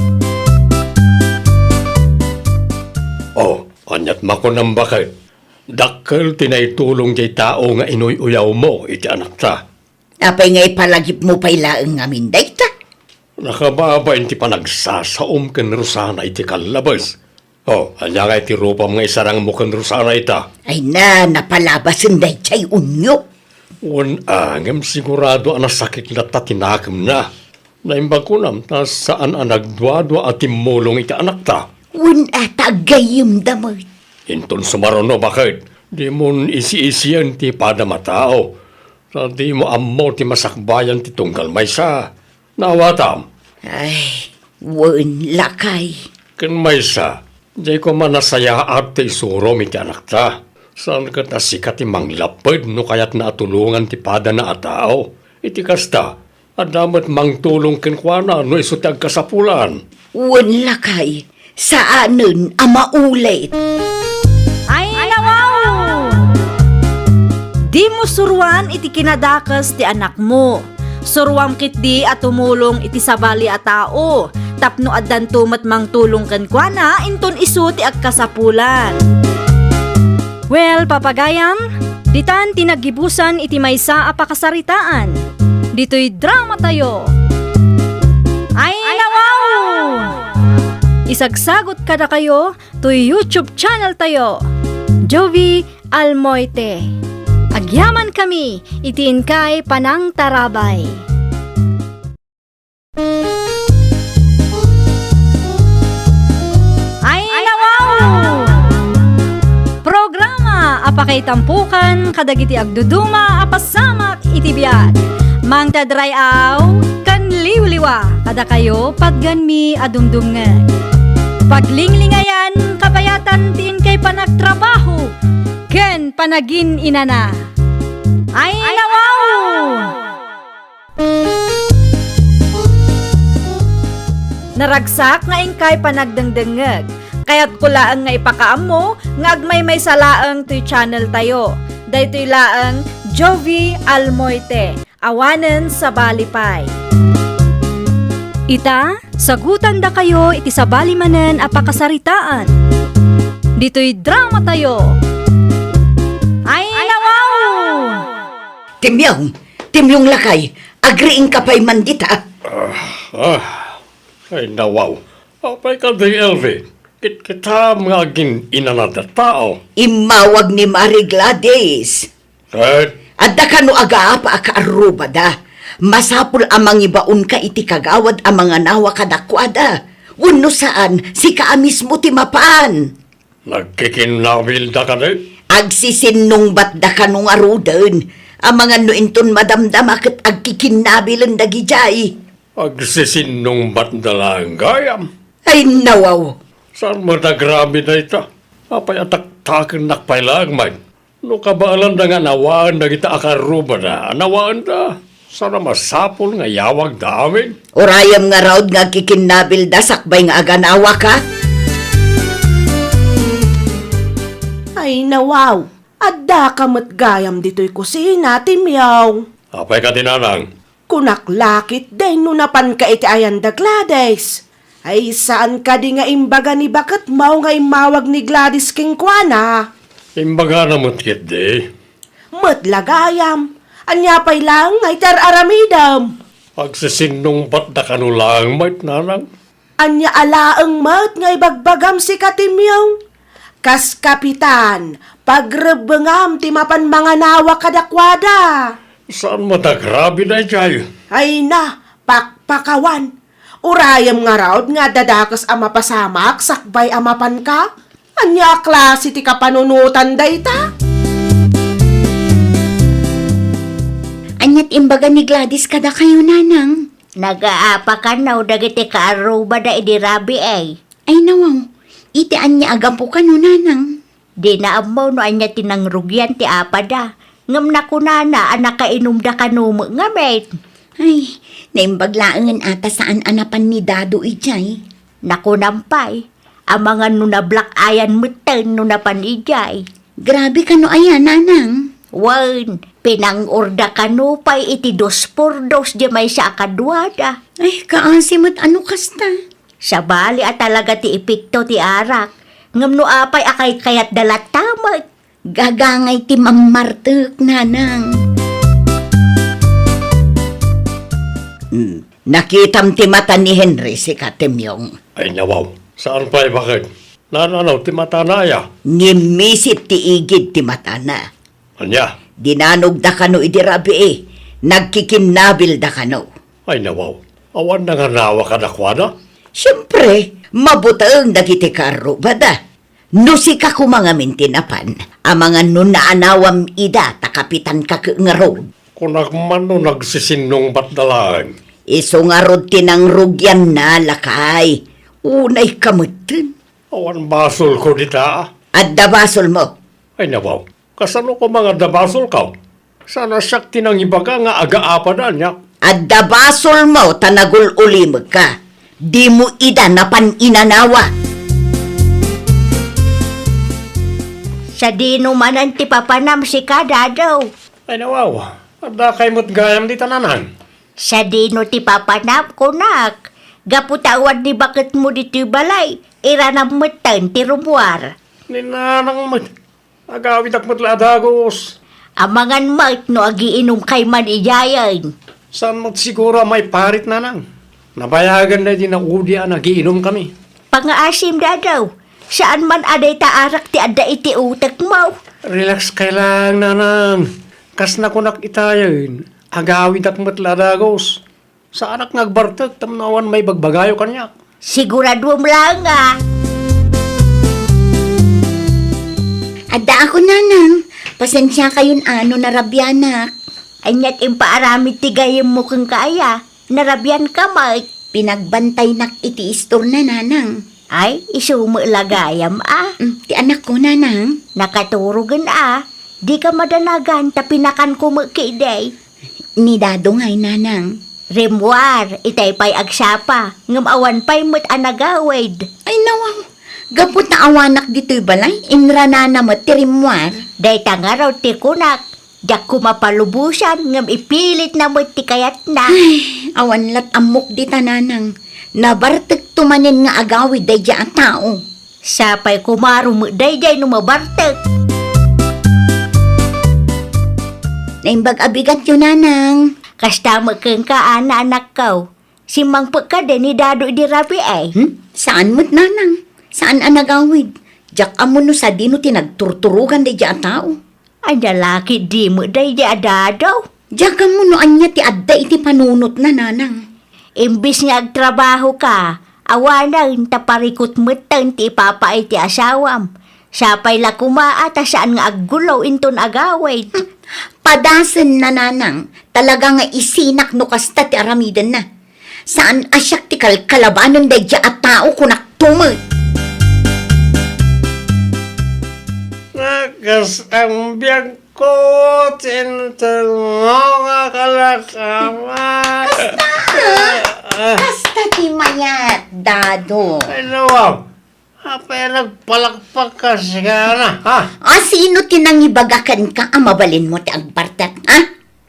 Oh, aniat makunam baket? Dakkel ti naitulong diay tao nga inuy-uyawmo iti anakta. Apay nga ipalagipmo pay laeng ngamin dayta? Nakababain ti panagsasaom ken Rosana iti kallabes. Oh, ania ngay ti rupam nga isarangmo ken Rosana ita? Ay na, napalabasen daydiay unyo. Wen, a, ngem sigurado a nasakit latta ti nakemna. Naimbag kunam ta saan a nagduadua a timmulong iti anakta. Wen, a, ta aggayemda met. Inton sumaruno, baket, dimon isi-isien ti padam a tao. Ta dimo ammo ti masakbayan ti tunggal maysa. Naawatam? Ay, wen, lakay. Ken maysa, diay koma nasayaat ti isurom iti anakta. Saan ket a sika ti manglapped no kayatna a tulongan ti padana a tao. Iti kasta, adda met mangtulong kenkuana no isu ti agkasapulan. Wen, lakay. Saanen a maulit. Ay, nawaw! Dimo suroan iti kinadakes ti anakmo. Suroam ketdi a tumulong iti sabali a tao, tapno addanto met mangtulong kenkuana inton isu ti agkasapulan. Well, papagayam, ditan ti naggibusan iti maysa a pakasaritaan. Ditoy dramatayo. Ay, nawaw! Isagsagot kadakayo toy YouTube channel tayo, Jovi Almoite. Agyaman kami iti inkay panangtarabay. Ay, nawaw! Programa a pakaitampukan kadagiti agduduma a pasamak iti biag. Mangted ray-aw ken liwliwa kadakayo patgenmi a dumdumngeg. Paglinglingayan kabayatan ti inkay panagtrabaho ken panagin-inana. Ay, nawaw! Naragsak nga inkay panagdengdengngeg. Kayatko laeng nga ipakaammo nga agmaymaysa laeng toy channel tayo. Daytoy laeng Jovi Almoite, awanen sabali pay. Ita, sagutandakayo iti sabali manen a pakasaritaan. Ditoy dramatayo. Ay, nawaw! Timyong, Timyong lakay, agriingka pay man dita. Ah, ah. Ay, nawaw. Apay kadi, Elvie? Kitkitam nga agin-inanad a tao. Immawag ni Mari Gladys. Ket? Adda kano agaapa a kaarrubada. Masapul a mangibaonka iti kagawad a manganawa kadakuada. Wenno saan, sika a mismo ti mapan. Nagkikinnabilda kadi? Agsisinnungbatda kano ngaruden. Amangan no inton madamdama ket agkikinnabilen dagidiay. Agsisinnungbatda laeng gayam. Ay, nawaw! Saan met a grabe dayta? Apay a taktakennak pay laeng met? No kabaelanda nga nawaen dagita a karrubada, nawaenda. Saan a masapul nga iyawagda amin? Urayem ngarud nga agkikinnabilda sakbay nga aganawaka? Ay, nawaw! Addaka met gayam ditoy kusina, Timyong. Apay kadi, nanang? Kunak la ketdi no napanka iti ayan da Gladys. Ay, saan kadi nga imbaga ni baketmo nga immawag ni Gladys kenkuana? Imbagana met ketdi. Met la gayam, ania pay laeng nga iti ar-aramidem? Agsisinnungbatda kano laeng met, nanang. Ania a laeng met nga ibagbagam, sika Timyong? Kas kapitan, pagrebbengam ti mapan manganawa kadakuada. Saan met a grabe daydiay? Ay na, pakpakawan. Urayem ngarud nga adda dakes a mapasamak sakbay a mapanka? Ania a klase ti kapanunotan dayta? Ania't imbaga ni Gladys kadakayo, nanang? Nagaapa kano dagiti kaarrubada idi rabii? Ay, nawaw, iti ania a gapu kano, nanang? Dina ammo no ania ti nangrugian ti apada, ngem nakunana a nakainumda kano met ngamin. Ay, naimbag laengen a ta saan a napan ni Dado idiay. Nakunam pay, amangan no nablak-ayan metten no napan idiay. Grabe kano aya, nanang? Wen, pinang-orda kano pay iti dos por dos di maysa a kaduada. Ay, kaasi met a no kasta. Sabali a talaga ti epekto ti arak, ngem no apay a kaykayatda latta met? Gagangay ti mammartek, nanang. Hmm, nakitam ti mata ni Henry, sika Timyong? Ay, nawaw. Saan pay baket? Nananaw ti matana aya? Ngimmisit ti igid ti matana. Ania? Dinanogda kano idi rabii, nagkikinnabilda kano. Ay, nawaw. Awan nanganawa kadakuada? Siempre, mabuteng dagiti karrubada. No sika koma ngamin ti napan, amangan no naanawam ida ta kapitanka ket ngarud. Kunak man no nagsisinnungbatda laeng. Isu ngarud ti nangrugianna, lakay. Unayka metten. Awan basolko dita. Adda basolmo. Ay, nawaw. Kasano koma nga adda basolko? Saan a siak ti nangibaga nga agaapada ania? Adda basolmo ta nagul-ulimekka. Dimo ida napan inanawa. Sadino manen ti papanam, sika, Dado? Ay, nawaw. Addakay met gayam dita, nanang. Sadino ti papanam, kunak? Gapu ta awan ni baketmo ditoy balay, iranam metten ti rummuar. Ni nanang met. Agawidak met la a dagus. Amangan met no agiinumkay man idiayen. Saan met siguro a maiparit, nanang? Nabayagan daydi naudi a nagiinumkami. Pangaasim, Dado. Saan man a dayta arak ti adda iti utekmo. Relax kay lang, nanang. Kas nakunak itayen, agawidak met la a dagus. Saanak nga agbartek tapno awan maibagbagayo kaniak. Siguraduem laeng a. Addaak, nanang. Pasensiakayon a no narabianak. Ania't impaaramid ti gayyemmo kenka aya? Narabianka met. Pinagbantaynak iti istorna, nanang. Ay, isu met la gayam a. Mm, ti anakko, nanang. Nakaturogen a. Dika madanagan ta pinakanko met ketdi. Ni Dado ngay, nanang. Rimmuar, itay pay agsapa, ngem awan pay met a nagawid. Ay, nawaw. Gapu ta awanak ditoy balay, inranana met ti rimmuar. Dayta ngarud ti kunak. Diak koma palubosan ngem ipilitna met ti kayatna. Ay, awan lat ammok dita, nanang. Nabartekto manen nga agawid daydiay a tao. Sapay koma met daydiay no mabartek. Naimbag a bigatyo, nanang. Kasta met kenka, Ana, anakko. Simmangpet kadi ni Dado idi rabii? Hmm? Saan met, nanang. Saan a nagawid. Diak ammo no sadino ti nagturturogan daydiay a tao. Ania la ketdi met daydiay a Dado? Diak ammo no ania ti adda iti panunotna, nanang. Imbes nga agtrabahoka, awanen ta parikut metten ti ipapaay ti asawam. Sapay la koma a ta saan nga aggulo inton agawid. Padasenna, nanang. Talaga nga isinak no kasta ti aramidenna. Saan a siak ti kalkalabanen daydiay a tao, kunakto met. Nakas ang biag ko, tinterno nga kalakaman. Kasta! Ah, ah. Kasta ti mayat, Dado. Ay, nawaw. Apay a nagpalakpak ka, sigana, ha? A, sino ti nangibaga kenka a mabalinmo ti agbartek, ha?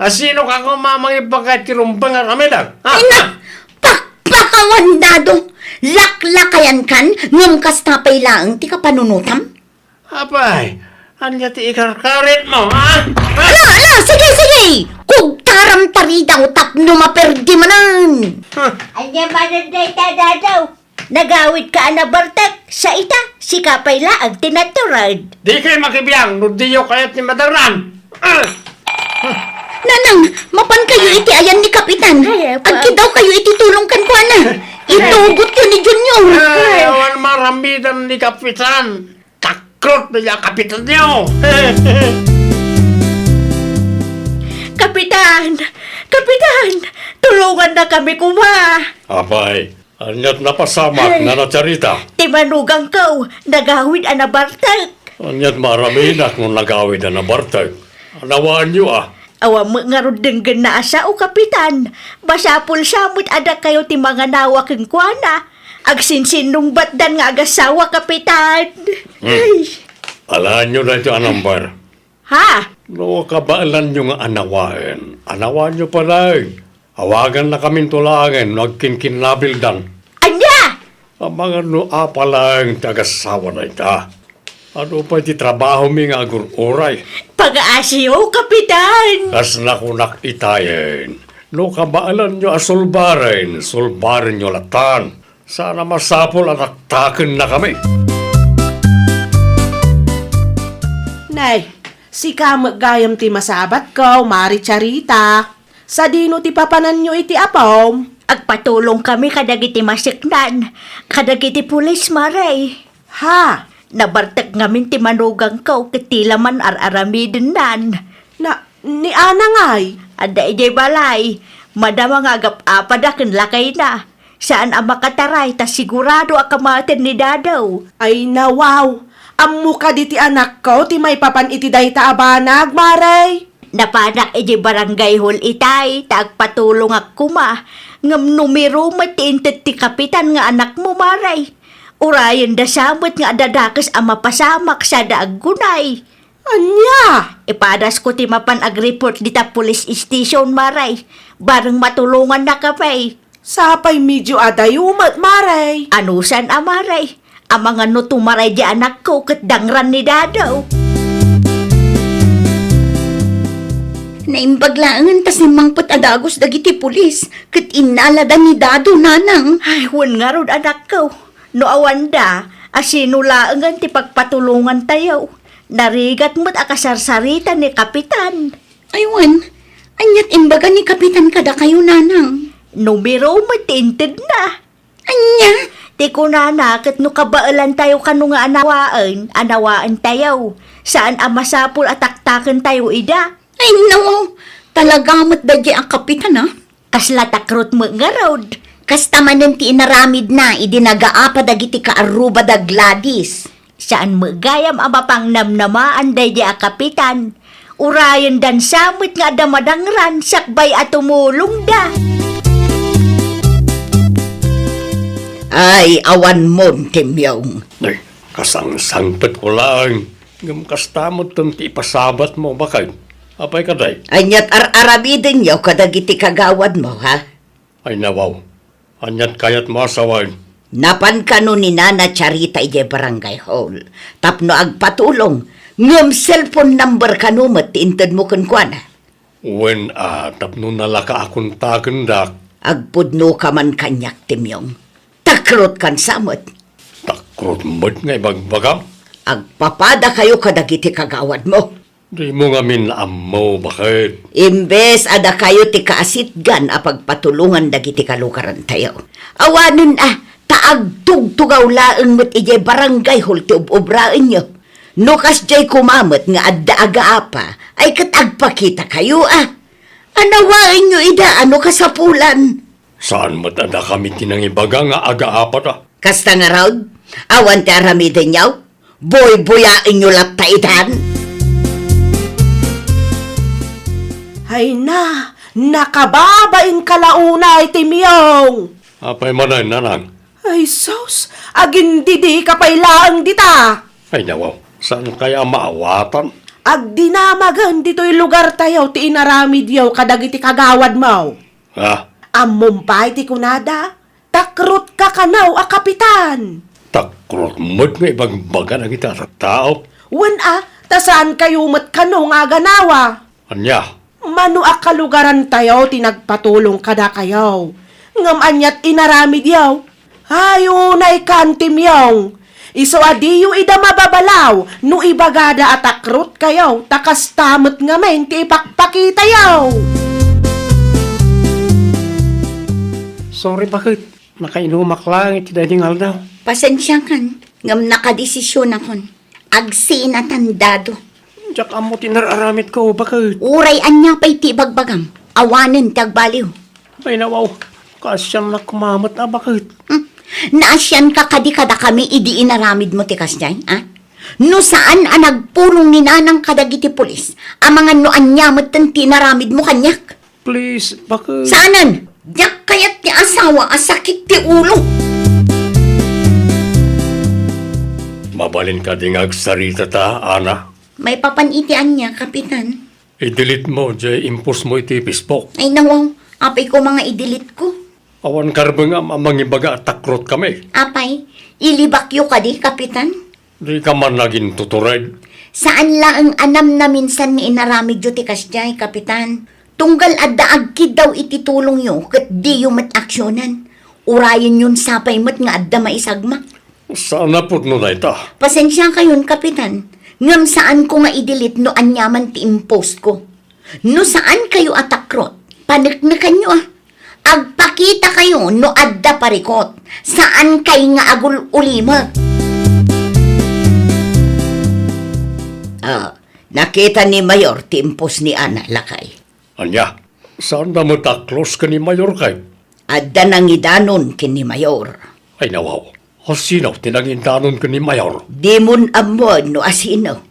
A, sino ka koma mangibaga ti rumbeng a aramidem, ha? Ay, na, pakpakawan, Dado! Laklakayankan, ngem kasta pay laeng ti kapanunotam? Apay, ania ti ikarkaritmo, ha? Ha? Ala, ala, sige, sige! Kugtaram ta ridaw tapno maperdi manen! Ha? Ania manen dayta, Dado? Nagawidka a nabartek, sa ita, sika pay laeng ti natured. Dikay makibiang no diyo kayat ni madangran. Ah! Nanang, mapankayo iti ayan ni Kapitan. Ay, apa. Agkidawkayo iti tulong kenkuana. Itugotyo ni Junior. Ay, awan maramidan ni Kapitan. Takrot na niya Kapitan niyo. Kapitan! Kapitan! Tulongannakami koma! Apay, ania't napasamak, Nana Charita? Ti manugangko, nagawid a nabartek. Ania't maaraminak no nagawid a nabartek? Anawaanyo a? Awan met ngarud denggenna a sao, Kapitan. Masapul sa met a dakayo ti manganawa kenkuana. Agsinsinnungbatdan nga agassawa, Kapitan. Hmm. Ay. Alaenyo daytoy a number. Ha? No kabaelanyo nga anawaen, anawaenyo pay laeng. Awagannakaminto laengen no agkinkinnabildan. Ania? Amangan no apay laeng ti agassawa dayta. Adu pay ti trabahomi nga agur-uray. Pagaasiyo, Kapitan! Kas nakunak itayen, no kabaelanyo a sulbaren, sulbarenyo latan. Saan a masapul a taktakennakami. Nay, sika met gayam ti masabatko, Mari Charita. Sadino ti papananyo iti apom? Agpatulongkami kadagiti maseknan, kadagiti pulis, Mari. Ha? Nabartek ngamin ti manugangko ket ti la man ar-aramidennan. Na, ni Ana ngay? Adda idiay balay. Madama nga agap-apada ken lakayna. Saan a makataray ta sigurado a kamaten ni Dado. Ay, nawaw! Ammo kadi ti anakko ti maipapan iti dayta a banag, Mare? Napanak idiay barangay hall itay ta agpatulongak koma, ngem numero met ti inted ti kapitan nga anakmo, Mare. Urayenda sa met nga adda dakes a mapasamak sada aggunay. Ania? Ipadasko ti mapan agreport dita police station, Mare. Bareng matulongannakami. Sapay medio adayo met, Mare. Anusan a, Mare? Amangan no tumaray di anakko ket dangran ni Dado. Naimbag laengen ta simmangpet a dagus dagiti pulis ket innalada ni Dado, nanang. Ay, wen ngarud, anakko. No awanda, a sino laengen ti pagpatulongantayo? Narigat met a kasarsarita ni Kapitan. Ay, wen, ania't imbaga ni Kapitan kadakayo, nanang? Numero met ti intedna. Ania? Ti kunana ket no kabaelantayo kano nga anawaen, anawaentayo. Saan a masapul a taktakentayo ida. Ay, no, talaga met daydiay a kapitan, a. Kasla takrot met ngarud. Kasta manen ti inaramidna idi nagaapa dagiti kaarruba da Gladys. Saan met gayam a mapangnamnamaan daydiay a kapitan. Urayendan sa met nga adda madangran sakbay a tumulongda. Ay, awan mon, Timyong. Ay, kasangsangpetko laeng. Ngem kasta metten ti ipasabatmo, baket. Apay kadi? Aniat ar-aramidenyo kadagiti kagawadmo, ha? Ay, nawaw. Aniat kayatmo a sawen? Napan kano ni Nana Charita idiay barangay hall tapno agpatulong, ngem cellphone number kano met ti intedmo kenkuana? Wen a, tapno nalaka a kontakendak. Agpudnoka man kaniak, Timyong. Takrot kan sa met. Takrot met nga ibagbagam? Agpapadakayo kadagiti kagawadmo. Dimo ngamin ammo, baket? Imbes a dakayo ti kaasitgan a pagpatulongan dagiti kalugarantayo. Awanen a, ta agtugtugaw laeng met idiay barangay hall ti ub-ubraenyo. No kasdiay koma met nga adda agaapa, ay ket agpakitakayo a. Anawaenyo ida a no kasapulan. Saan met a dakami ti nangibaga nga agaapata? Kasta ngarud, awan ti aramidenyo? Buybuyaenyo latta itan? Ay na, nakababain ka la unay, Timyong! Apay manen, nanang? Ay sus, agindidika pay laeng dita! Ay nawaw, saan kaya maawatan? Agdinamagen ditoy lugartayo ti inaramidyo kadagiti kagawadmo. Ha? Ammom pay ti kunada? Takrotka kano a kapitan. Takrot met nga ibagbaga dagiti a tattao. Wen a, ta saan kayo met kano nga aganawa. Ania? Mano a kalugarantayo ti nagpatulong kadakayo. Ngem aniat inaramidyo? Ay, unay kan, Timyong. Isu a diyo ida mababalaw no ibagada a takrot kayo, ta kasta met ngamin ti ipakpakitayo. Sorry, baket. Nakainumak laeng iti daydi nga aldaw. Pasensiakan, ngem nakadesisionakon. Agsinatan dado. Diak ammo ti nar-aramidko, baket. Uray ania pay ti ibagbagam, awanen ti agbaliw. Ay, nawaw. Kaasiannak koma met a, baket. Hmm. Naasianka kadi kadakami idi inaramidmo ti kasdiay, a? No saan a nagpulong ni nanang kadagiti pulis, amangan no ania metten ti inaramidmo kaniak. Please, baket. Saanen! Diak kayat ti asawa a sakit ti ulo! Mabalin kadi nga agsarita ta, Ana? Maipapan iti ania, Kapitan? I-delete mo, jay impostmo iti Facebook. Ay, nawaw. Apay koma nga i-delete ko? Awan karbengam a mangibaga a takrotkami. Apay, ilibakyo kadi, Kapitan? Dika man nagintutured. Saan laeng a namnaminsan nga inaramidyo ti kasdiay, Kapitan. Tunggal adda agkiddaw iti tulongyo ket diyo met aksionen. Urayenyon sapay met nga adda maisagmak. Saan a pudno dayta? Pasensiakayon, Kapitan, ngem saanko nga i-delete no aniaman ti impostko. No saankayo a takrot, paneknekanyo a. Agpakitakayo no adda parikut. Saankay nga agul-ulimek. Ah, nakita ni Mayor ti impost ni Ana, lakay. Ania? Saanda met a close ken ni Mayor kay? Adda nangidanon ken ni Mayor. Ay, nawaw. Asino ti nangidanon ken ni Mayor? Dimon ammoen no asino.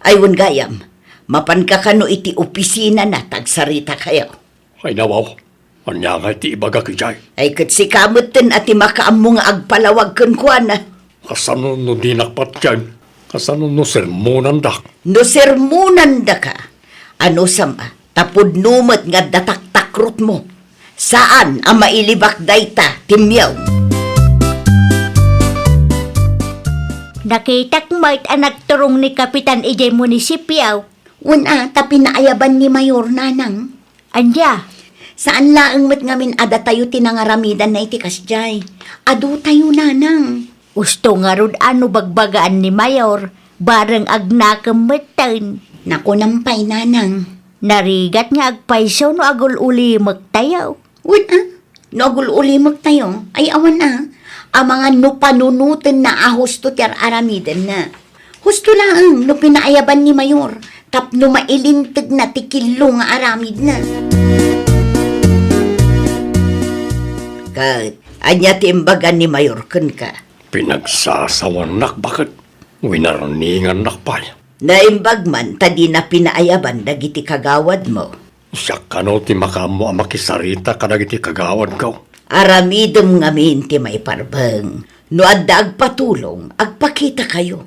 Ay, wen gayam, mapanka kano iti opisinana ta agsaritakayo. Ay, nawaw. Ania ngay ti ibagak idiay? Ay, ket sika metten a ti makaammo nga agpalawag kenkuana. Kasano no dinak patien? Kasano no sermonandak? No sermonandaka, anusam a, ta pudno met nga adda taktakrotmo. Saan a mailibak dayta, Timyong. Nakitak met a nagturong ni Kapitan idiay munisipio. Wen a, ta pinaayaban ni Mayor, nanang. Ania? Saan laeng met ngamin a datayo ti nangaramidanna iti kasdiay. Adutayo, nanang. Usto ngarud a no bagbagaan ni Mayor, bareng agnakem metten. Nakunam pay, nanang. Narigat nga agpayso no agul-ulimektayo. Wen a, no agul-ulimektayo, ay awan a. Amangan no panunotenna a husto ti ar-aramidenna. Husto laeng no pinaayaban ni Mayor tapno mailintegna ti killo nga aramidna. Ket ania ti imbaga ni Mayor kenka? Pinagsasawanak, baket. Winarningannak pay. Naimbag man ta dina pinaayaban dagiti kagawadmo. Siak kano ti makaammo a makisarita kadagiti kagawadko. Aramidem ngamin ti maiparbeng. No adda agpatulong, agpakitakayo.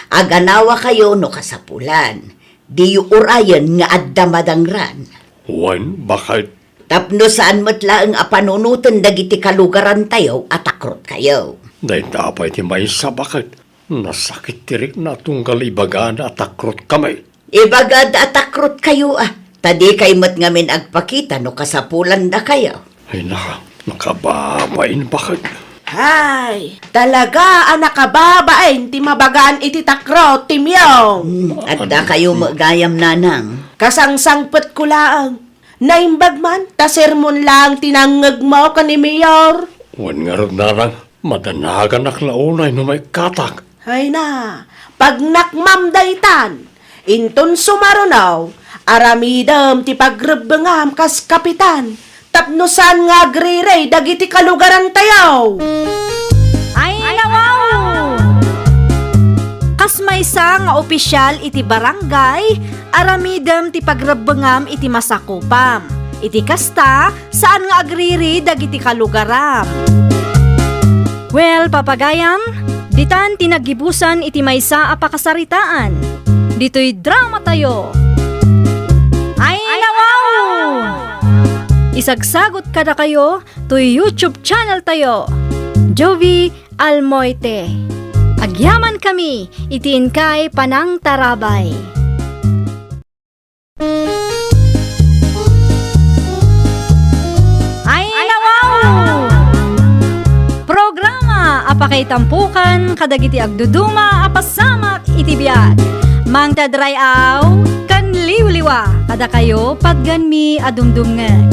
Aganawakayo no kasapulan. Diyo urayen nga adda madangran. Wen, baket. Tapno saan met laeng a panunoten dagiti kalugarantayo a takrotkayo. Dayta pay ti maysa, baket. Nasakit ti rikna tunggal ibagada a takrotkami. Ibagada a takrotkayo, a. Ta dikay met ngamin agpakita no kasapulandakayo. Ay, naka-, nakababain, baket. Hay, talaga a nakababain ti mabagaan iti takrot, Timyong. Hmm, addakayo met gayam, nanang. Kasangsangpetko laeng. Naimbag man, ta sermon laeng ti nangngegmo ken ni Mayor. Wen ngarud, nanang, madanaganak la unay no maikkatak. Ay na, pagnakmam daytan. Inton sumaruno, aramidem ti pagrebbengam kas kapitan, tapno saan nga agriri dagiti kalugarantayo. Ay, nawaw! Kas maysa nga opisyal iti barangay, aramidem ti pagrebbengam iti masakupam. Iti kasta, saan nga agriri dagiti kalugaram. Well, papagayam, ditan ti naggibusan iti maysa a pakasaritaan. Ditoy dramatayo. Ay, nawaw! Isagsagot kadakayo toy YouTube channel tayo, Jovie Almoite. Agyamankami iti inkay panangtarabay. Ay, nawaw! Programa a pakaitampukan kadagiti agduduma a pasamak iti biag. Mangted ray-aw ken liwliwa kadakayo patgenmi a dumdumngeg.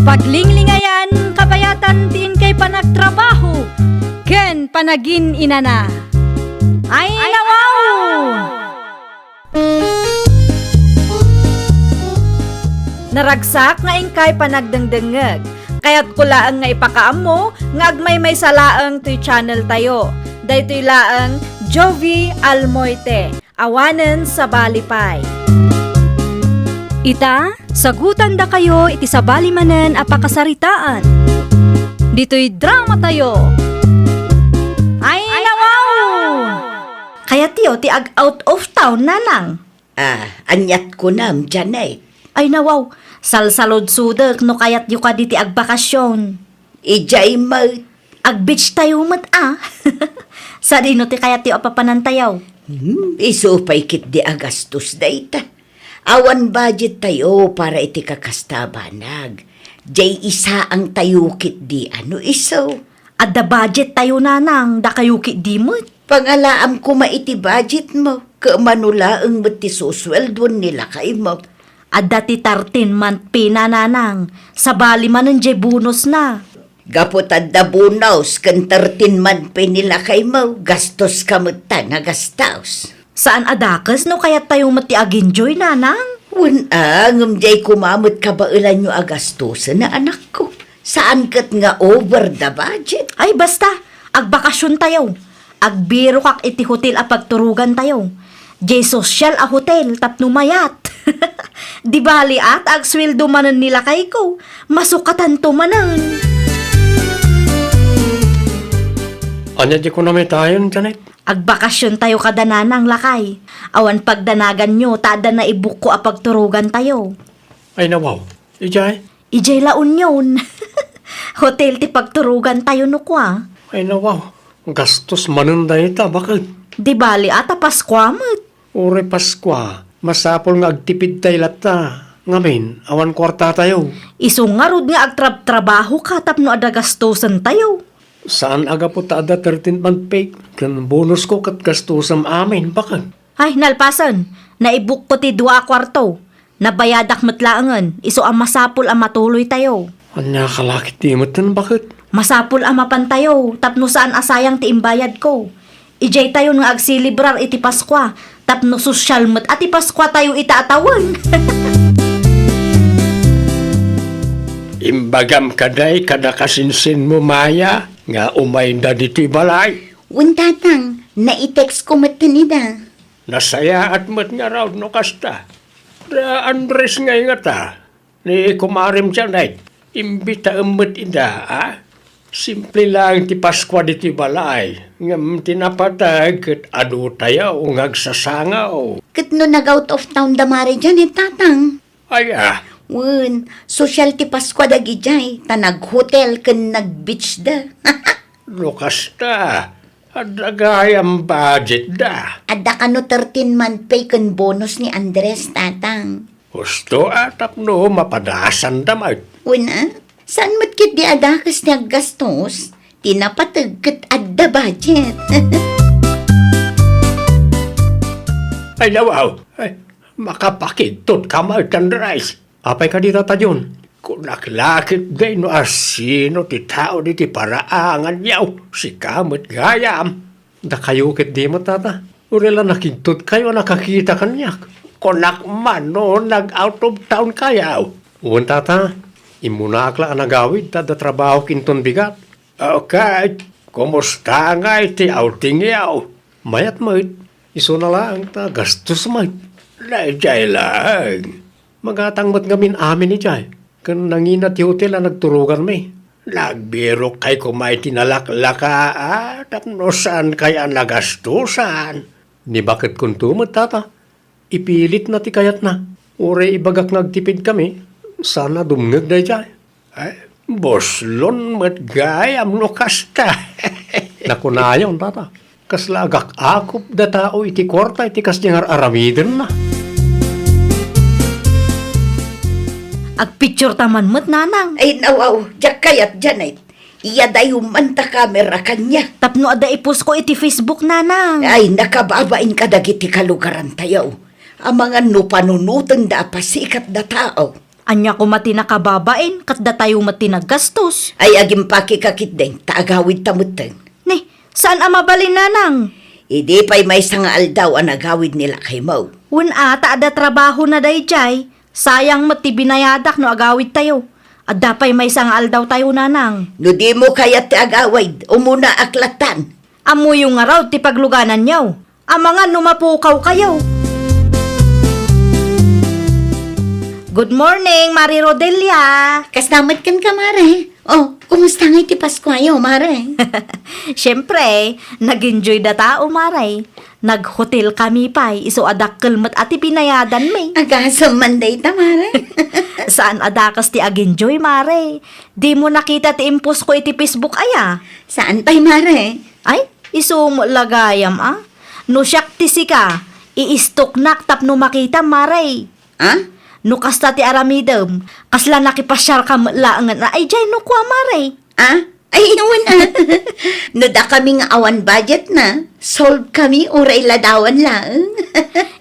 Paglinglingayan, kabayatan ti inkay panagtrabaho ken panagin-inana. Ay, nawaw! Naragsak nga inkay panagdengdengngeg. Kayatko laeng nga ipakaammo nga agmaymaysa laeng toy channel tayo. Daytoy laeng Jovie Almoite, awanen sabali pay. Ita, sagutandakayo iti sabali manen a pakasaritaan. Ditoy dramatayo. Ay, nawaw! Kayatyo ti ag-out of town, nanang? Ah, aniat kunam, Janet? Ay, nawaw, salsaludsodek no kayatyo kadi ti agbakasyon. Idiay met. Ag-beach tayo met, a. Sadino ti kayatyo a papanantayo? Hmm, isu pay ketdi a gastos dayta. Awan budget tayo para iti kakasta a banag. Diay isaang tayo ketdi a no isu. Adda budget tayo, nanang, dakayo ketdi met. Pangalaam koma iti budget mo, ket mano laeng met ti susueldon ni lakay mo. Adda ti thirteen month pay na, nanang, sabali manen diay bonus na. Gapu ta adda bonus ken thirteen month pay ni lakay mo, gastos ka met ta nga gastos. Saan a dakes no kayat tayo met ti agenjoy, nanang? Wen a, ngem diay koma met kabaelanyo a gastosen a, anakko. Saan ket nga over the budget. Ay, basta, agbakasyon tayo. Agbirokak iti hotel a pagturogan tayo. Diay sosyal a hotel tapno mayat. Di bali a ta agsueldo manen ni lakayko, masukatanto manen. Ania ti kunam itayon, Janet? Agbakasyon tayo kada nanang, lakay. Awan pagdanaganyo ta adda naibukko a pagturogan tayo. Ay, nawaw. Idiay? Idiay La Union. Hotel ti pagturogan tayo no kua. Ay, nawaw. Gastos manen dayta, baket. Di bali a ta Paskua met. Uray Paskua, masapul nga agtipid tay latta. Ngamin, awan kuarta tayo. Isu ngarud nga agtrabtrabaho ka tapno adda gastosen tayo. Saan a gapu ta adda thirteen month pay ken bonus ko ket gastosem amin, baket. Ay, nalpasen. Naibukko ti dua a kuarto. Nabayadak met laengen, isu a masapul a matuloy tayo. Ania ka la ketdi metten, baket? Masapul a mapan tayo, tapno saan a sayang ti imbayad ko. Idiay tayon nga agselebrar iti Paskua, tapno sosyal met a ti Paskua tayo ita a tawen. Imbagam kadi kada kasinsinmo, Maya, nga umayda ditoy balay? Wen, Tatang, naitext ko metten ida. Nasayaat met ngarud no kasta. Da Andres ngay ngata, ni kumarem Janet, imbitaem met ida, a? Simple laeng ti Paskua ditoy balay, ngem ti napateg ket adu tayo nga agsasangaw Ket no nag-out of town da Mare Janet, Tatang? Aya? Wen, sosyal ti Paskua dagidiay, ta nag-hotel ken nag-beach da. No kasta, adda gayam budget da. Adda kano thirteen month pay ken bonus ni Andres, Tatang. Husto a tapno mapadasanda met. Wen a, saan met ketdi a dakes ti aggastos? Ti napateg ket adda budget. Ay, nawaw. Ay, makapakidtot ka met, Andres. Apay kadi, Tata John? Kunak la ketdi no asino ti tao diti paraanganyo. Sika met gayam. Dakayo ketdi met, Tata. Uray la nakidtotkayo a nakakita kaniak. Kunak man no nag-out of town kayo. Wen, Tata. Immunaak la a nagawid ta adda trabahok inton bigat. Okay. Kumusta ngay ti outingyo? Mayat met. Isuna laeng ta gastos met. Daydiay laeng. Magatang met ngamin amin idiay, ken nangina ti hotel a nagturoganmi. Nagbirokkay koma iti nalaklaka, a, tapno saankay a nagastosan. Ni baketkonto met, Tata. Ipilitna ti kayatna. Uray ibagak nga agtipidkami, saan a dumngeg daydiay. Ay, buslon met gayam no kasta. Nakunayon, Tata. Kasla agak-akop da tao iti kuarta iti kasdi nga ar-aramidenna. Agpicture ta man met, Nanang. Ay, nawaw, diak kayat, Janet. Iyadayo man ta kamera kaniak. Tapno adda ipost ko iti Facebook, Nanang. Ay, nakababain kadagiti kalugarantayo. Amangan no panunotenda a pasikat da tao. Ania koma ti nakababain, ket datayo met ti naggastos. Ay, agimpakeka ketdin, ta agawidta metten. Ni, saan a mabalin, Nanang? Idi pay maysa nga aldaw a nagawid ni lakaymo. Wen a, ta adda trabahona daydiay. Sayang met ti binayadak no agawidtayo. Adda pay maysa nga aldawtayo, Nanang. No dimo kayat ti agawid, umunaak lattan. Ammoyo ngarud ti paglugananyo. Amangan no mapukawkayo. Good morning, Mare Rodelia. Kasta met kenka, Mare. Oh, kumusta ngay ti Paskuayo, Mare? Siempre, nag-enjoy da tao, Mare. Nag-hotel kami pay, isu a dakkel met a ti binayadanmi. Agasem man dayta, Mare. Saan a dakes ti ag-enjoy, Mare. Dimo nakita ti impost ko iti Facebook aya? Saan pay, Mare? Ay, isu met la gayam a. No siak ti sika, i-stalknak tapno makitam, Mare. A? No kasta ti aramidem, kasla nakipasiarka met laengen a idiay no kua, Mare. A? Ay, wen a. No dakami nga awan budgetna, solvekami uray ladawan laeng.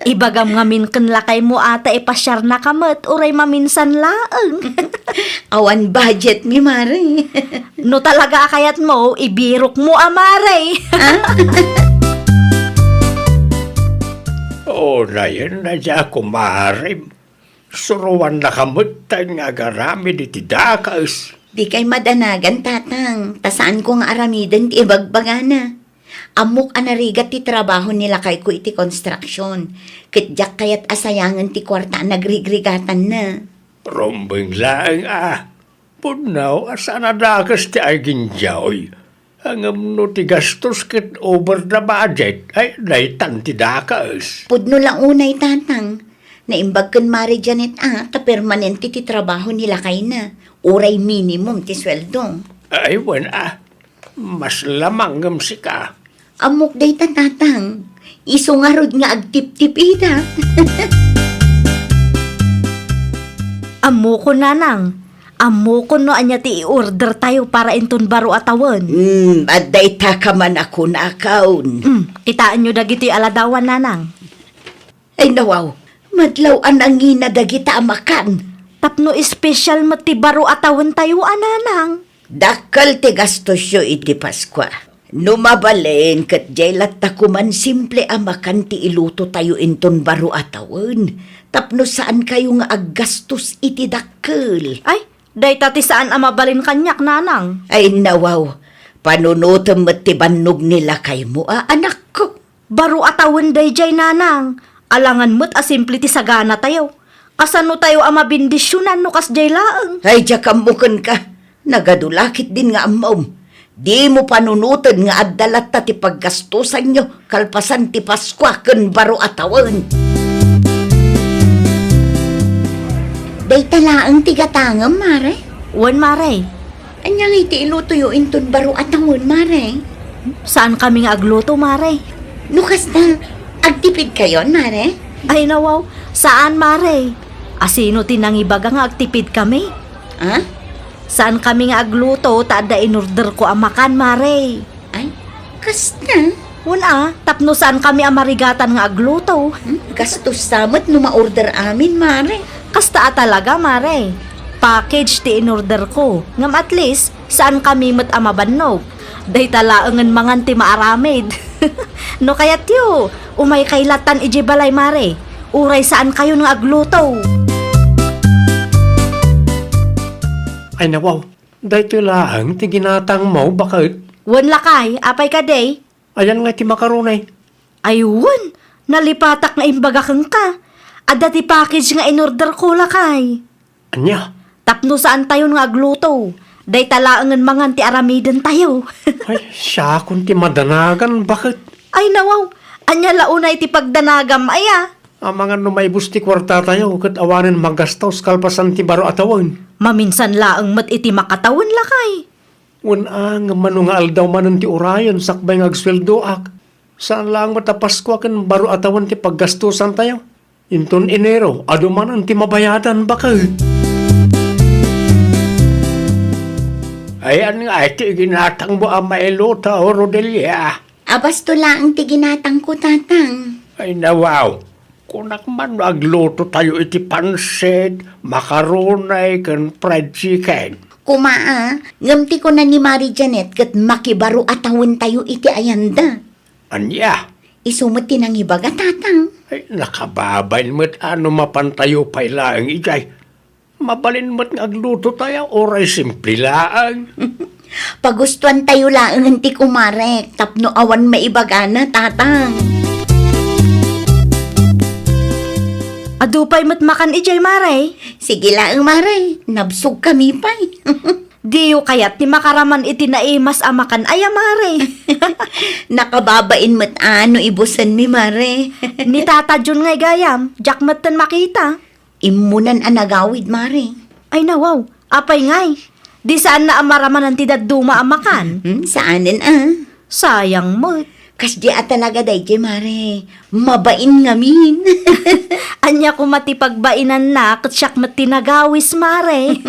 Ibagam ngamin ken lakaymo a ta ipasiarnaka met uray maminsan laeng. Awan budgetmi, Mare. No talaga a kayatmo, ibirokmo a, Mare. A? Unayen a diak, Mare. Suroannaka metten nga agaramid iti dakes. Dikay madanagan, Tatang, ta saanko nga aramiden ti ibagbagana. Ammok a narigat ti trabaho ni lakayko iti construction, ket diak kayat a sayangen ti kuarta a nagrigrigatanna. Rumbeng laeng a. Pudno a saan a dakes ti agindiaw. Ngem no ti gastos ket over the budget, ay, daytan ti dakes. Pudno la unay, Tatang. Naimbag ken Mare Janet a ta permanente ti trabaho ni lakayna, uray minimum ti sueldo. Ay, wen a. Mas lamang ngem sika. Ammok dayta, Tatang. Isu ngarud nga agtiptipida. Ammokon, Nanang. Ammokon no ania ti i-order tayo para inton baro a tawen. Hmm, adda ita ka man a kunakon. Hmm, kitaenyo dagitoy a ladawan, Nanang. Ay, nawaw, madlaw a nangina dagita a makan. Tapno espesyal met ti baro a tawen tayo a, Nanang. Dakkel ti gastosyo iti Paskua. No mabalin, ket diay latta koman simple a makan ti iluto tayo inton baro a tawen, tapno saan kayo nga aggastos iti dakkel. Ay, dayta ti saan a mabalin kaniak, Nanang. Ay, nawaw, panunotem met ti bannog ni lakaymo a, anakko. Baro a tawen daydiay, Nanang. Alangan met a simple ti sagana tayo. Kasano tayo a mabendisyonan no kasdiay laeng? Ay, diak ammo kenka. Nagadu la ketdin nga ammom. Dimo panunoten nga adda latta ti paggastosanyo kalpasan ti Paskua ken baro a tawen. Dayta laeng ti gatangem, Mare? Wen, Mare. Ania ngay ti ilutoyo inton baro a tawen, Mare? Saankami nga agluto, Mare. No kasta, agtipidkayon, Mare? Ay, nawaw. Saan, Mare. Asino ti nangibaga nga agtipidkami? Ha? Saankami nga agluto ta adda inorderko a makan, Mare. Ay, kasta? Wen a, tapno saankami a marigatan nga agluto. Hmm? Gastos sa met no ma-order amin, Mare. Kasta a talaga, Mare. Package ti inorderko. Ngem at least, saankami met a mabannog. Dayta laengen mangan ti maaramid. No kayatyo, umaykay latan idiay balay, Mare. Uray saankayon nga agluto. Ay, nawaw. Daytoy laeng ti ginatangmo, baket? Wen, lakay, apay kadi? Ayan nga ti makaroni. Ay, wen, nalipatak nga imbaga kenka. Adda ti package nga inorderko, lakay. Ania? Tapno saantayon nga agluto. Dayta laengen mangan ti aramidentayo. Ay, siakon ti madanagan, baket? Ay, nawaw, ania la unay ti pagdanagam, aya? Amangan no maibus ti kuartatayo ket awanen magastos kalpasan ti baro a tawen. Maminsan laeng met iti makatawen, lakay. Wen a, ngem mano nga aldaw manen ti urayen sakbay nga agsueldoak? Saan laeng met a Paskua ken baro a tawen ti paggastosantayo. Inton Enero, adu manen ti mabayadan, baket. Ayan nga ti ginatangmo a mailuto, Rodelia. A, basto laeng ti ginatangko, Tatang. Ay, nawaw. Kunak man no aglutotayo iti pansit, makaroni, ken fried chicken. Kuma a, ngem ti kuna ni Mari Janet ket makibaro a tawentayo iti ayanda. Ania? Isu met ti nangibaga, Tatang. Ay, nakababain met a no mapantayo pay laeng idiay. Mabalin met nga aglutotayo, uray simple laeng. Pagustuantayo laengen ti kumarek tapno awan maibagana, Tatang. Adu pay met makan idiay, Mare. Sige laeng, Mare. Nabsogkami pay. Diyo kayat ti makaraman iti naimas a makan aya, Mare? Nakababain met a no ibusenmi, Mare. Ni Tata Jun ngay gayam, diak metten makita. Immunan a nagawid, Mare. Ay, nawaw. Apay ngay? Di saanna a maramanan ti dadduma a makan? Hmm, saanen a. Sayang met. Kasdi a talaga daydiay, Mare. Mabain ngamin. Ania koma ti pagbainanna ket siak met ti nagawis, Mare.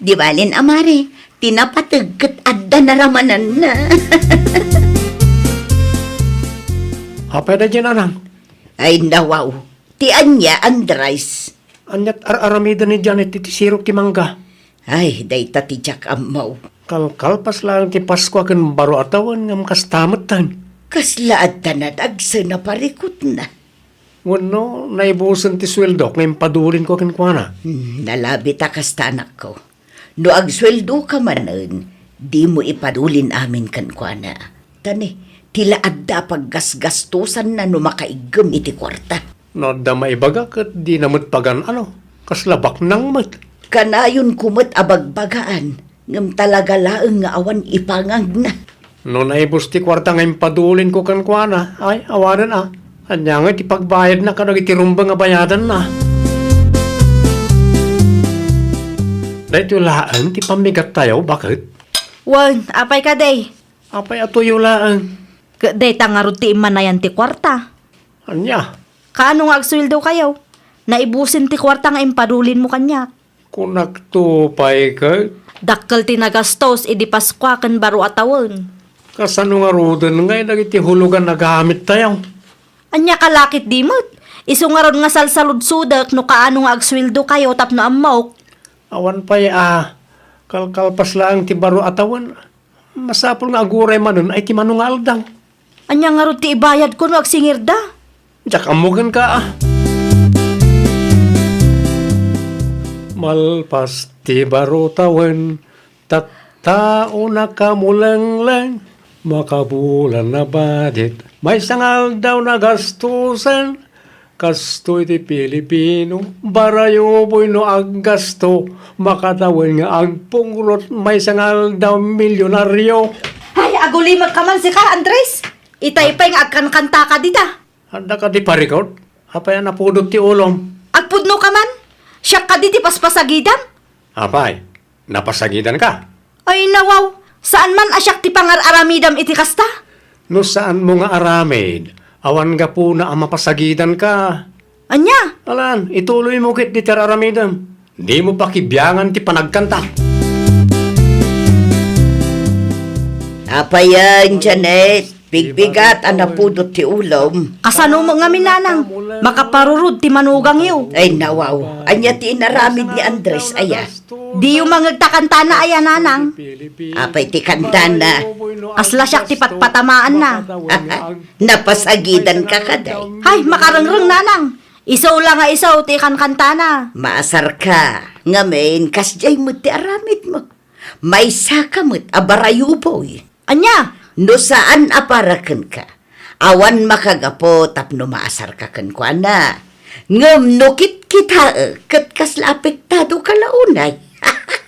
Di balen a, Mare. Ti napateg ket adda naramananna. Apay daydiay, Nanang? Ay, nawaw. Ti ania, Andres? Aniat ar-aramiden ni Janet iti sirok ti mangga? Ay, dayta ti diak ammo. Kalkalpas laeng ti Paskua ken baro a tawen ngem kasta metten. Kasla adda nadagsen a parikutna. Wenno, naibusen ti sueldok nga impadulinko kenkuana? Hmm, nalabit a kasta, anakko. No agsueldoka manen, dimo ipadulin amin kenkuana. Ta ne, ti la adda a paggasgastosanna no makaiggem iti kuarta. No adda maibaga ket dina met pagan-ano, kasla baknang met. Kanayonko met a bagbagaan, ngem talaga laeng nga awan ipangagna. No naibus ti kuarta nga impadulinko kenkuana, ay, awanen a. Ania ngay ti pagbayadna kadagiti rumbeng a bayadanna? Daytoy laeng ti pammigattayo, baket? Wen, apay kadi? Apay a tuyo laeng? Ket dayta ngarud ti immanayan ti kuarta. Ania? Kaano nga agsueldokayo? Naibusen ti kuarta nga impadulinmo kaniak. Kunakto pay ket? Dakkel ti nagastos idi Paskua ken baro a tawen. Kasano ngaruden ngay dagiti hulogan a gamittayo? Ania ka la ketdi met? Isu ngarud nga salsaludsodek no kaano nga agsueldokayo tapno ammok. Awan pay a, kalkalpas laeng ti baro a tawen. Masapul nga aguray manen ay ti mano nga aldaw. Ania ngarud ti ibayadko no agsingirda? Diak ammo kenka a. Malpas ti baro tawen, tattao nakamulengleng, makabulan a badit. Maysa nga aldaw nagastosen, Kastoy ti Pilipino, barayuboy no aggasto, makatawen nga agpungrot maysa nga aldaw milyonaryo. Ay, agulimekka man sika, Andres. Itay pay nga agkankantaka dita. Adda kadi parikut? Apay a napudot ti ulom? Agpudnoka man. Siak kadi ti paspasagidam? Apay, napasagidanka? Ay, nawaw, saan man a siak ti pangar-aramidam iti kasta? No saanmo nga aramid, awan gapuna a mapasagidanka. Ania? Alan, ituloymo ketdi ti ar-aramidem. Dimo pakibiangan ti panagkanta. Apayen, Janet? Bigbigat a napudot ti ulom. Kasano met ngamin, nanang? Makaparurod ti manugangyo. Ay, nawaw. Ania ti inaramid ni Andres, aya? Diyo mangeg ta kantana, aya, nanang? Apay ti kantana? Kasla siak ti patpatamaanna. Napasagidanka kadi? Hay, makarengreng, nanang. Isu la nga isu ti kankantana. Maasarka. Ngamin, kasdiay met ti aramidmo. Maysaka met a barayuboy. Ania? No saan a para kenka, awan makagapu tapno maasarka kenkuana. Ngem no kitkitaek, ket kasla apektado ka la unay.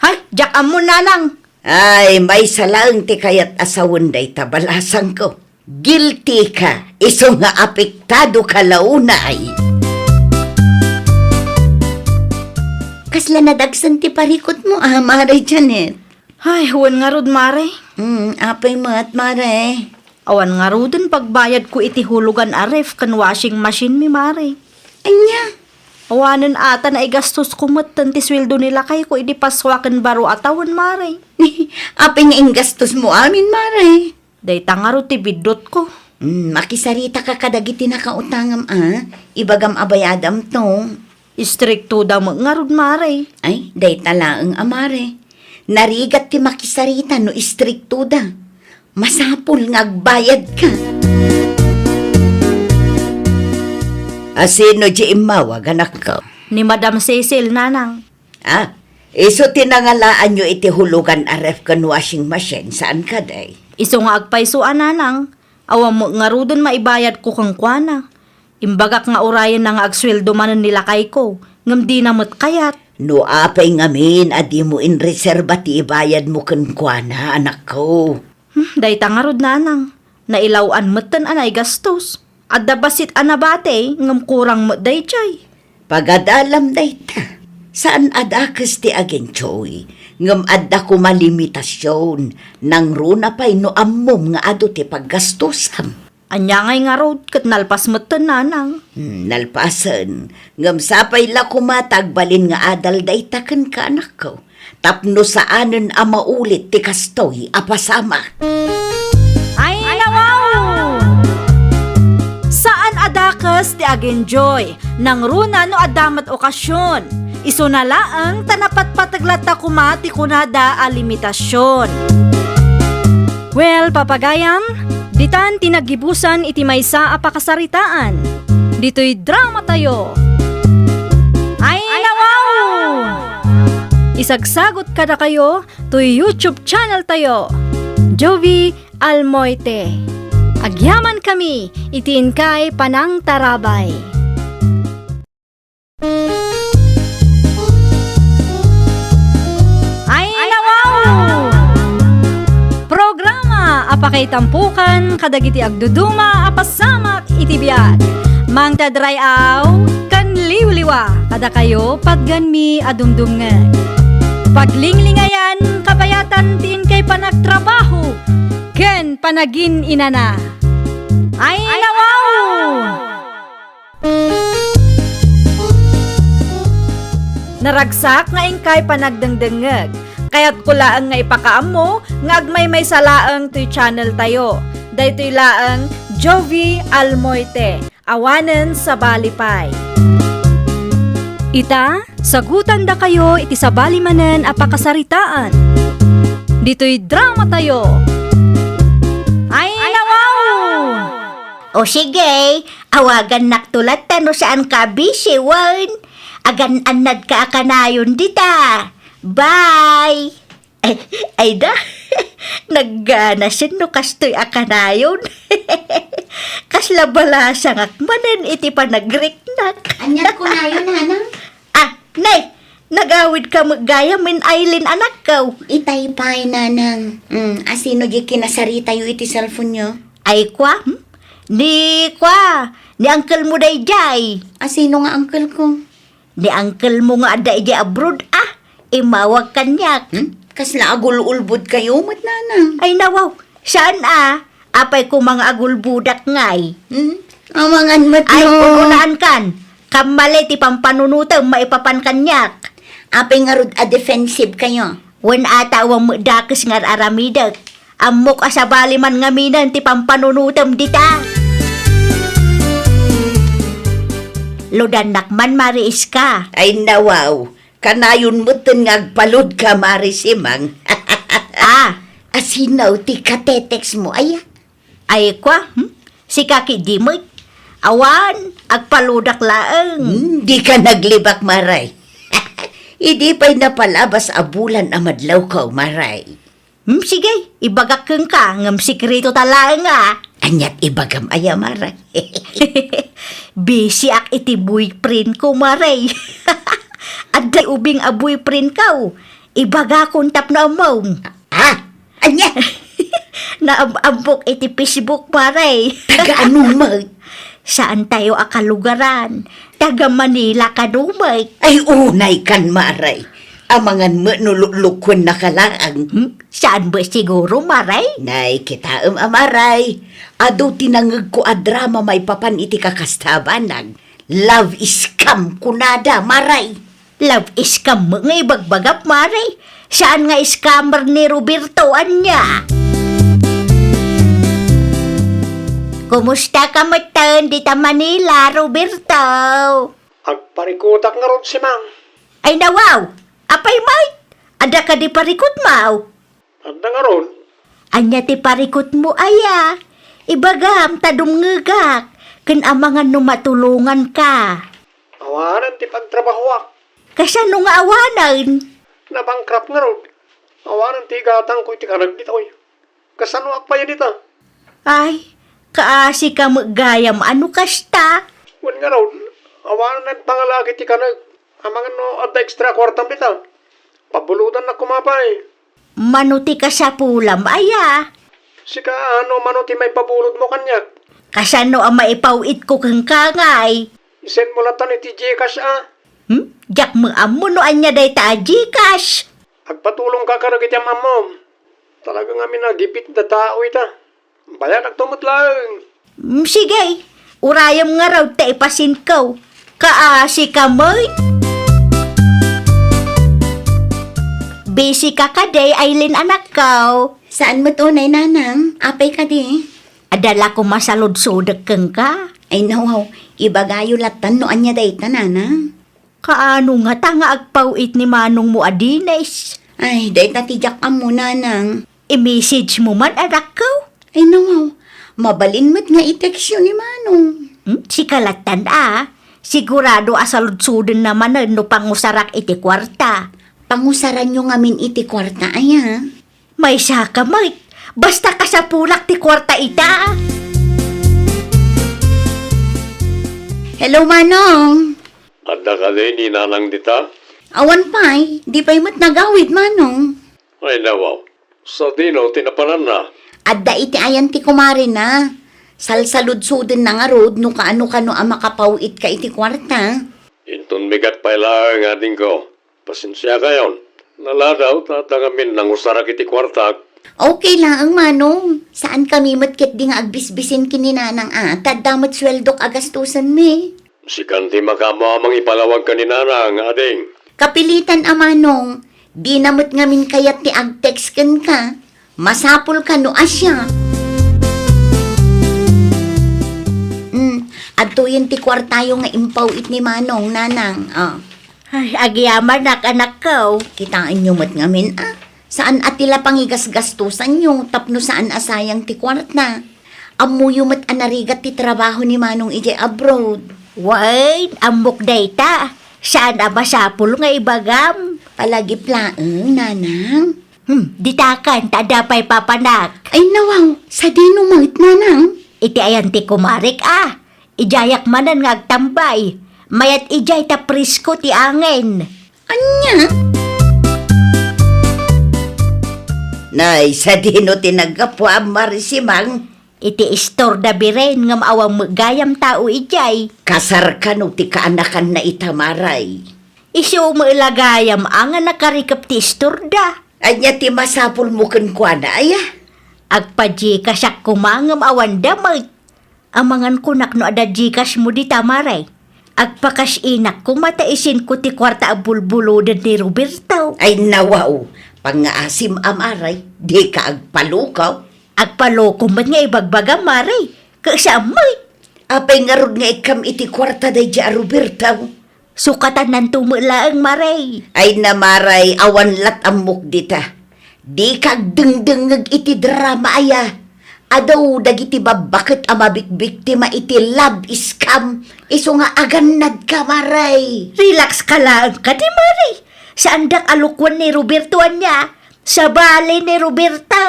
Hay, diak ammo, nanang. Ay, maysa laeng ti kayat a sawen dayta balasangko. Guilty ka, isu nga apektado ka la unay. Kasla nadagsen ti parikutmo, a, Mare Janet? Ay, wen ngarud, Mare. Mm, apay met, Mare? Awan ngaruden pagbayadko iti hulugan a ref ken washing machine mi, Mare. Ania? Awanen ata naigastosko metten ti sueldo ni lakayko idi Paskua ken baro a tawen, Mare. Apay nga inggastosmo amin, Mare? Dayta ngarud ti biddutko. Mm, makisaritaka kadagiti nakautangem, a. Ibagam a bayadamto. Istriktoda met ngarud, Mare. Ay, dayta laeng a, Mare. Narigat ti makisarita no istriktoda. Masapul nga agbayadka. A, sino diay immawag, anakko? Ni Madam Cecil, nanang. A, isu ti nangalaanyo iti hulugan a ref ken washing machine, saan kadi? Isu nga agpayso a, nanang. Awan met ngaruden maibayadko kenkuana. Imbagak nga urayenna nga agsueldo manen ni lakayko, ngem dina met kayat. No apay ngamin a dimo inreserba ti ibayadmo kenkuana, anakko? Hmm, dayta ngarud, nanang. Nailaw-an metten a naigastos. Adda bassit a nabati, ngem kurang met daydiay. Pagadalam dayta. Saan a dakes ti agentoy, ngem adda koma limitasion, nangruna pay no ammom nga adu ti paggastosam. Ania ngay ngarud ket nalpas metten, nanang? Hmm, nalpasen. Ngem sapay la koma ta agbalin nga adal dayta kenka, anakko, tapno saanen a maulit ti kastoy a pasamak. Ay, nawaw! Saan a dakes ti agentoy, nangruna no adda met okasion. Isuna laeng ta napatpateg latta koma ti kunada a limitasion. Well, papagayam, ditan ti naggibusan iti maysa a pakasaritaan. Ditoy dramatayo. Ay, nawaw! Isagsagut kadakayo toy YouTube channel tayo, Jovie Almoite. Agyamankami iti inkay panangtarabay. Ay, nawaw! Programa a pakaitampokan kadagiti agduduma a pasamak iti biag. Mangted ray-aw ken liwliwa kadakayo patgenmi a dumdumngeg. Paglinglingayan, kabayatan ti inkay panagtrabaho ken panagin-inana. Ay, nawaw! Naragsak nga inkay panagdengdengngeg. Kayatko laeng nga ipakaammo nga agmaymaysa laeng toy channel tayo. Daytoy laeng Jovie Almoite, awanen sabali pay. Ita, sagutandakayo iti sabali manen a pakasaritaan. Ditoy dramatayo. Ay, nawaw! O sige, awagannakto latta no saanka a busy wen. Agan-annadka a kanayon dita. Bye! Ay, ay da, nagganasen no kastoy a kanayon. Kasla balasangak manen iti panagriknak. Anian kunayon, nanang? Ah, nay, nagawidka met gayam, Eileen, anakko. Itay pay, nanang. Mm, a, sino di kinasaritayo iti cellphone-yo? Ay, kua, hmm? Ni, kua, ni uncle mo daydiay. A, sino nga uncle ko? Ni uncle mo nga adda idiay abroad, ah, imawag kaniak. Hmm? Kasla agul-ulbodkayo met, nanang? Ay, nawaw. Saan, ah? Apay koma nga agulbodak ngay? Hmm? Amangan met. Ay, no. Un-unaan kan. Kammali ti pampanunotem maipapan kaniak. Apay ngarud a defensive kayo? Wen ata awan met dakes nga ar-aramidek. Ammok a sabali man ngaminen ti pampanunotem dita. Ludannak man, Mare Iska. Ay, nawaw. Kanayon metten nga agpaludka, Mare Simang. Ah. Asino ti katetext mo, aya? Ay, kwa, hmm? Sika ketdi met. Awan, agpaludak laeng. Hmm, dika naglibak, Maray. Idi pay napalabas a bulan a madlawko, Maray. Hmm, sige, ibagak kenka, ngem sekreto ta laeng, ah. Aniat ibagam aya, Maray? Busy ak iti boyfriend ko, Maray. Adda ubing a boyfriend ko. Ibagakon tapno ammom. Ah, ania? Naam-ammok iti Facebook, Maray. Taga ano met? Saan tayo a kalugaran? Taga Manila kano met? Ay, unay kan, Maray. Amangan met no luklukuennaka laeng. Hmm? Saan met siguro, Maray? Nay, kitaem a, Maray. Adu ti nangegko a drama maipapan iti kakasta a banag. Love scam kunada, Maray. Love scam met nga ibagbagam, Maray. Saan nga scammer ni Roberto, ania? Kumusta ka metten dita Manila, Roberto? Agparikutak ngarud, Simang. Ay, nawaw! Apay met? Adda kadi parikutmo? Adda ngarud. Ania ti parikutmo aya? Ibagam ta dumngegak, ken amangan no matulonganka. Awanen ti pagtrabahoak. Kasano nga awanen? Nabankrupt ngarud. Awanen ti igatangko iti kaneg ditoy. Kasanoak pay dita? Ay, kaasi ka met gayam a no kasta. Wen ngarud, awanen pangalaki ti kaneg. Amangan no adda extra kuartam dita. Pabulodannak koma pay. Mano ti kasapulam aya? Sika, ano mano ti maipabulodmo kaniak? Kasano a maipaw-itko kenka ngay? Isend mo latta iti GCash a. Hmm? Diak met ammo no ania dayta a GCash. Agpatulongka kadagiti am-ammom. Talaga ngamin a gipit da tao ita. Bayadakto met laeng. Mm, sige. Urayem ngarud ta ipasendko. Kaasi ka met. Busy ka kadi, Aileen, anakko? Saan met unay, nanang. Apay kadi? Adda la koma saludsodek kenka. Ay, nawaw. Ibagayo lattan no ania dayta, nanang. Kaano ngata nga agpaw-it ni manongmo a Dennis? Ay, dayta ti diak ammo, nanang. I-message mo man, anakko? Ay, nawaw. Mabalin met nga i-textyo ni manong. Hmm? Sika lattan a. Sigurado a saludsodenna manen no pangusarak iti kuarta. Pangusaranyo ngamin iti kuarta, aya? Maysa ka met. Basta kasapulak ti kuarta ita. Hello, manong. Adda kadi ni nanang dita? Awan pay, di pay met nagawid, manong. Ay, nawaw. Sadino ti napananna? Adda iti ayan ti kumarena. Salsaludsodenna ngarud no kaano-kano a makapaw-itka iti kuarta. Inton bigat pay laeng, adingko. Pasensiakayon. Naladaw ta adda ngamin nangusarak iti kuartak. Okay laeng, manong. Saankami met ketdi nga agbisbisin ken ni nanang a, ta adda met sueldok a gastusenmi. Sikan ti makaammo a mangipalawag ken ni nanang, ading. Kapilitan a, manong. Dina met ngamin kayat ti ag-text kenka. Masapul kano a siak. Mm, adtoyen ti kuartayo nga impaw-it ni manong, nanang. Ah. Ay, agyamanak, anakko. Kitaenyo met ngamin a. Saan a ti la pangigasgastosanyo tapno saan a sayang ti kuarta. Ammoyo met a narigat ti trabaho ni manong idiay abroad. Wen, ammok dayta. Saan a masapul nga ibagam. Palagip laeng, nanang. Hmm, ditakan, ta adda pay papanak. Ay, nawaw, sadino met, nanang? Iti ayan ti kumarek a. Idiayak manen nga agtambay. Mayat idiay ta presko ti angin. Ania? Nay, sadino ti naggapuam, Marisimang? Iti istorda biren ngem awan met gayam tao idiay. Kasar kano ti kaanakanna ita, Maray? Isu met la gayam a nga nakarikep ti istorda. Ania ti masapulmo kenkuana, aya? Agpa-Gcash-ak koma ngem awan da met. Amangan kunak no adda Gcash-mo dita, Maray. Agpa-cash in-ak koma ta isend-ko ti kuarta a bulbuloden ni Roberto. Ay, nawaw. Pangngaasim a, Maray. Dika agpaloko. Agpaloko met nga ibagbagam, Maray. Ket saan met. Apay ngarud nga ikkam iti kuarta daydiay a Roberto? Sukatananto met laeng, Maray. Ay na, Maray, awan lat-ammok dita. Dika agdengdengngeg iti drama, aya. Adu dagiti babbaket a mabikbiktima iti love scam. Isu nga agannadka, Maray. Relax ka laeng kadi, Maray. Saandak a lukuan ni Roberto ania. Sabali ni Roberto.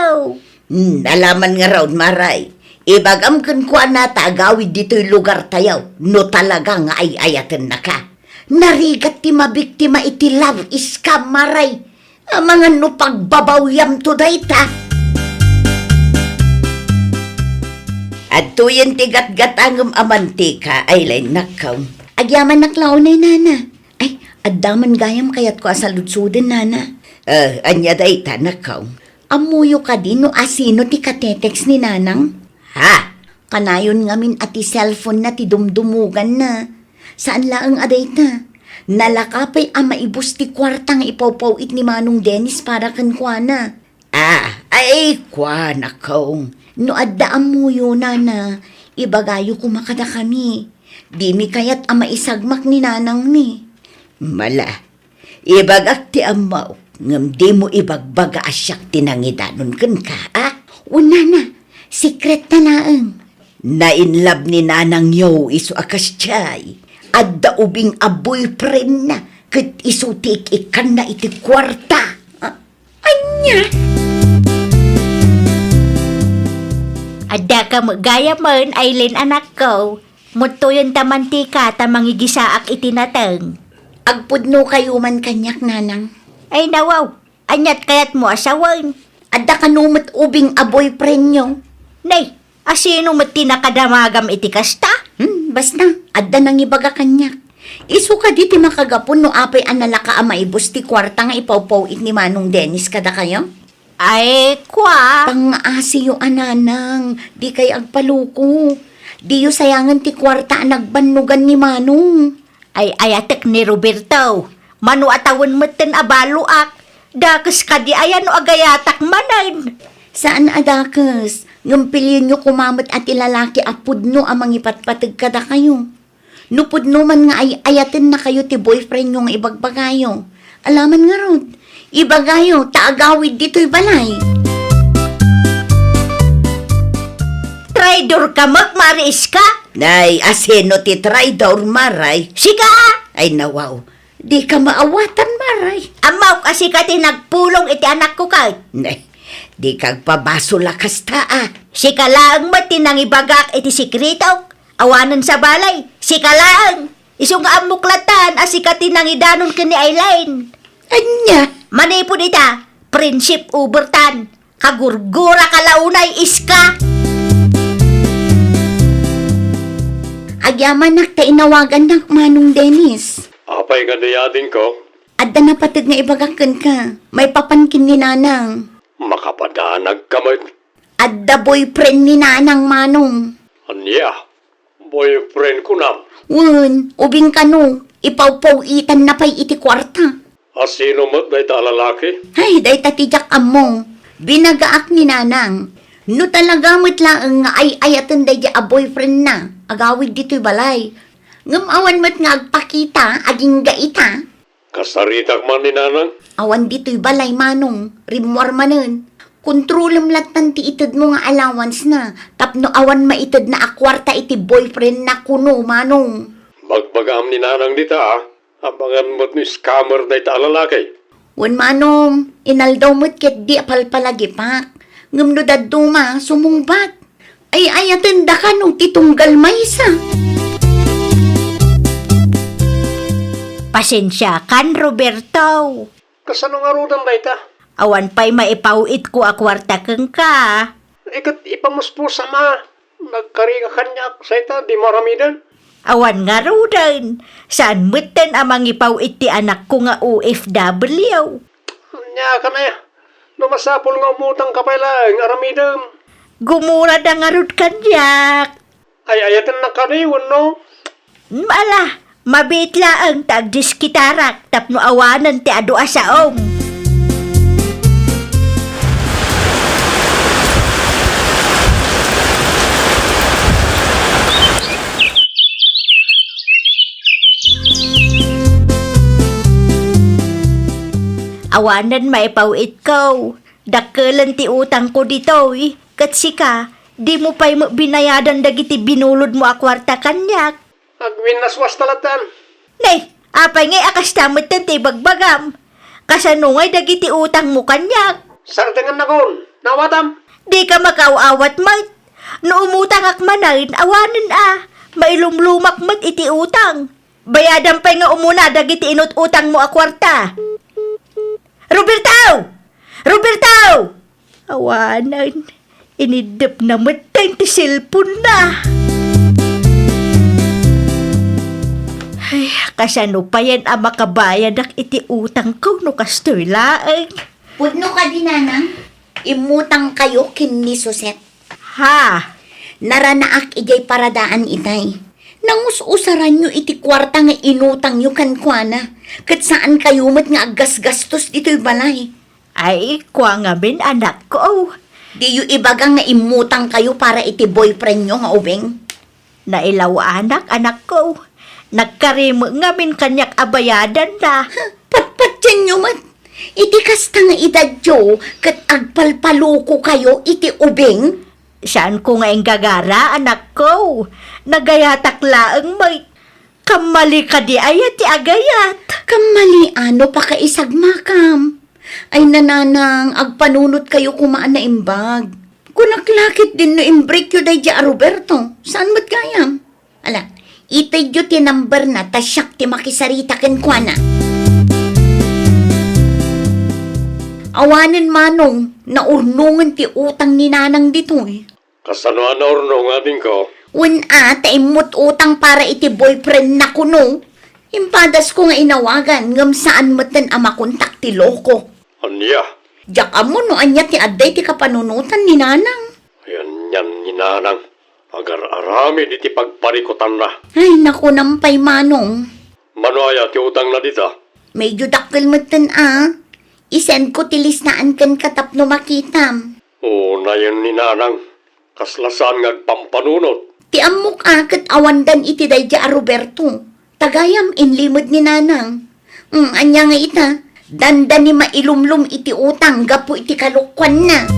Hmm, alaman ngarud, Maray. Ibagam kenkuana ta agawid ditoy lugartayo no talaga nga ay-ayatennaka. Narigat ti mabiktima iti love scam, Maray. Amangan no pagbabawyamto dayta. Adtoyen ti gatgatangem a mantika, Aileen, nakkaw. Agyamanak la unay, nana. Ay, adda man gayam kayatko a saludsoden, nana. Eh, ania dayta, nakkaw? Ammoyo kadi no asino ti katetext ni Nanang? Ha? Kanayon ngamin a ti cellphone-na ti dumdumuganna. Saan laeng a dayta. Nalaka pay a maibus ti kuarta nga ipawpaw-it ni Manong Dennis para kenkuana. Ah, ay, kuanakong. No adda ammoyo, nana, ibagayo koma kadakami. Dimi kayat a maisagmak ni nanangmi. Mala, ibagak ti ammok, ngem dimo ibagbaga a siak ti nangidanon kenka, a? Wen, nana, secret ta laeng. Na-in love ni nanangyo isu a kasdiay. Adda ubing a boyfriend-na, ket isu ti ik-ikkanna iti kuarta. A? Ania? Adda ka met gayamen, Aileen, anakko. Muttoyen ta mantika ta mangigisaak iti nateng. Agpudno kayo man kaniak, nanang. Ay, nawaw. Aniat kayatmo a sawen? Adda kano met ubing a boyfriend-yo? Nay, asino met ti nakadamagam iti kasta? Hmm, basta, adda nangibaga kaniak. Isu kadi ti makagapu no apay a nalaka a maibus ti kuarta nga ipawpaw-it ni Manong Dennis kadakayo? Ay, kua. Pangngaasiyo a nanang, dikay agpaloko. Diyo sayangen ti kuarta a nagbannogan ni Manong. Ay-ayatek ni Roberto. Mano a tawen metten a baloak. Dakes kadi aya no agayatak manen? Saan a dakes. Ngem pilienyo koma met a ti lalaki a pudno a mangipatpateg kadakayo. No pudno man nga ay-ayatennakayo ti boyfriendyo nga ibagbagayo, alaman ngarud, ibagayo ta agawid ditoy balay. Traidor ka met, Mari Iska! Nay, asino ti traidor, Maray? Sika! Ay, nawaw. Dika maawatan, Maray. Ammok a sika ti nagpulong iti anakko ket. Nay, dika agpabasol a kasta, a. Sika laeng met ti nangibagak iti sekretok. Awanen sabali, sika laeng. Isu nga ammok latan a sika ti nangidanon ken ni Aileen. Ania? Manipud ita, friendship over tan. Kagurgura ka la unay, Iska. Agyamanak ta inawagannak Manong Dennis. Apay kadi, adingko? Adda napateg nga ibagak kenka. Maipapan ken ni Nanang. Makapadanag ka met. Adda boyfriend ni Nanang, Manong. Ania? Boyfriend kunam? Wen, ubing kano, ipawpaw-itanna pay iti kuarta. Asino met dayta a lalaki? Ay, dayta ti diak ammo. Binagaak ni Nanang. No talaga met laeng nga ay-ayaten daydiay a boyfriendna, agawid ditoy balay. Ngem awan met nga agpakita, agingga ita. Kasaritak man ni Nanang? Awan ditoy balay, Manong. Rimmuar manen. Kontrolem lattan ti itedmo nga allowance-na, tapno awan maitedna a kuarta iti boyfriend-na kuno, Manong. Bagbagaam ni Nanang dita, a. Abangan met no scammer dayta a lalaki. Wen, Manong, inaldaw met ketdi a palpalagipak. Ngem no dadduma, sumungbat. Ay-ayaten da kano ti tunggal maysa. Pasensiakan, Roberto. Kasano ngaruden dayta? Awan pay maipaw-itko a kuarta kenka. Iket ipamuspos, ama. Nagkari ka kaniak, sayta, di mo aramiden. Awan ngaruden. Saan metten a mangipaw-it ti anakko nga O F W. Ania ka na, no masapul nga umutang ka pay laeng, aramidem. Gumurada ngarud kaniak. Ay-ayatennak kadi, wenno? Ala, mabiit laeng ta agdiskitarak tapno awanen ti adu a saom. Awanen maipaw-itko. Dakkelen ti utangko ditoy, ket sika, dimo pay met binayadan dagiti binulodmo a kuarta kaniak. Agwinnaswasta latta. Nay, apay ngay a kasta metten ti ibagbagam? Kasano ngay dagiti utangmo kaniak? Sardengannakon, naawatam. Dika makaaw-awat met. No umutangak manen, awanen a, mailumlumak met iti utang. Bayadam pay nga umuna dagiti inut-utangmo a kuarta. Roberto! Roberto! Awanen, iniddepna metten ti cellphone-na. Ay, kasano payen a makabayadak iti utangko no kastoy laeng? Pudno kadi, nanang? Immutangkayo ken ni Suset. Ha? Naranaak idiay paradaan itay. Nangus-usaranyo iti kuarta nga inutangyo kenkuana, ket saankayo met nga aggasgastos ditoy balay. Ay, kua ngamin, anakko. Diyo ibaga nga immutangkayo para iti boyfriendyo nga ubing? Nailaw-anak, anakko. Nagkari met ngamin kaniak a bayadanna. Patpatienyo met. Iti kasta nga edadyo, ket agpalpalokokayo iti ubing? Saanko nga inggagara, anakko. Nagayatak laeng met. Kammali kadi aya ti agayat? Kammali a no pakaisagmakam. Ay, nanang, agpanunotkayo koma a naimbag. Kunak la ketdin no imbreakyo daydiay a Roberto. Saan met gayam? Ala, itedyo ti number-na ta siak ti makisarita kenkuana. Awanen, manong, naurnongen ti utang ni nanang ditoy. Kasano a naurnong, adingko? Wen a, ta immut-utang para iti boyfriend-na kuno. Impadasko nga inawagan, ngem saan metten a makontak ti loko. Ania? Diak ammo no ania ti adda iti kapanunotan ni nanang. Ay, anian ni nanang? Agar-aramid iti pagparikutanna. Ay, nakunam pay, manong. Mano aya ti utangna dita? Medyo dakkel metten a. I-send ko ti listaan kenka tapno makitam. Unayen ni nanang. Kasla saan nga agpampanunot. Ti ammok a ket awandan iti daydiay a Roberto. Tagayam inlimed ni nanang. Mm, ania nga ita, dandani mailumlom iti utang gapu iti kalokuanna.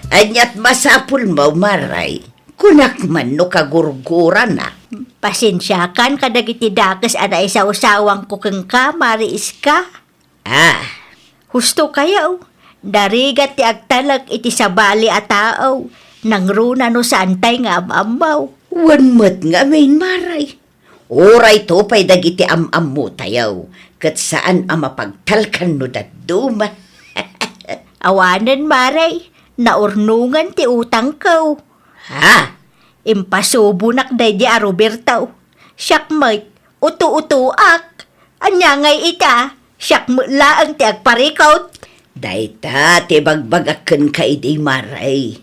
Aniat masapulmo, Maray? Kunak man no kagurgurana. Pasensiakan kadagiti dakes a naisawsawangko kenka, Mari Iska. Ah. Husto kayo, narigat ti agtalek iti sabali a tao, nangruna no saantay nga am-ammo. Wen met ngamin, Maray. Uray to pay dagiti am-ammo tayo, ket saan a mapagtalkan no dadduma. Awanen, Maray, naurnongan ti utangko. Ha? Impasubonak daydi a Roberto. Siak met, uto-utoak. Ania ngay ita? Siak met laeng ti agparikut. Dayta ti bagbagak kenka idi, Maray.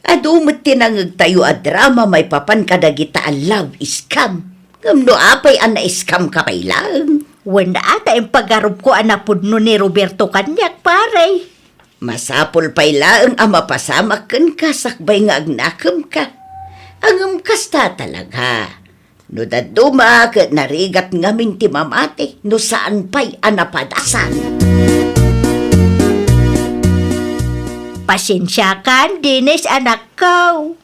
Adu met ti nangegtayo a drama maipapan kadagita a love scam. Ngem no apay a na-scam ka pay laeng? Wen a ta impagarupko a napudno ni Roberto kaniak, pare. Masapul pay laeng a mapasamak kenka sakbay nga agnakemka. Ngem kasta talaga. No dadduma ket narigat ngamin ti mamati, no saan pay a napadasan. Pasensiakan, Dennis, anakko.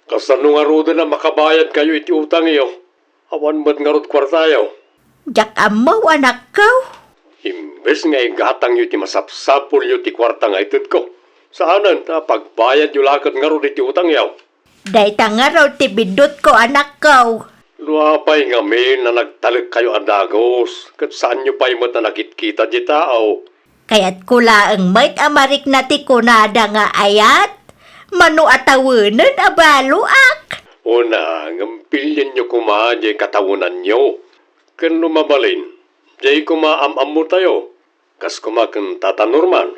Kasano ngaruden a makabayadkayo iti utangyo? Awan met ngarud kuartayo. Diak ammo, anakko. Imbes nga igatangyo iti masapsapulyo ti kuarta nga itedko, saanen ta pagbayadyo la ket ngarud iti utangyo. Dayta ngarud ti biddutko, anakko. No apay ngamin a nagtalekkayo a dagus, ket saanyo pay met a nakitkita ti tao, Kayatko laeng met a marikna ti kunada nga ayat, mano a tawenen a baloak. Una, ngem pilienyo koma diay katawenanyo. Ken no mabalin, diay koma am-ammotayo, kas koma ken Tata Norman.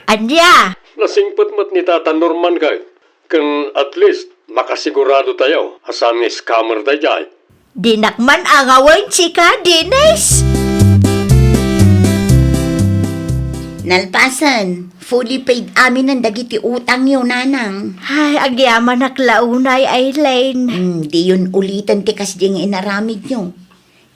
Ania? Nasingpet met ni Tata Norman kay, ken at least, makasiguradotayo a saan nga scammer daydiay. Dinak man angawen sika, Dennis. Nalpasen, fully paid aminen dagiti utangyo, nanang. Ay, agyamanak la unay, Aileen. Hmm, diyon uliten ti kasdi nga inaramidyo.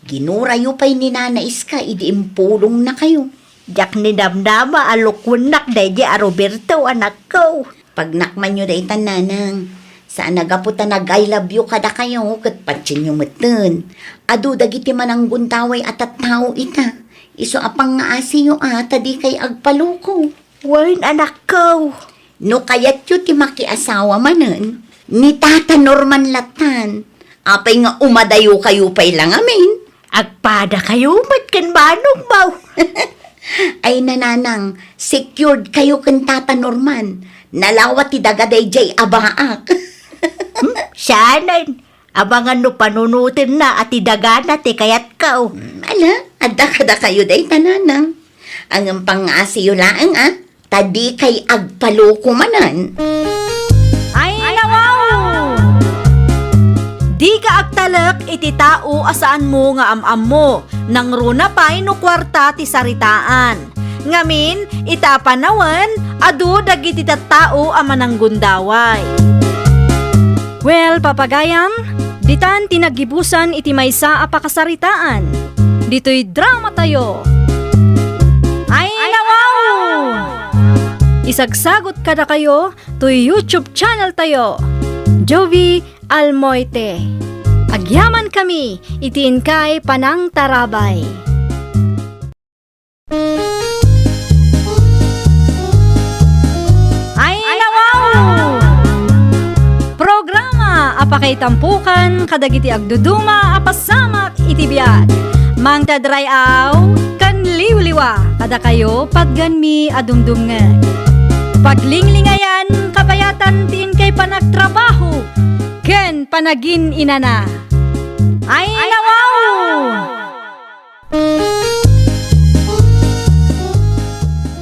Ginurayo pay ni Nana Iska idi impulongnakayo. Diak ninamnama a lukuennak daydi a Roberto, anakko. Pagnakmanyo daytan, nanang. Saan a gapu ta nag-I love you kadakayo ket patienyo metten. Adu dagiti mananggundaway a tattao ita. Isu a pangngaasiyo a ta dikay agpaloko. Wen, anakko. No kayatyo ti makiasawa manen, ni Tata Norman lattan. Apay nga umadayokayo pay la ngamin? Agpadakayo met ken manongmo. Ay, nanang, secured kayo ken Tata Norman. Nalawa ti daga daydiay a baak. Hmm, saanen. Amangan no panunotenna a ti dagana ti kayatko. Hmm, ala, adda kadakayo dayta, nanang. Ngem pangngaasiyo laeng, a? Ta dikay agpaloko manen. Ay, nawaw! Dika agtalek iti tao a saanmo nga am-ammo, nangruna pay no kuarta ti saritaan. Ngamin, ita a panawen, adu dagiti tattao a mananggundaway. Well, papagayam, ditan ti naggibusan iti maysa a pakasaritaan. Ditoy dramatayo. Ay, nawaw! Isagsagot kadakayo toy YouTube channel tayo, Jovie Almoite. Agyaman kami iti inkay panangtarabay. Ay, nawaw! Programa a pakaitampukan kadagiti agduduma a pasamak iti biag. Mangted ray-aw ken liwliwa kadakayo patgenmi a dumdumngeg. Paglinglingayan, kabayatan ti inkay panagtrabaho ken panagin-inana. Ay, nawaw!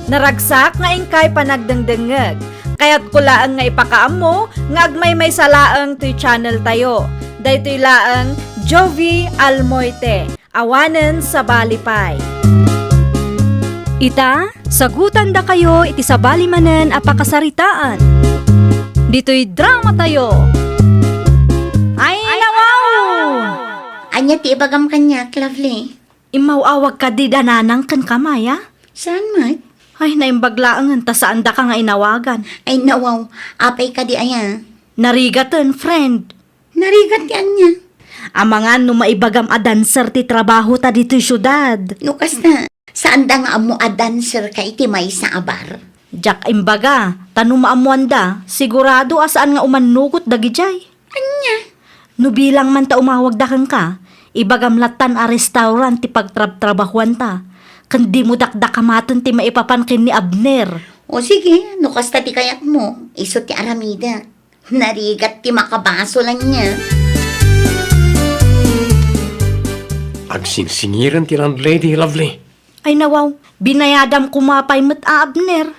Naragsak nga inkay panagdengdengngeg. Kayatko laeng nga ipakaammo nga agmaymaysa laeng toy channel tayo. Daytoy laeng Jovie Almoite, awanen sabali pay. Ita, sagutandakayo iti sabali manen a pakasaritaan. Ditoy dramatayo. Ay, nawaw! Ania ti ibagam kaniak, Lovely? Immaw-awag kadi da nanang ken kamaya? Saan met? Ay, naimbag laengen ta saandaka nga inawagan. Ay, nawaw. Apay kadi aya? Narigaten, friend. Narigat ti ania? Amangan no maibagam a dancer ti trabahota ditoy siudad. No kasta, saanda nga ammo a dancer ka iti maysa a bar? Diak imbaga, ta no maammoanda, sigurado a saan nga umannugot dagidiay. Ania? No bilang man ta umawagda kenka, ibagam lattan a restaurant ti pagtrabtrabahuanta, ken dimo dakdakamaten ti maipapan ken ni Abner. O sige, no kasta ti kayatmo, isu ti aramidek. Narigat ti makabasol ania. Agsingsingiren ti landlady, Lovely. Ay nawaw, binayadam koma pay met a, Abner.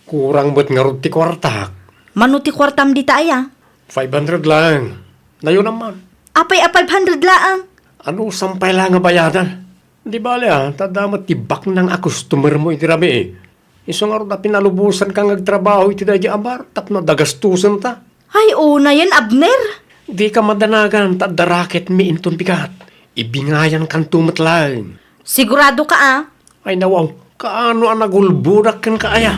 Kurang met ngarud ti kuartak. Mano ti kuartam dita aya? Five hundred laeng. Nayonam man. Apay a five hundred laeng? Anusam pay la nga bayadan? Di bale a, ta adda met ti baknang a customermo iti rabii. Isu ngarud a pinalubosanka nga agtrabaho iti daydi a bar tapno adda gastosenta. Ay, unayen, Abner! Dika madanagan ta adda racketmi inton bigat. Ibingayankanto met laeng. Siguradoka a? Ay nawaw, kaano a nagulbodak kenka aya?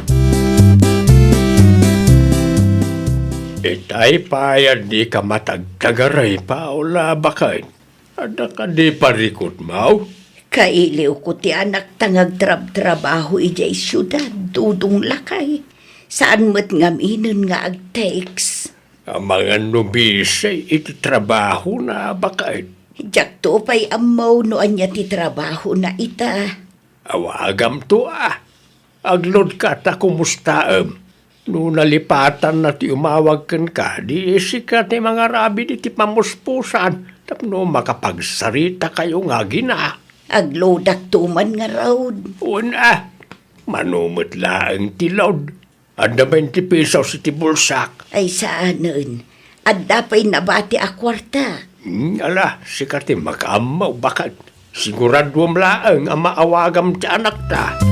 Itay pay a dika matagtagaray, Paula, baket. Adda kadi parikutmo? Kailiwko ti anakta nga agtrabtrabaho idiay siudad, Dodong lakay. Saan met ngaminen nga agtext. Amangan no busy iti trabahona, baket. Diakto pay ammo no ania ti trabahona ita. Awagamto a. Aglodka ta kumustaem. No nalipatanna ti umawag kenka, di sika ti mangaramid iti pamuspusan tapno makapagsarita kayo nga agina. Aglodakto man ngarud. Wen a, mano met laeng ti lod. Adda bainte pesos iti bulsak. Ay, saanen. Adda pay nabati a kuarta. Hmm, ala, sika ti makaammo, baket. Siguraduem laeng a maawagam ti anakta.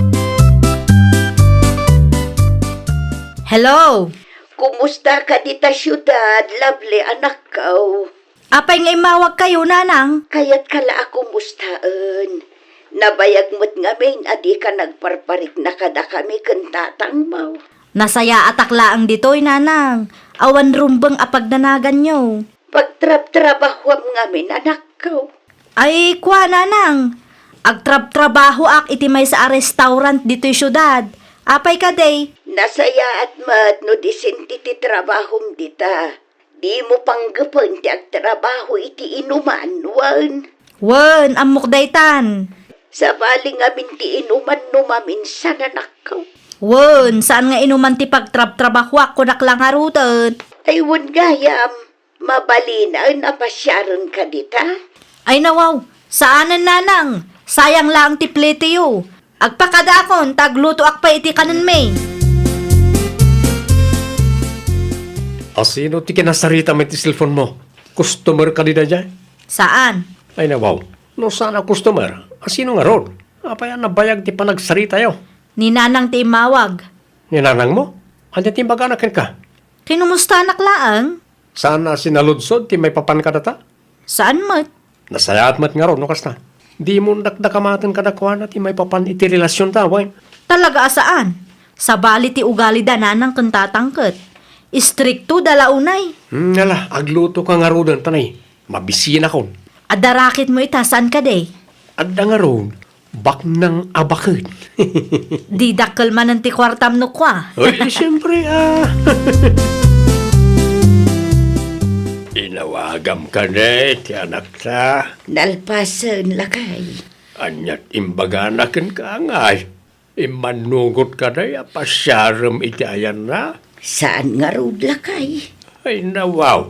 Hello? Kumusta ka dita siudad, Lovely, anakko? Apay nga immawag kayo, nanang? Kayatka la a kumustaen. Nabayag met ngamin a dika nagparparikna kadakami ken tatangmo. Nasayaatak laeng ditoy, nanang. Awan rumbeng a pagnanaganyo. Pagtrabtrabahuam ngamin, anakko. Ay, kua, nanang. Agtrabtrabahoak iti maysa a restaurant ditoy siudad. Apay kadi? Nasayaat met no disente ti trabahom dita. Dimo panggepen ti agtrabaho iti inuman, wen? Wen, ammok daytan. Sabali ngamin ti inuman no maminsan, anakko. Wen, saan nga inuman ti pagtrabtrabahoak, kunak la ngaruden. Ay, wen gayam, mabalinaen a pasiarenka dita? Ay, nawaw, saanen, nanang. Sayang laeng ti plitiyo. Agpakadaakon ta aglutoak pay iti kanenmi. Asino ti kinasaritam iti cellphone mo? Customer kadi daydiay? Saan. Ay, nawaw. No saan a customer, asino ngarud? Apay a nabayag ti panagsaritayo? Ni nanang ti immawag. Ni nanang mo? Ania ti imbagana kenka? Kinumustanak laeng. Saan a sinaludsod ti maipapan kadata? Saan met. Nasayaat met ngarud no kasta. Dimo dakdakamaten kadakuana ti maipapan iti relasionta, wen? Talaga a saan. Sabali ti ugalida nanang ken tatang ket. Istriktoda la unay. Hmm, ala, aglutoka ngaruden, ta nay, mabisinakon. Adda racketmo ita, saan kadi? Adda ngarud. Baknang a baket. Di dakkel manen ti kuartam no kua. Ay, siyempre, ah. Inawagam kadi ti anakta. Nalpasen, lakay. Aniat imbagana kenka ngay? Immannugot kadi a pasiarem iti ayanna? Saan ngarud, lakay. Ay, nawaw.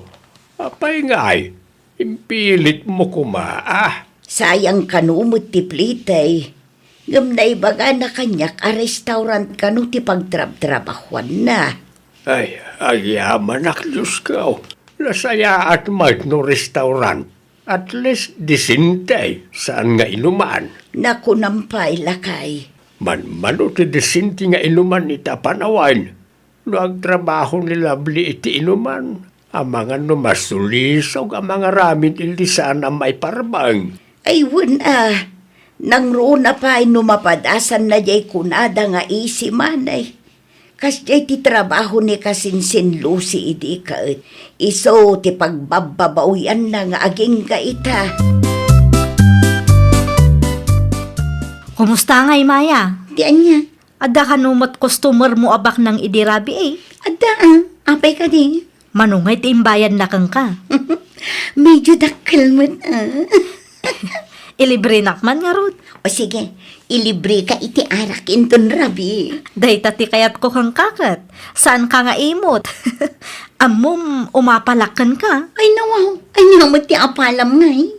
Apay ngay? Impilitmo koma, ah. Sayang kano met ti plitay. Ngem naibagana kaniak a restaurant kano ti pagtrabtrabahuanna. Ay, agyamanak, Diosko. Nasayaat met no restaurant. At least, disente, saan nga inuman. Nakunam pay, lakay. Manmano ti disente nga inuman ita panawen. No agtrabaho ni Lovely iti inuman, amangan no masulisog a mangaramid idi saan a maiparbeng. Ay, wen a, nangruna pay no mapadasanna jay kunada nga isi manay. Kasjay ti trabaho ni kasinsin Lucy idi ket isu ti pagbabbabawianna nga agingga ita. Kumusta ngay, Maya? Ti ania? Adda kano met customer mo a baknang idi rabii? Adda, ah. Apay kadi? Mano ngay ti imbayadna kenka? Medyo dakkel met, ah. Ilibrenak man ngarud. O sige, ilibreka iti arak inton rabii. Dayta ti kayatko kenka ket. Saanka nga imot. Ammom, umapalak kenka. Ay, nawaw. Ania met ti apalam ngay?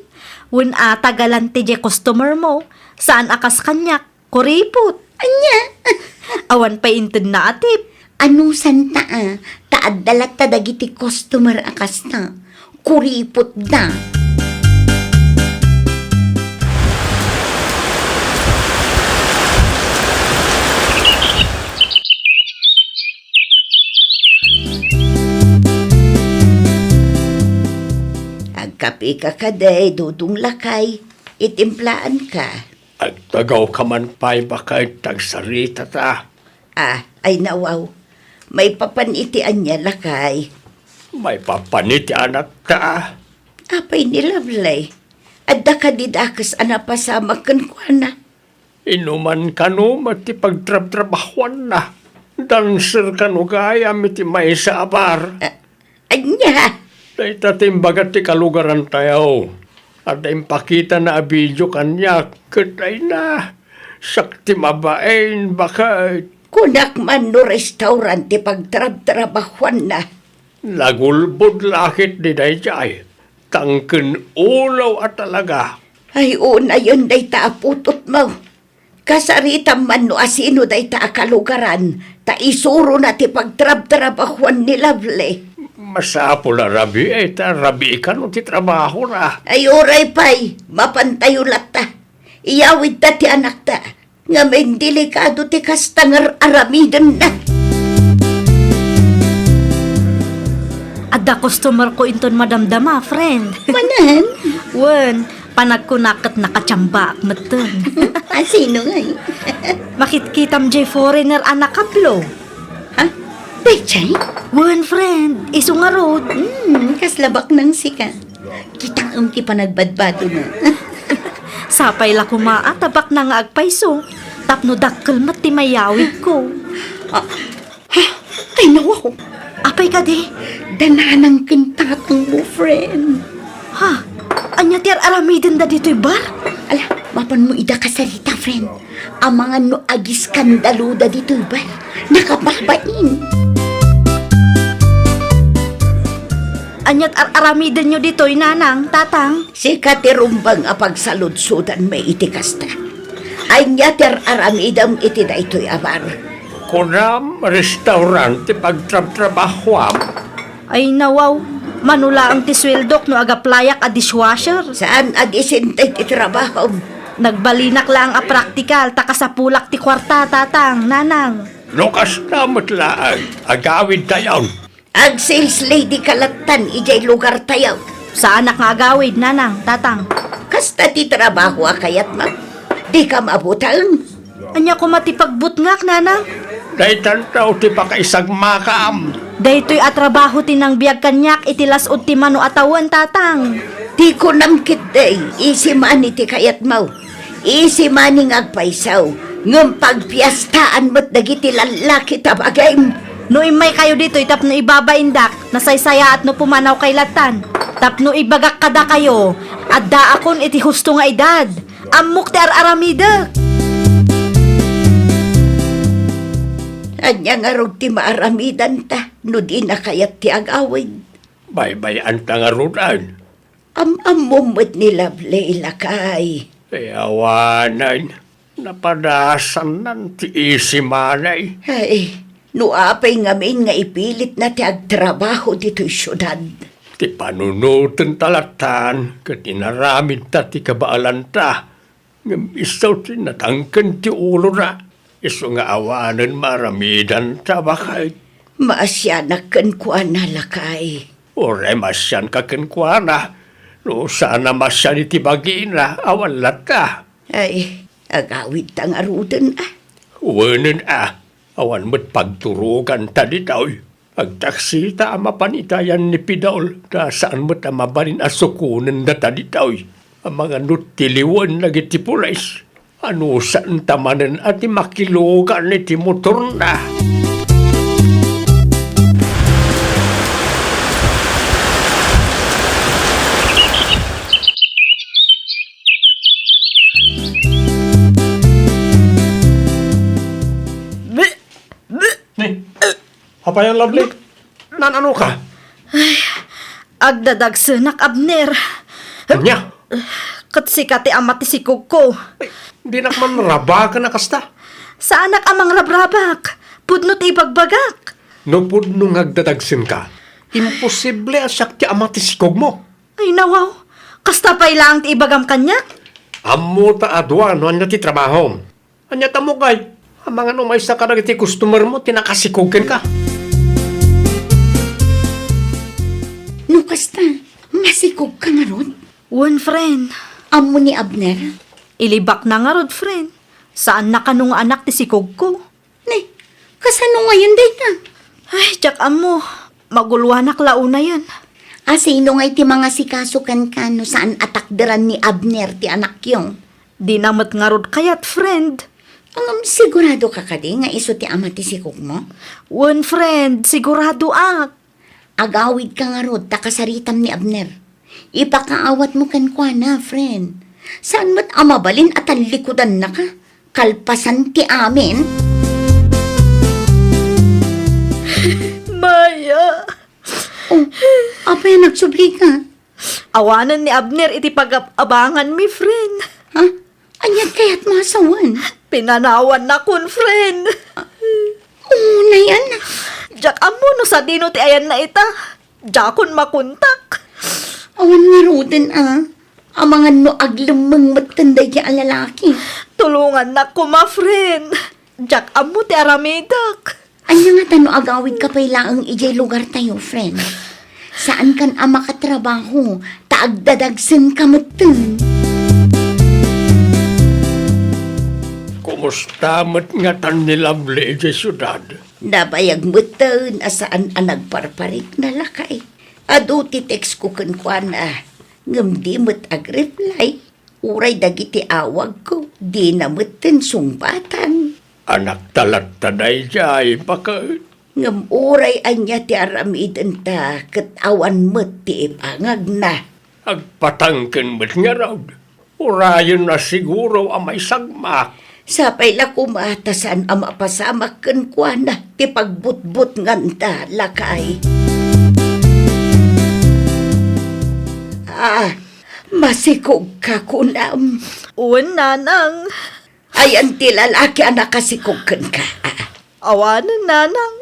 Wen a, ta galante jay customer mo. Saan a kas kaniak. Kuripot. Ania? Awan pay intedna a tip. Anusanta a, ta adda latta dagiti customer a kasta. Kuripotda. Agkapeka kadi, Dudong lakay, itimplaanka. Agtugawka man pay baket ta agsaritata. Ah, ay nawaw. Maipapan iti ania, lakay? Maipapan iti anakta. Apay ni Lovely? Adda kadi dakes a napasamak kenkuana? Inuman kano met ti pagtrabtrabahuanna. Dancer kano gayam iti maysa a bar. Ah, Ania? Dayta ti imbaga ti kalugarantayo. Adda impakitana a video kaniak, ket ay na, Siak ti mabain, baket. Kunak man no restaurant ti pagtrabtrabahuanna. Nagulbod la ketdi daydiay, tangken ulo a talaga. Ay, unayen dayta a putotmo. Kasaritam man no asino dayta a kalugaran, ta isurona ti pagtrabtrabahuan ni Lovely. Masapul a rabii, ta rabii kano ti trabahona. Ay, uray pay, mapantayo latta. Iyawidta ti anakta. Ngem delikado ti kasta nga ar-aramidenna. Adda customer ko inton madamdama, friend. Manen? Wen, panagkunak ket nakachambaak metten. Asino ngay? Makitkitam jay foreigner a nakablo. Ha? Dayjay? Wen, friend. Isu ngarud. Hmm, kasla baknang sika. Kitaem ti panagbadbadona. Sapay la koma a ta baknang nga agpayso, tapno dakkel met ti mayawidko. Ah, ha? Ay, nawaw. Apay kadi? Da nanang ken tatangmo, friend. Ha? Ania ti ar-aramidenda ditoy bar? Ala, mapanmo ida kasarita, friend. Amangan no agiskandaluda ditoy bar. Nakababain. Aniat ar-aramidenyo ditoy, nanang, tatang? Sika ti rumbeng a pagsaludsodanmi iti kasta. Ania ti ar-aramidem iti daytoy a bar? Kunam, restaurant ti pagtrabtrabahuam. Ay, nawaw. Mano laeng ti sueldok no agaplayak a dishwasher. Saan a disente ti trabahom? Nagbalinak laeng a praktikal, ta kasapulak ti kuarta, tatang, nanang. No kasta met laeng, agawidtayon. Ag-sales lady ka lattan idiay lugartayo. Saanak nga agawid, nanang, tatang. Kasta ti trabaho a kayatmo? Dika mabuteng? Ania koma ti pagbutngak, nanang? Daytanto ti pakaisagmakam. Daytoy a trabaho ti nangbiag kaniak iti las-ud ti mano a tawen, tatang. Ti kunam ketdi, easy money ti kayatmo. Easy money nga agpayso, ngem pagpiastaan met dagiti lallaki ta bagim. No immaykayo ditoy tapno ibabaindak, nasaysayaat no pumanawkay lattan. Tapno ibagak kadakayo, addaakon iti husto nga edad. Ammok ti ar-aramidek. Ania ngarud ti maaramidanta no dina kayat ti agawid? Baybay-anta ngaruden. Am-ammom met ni Lovely, lakay. Ay, awanen, napadasannan ti easy money. Ay, no apay ngamin nga ipilitna ti agtrabaho ditoy siudad? Ti panunoten ta lattan ket inaramidta ti kabaelanta. Ngem isu ti natangken ti ulona, isu nga awanen maaramidanta, baket. Maasianak kenkuana, lakay. Uray maasianka kenkuana, no saan a maasian iti bagina, awan latta. Ay, agawidta ngaruden a. Wenen a, awan met pagturoganta ditoy. Agtaksita a mapan itayan ni Pidol, ta saan met a mabalin a sukonendata ditoy. Amangan no tiliwen dagiti pulis. Anusanta manen a ti makilugan iti motorna. Ni, apay a, Lovely? Naan-ano ka? Ay, agdadagsenak, Abner. Ania? Ket sika ti ama ti sikogko. Ay, dinak man rabaken a kasta. Saanak a mangrabrabak. Pudno ti ibagbagak. No pudno nga agdadagsenka, imposible a siak ti ama ti sikogmo. Ay, nawaw. Kasta pay laeng ti ibagam kaniak? Ammota a dua no ania ti trabahom. Ania ta mukay? Amangan no maysa kadagiti customermo ti nakasikog kenka. No kasta, masikogka ngarud? Wen, friend. Ammo ni Abner? Ilibakna ngarud, friend. Saanna kano nga anak ti sikogko. Ni, kasano ngayen dayta? Ay, diak ammo. Maguloanak la unayen. A, sino ngay ti mangasikaso kenka no saan a takderan ni Abner ti anakyo? Dina met ngarud kayat, friend. Ngem sigurado ka kadi nga isu ti ama ti sikogmo? Wen, friend, siguradoak. Agawidka ngarud ta kasaritam ni Abner. Ipakaawatmo kenkuana, friend. Saan met a mabalin a tallikudannaka? kalpasan ti amin. Maya. Oh, apay a nagsublika? Awanen ni Abner iti pagab-abanganmi, friend. Ha? Ania kayat masawen? Pinanawannakon, friend. Unay, ana. Diak ammo no sadino ti ayanna ita. Diakon makontak. Awan ngaruden, a. Amangan no aglemmeng metten daydi a lalaki. Tulongannak koma, friend. Diak ammo ti aramidek. Ania ngata no agawidka pay laeng idiay lugartayo, friend? Saankan a makatrabaho, ta agdadagsenka metten. Kumusta met ngatan ni Lovely idiay siudad? Nabayag metten a saan a nagparparikna, lakay. Adu ti text ko kenkuana, ngem di met agreply. Uray dagiti awagko, dina metten sungbatan. Anakta latta daydiay, baket. Ngem uray ania ti aramidenta, ket awan met ti ipangagna. Agpatangken met ngarud. Urayen a siguro a maisagmak. Sapay la koma ta saan a mapasamak kenkuana ti pagbutbutnganta, lakay. Ah, masikogka kunam. Wen, nanang. Ayan ti lalaki a nakasikog kenka. Ah. Awanen, nanang.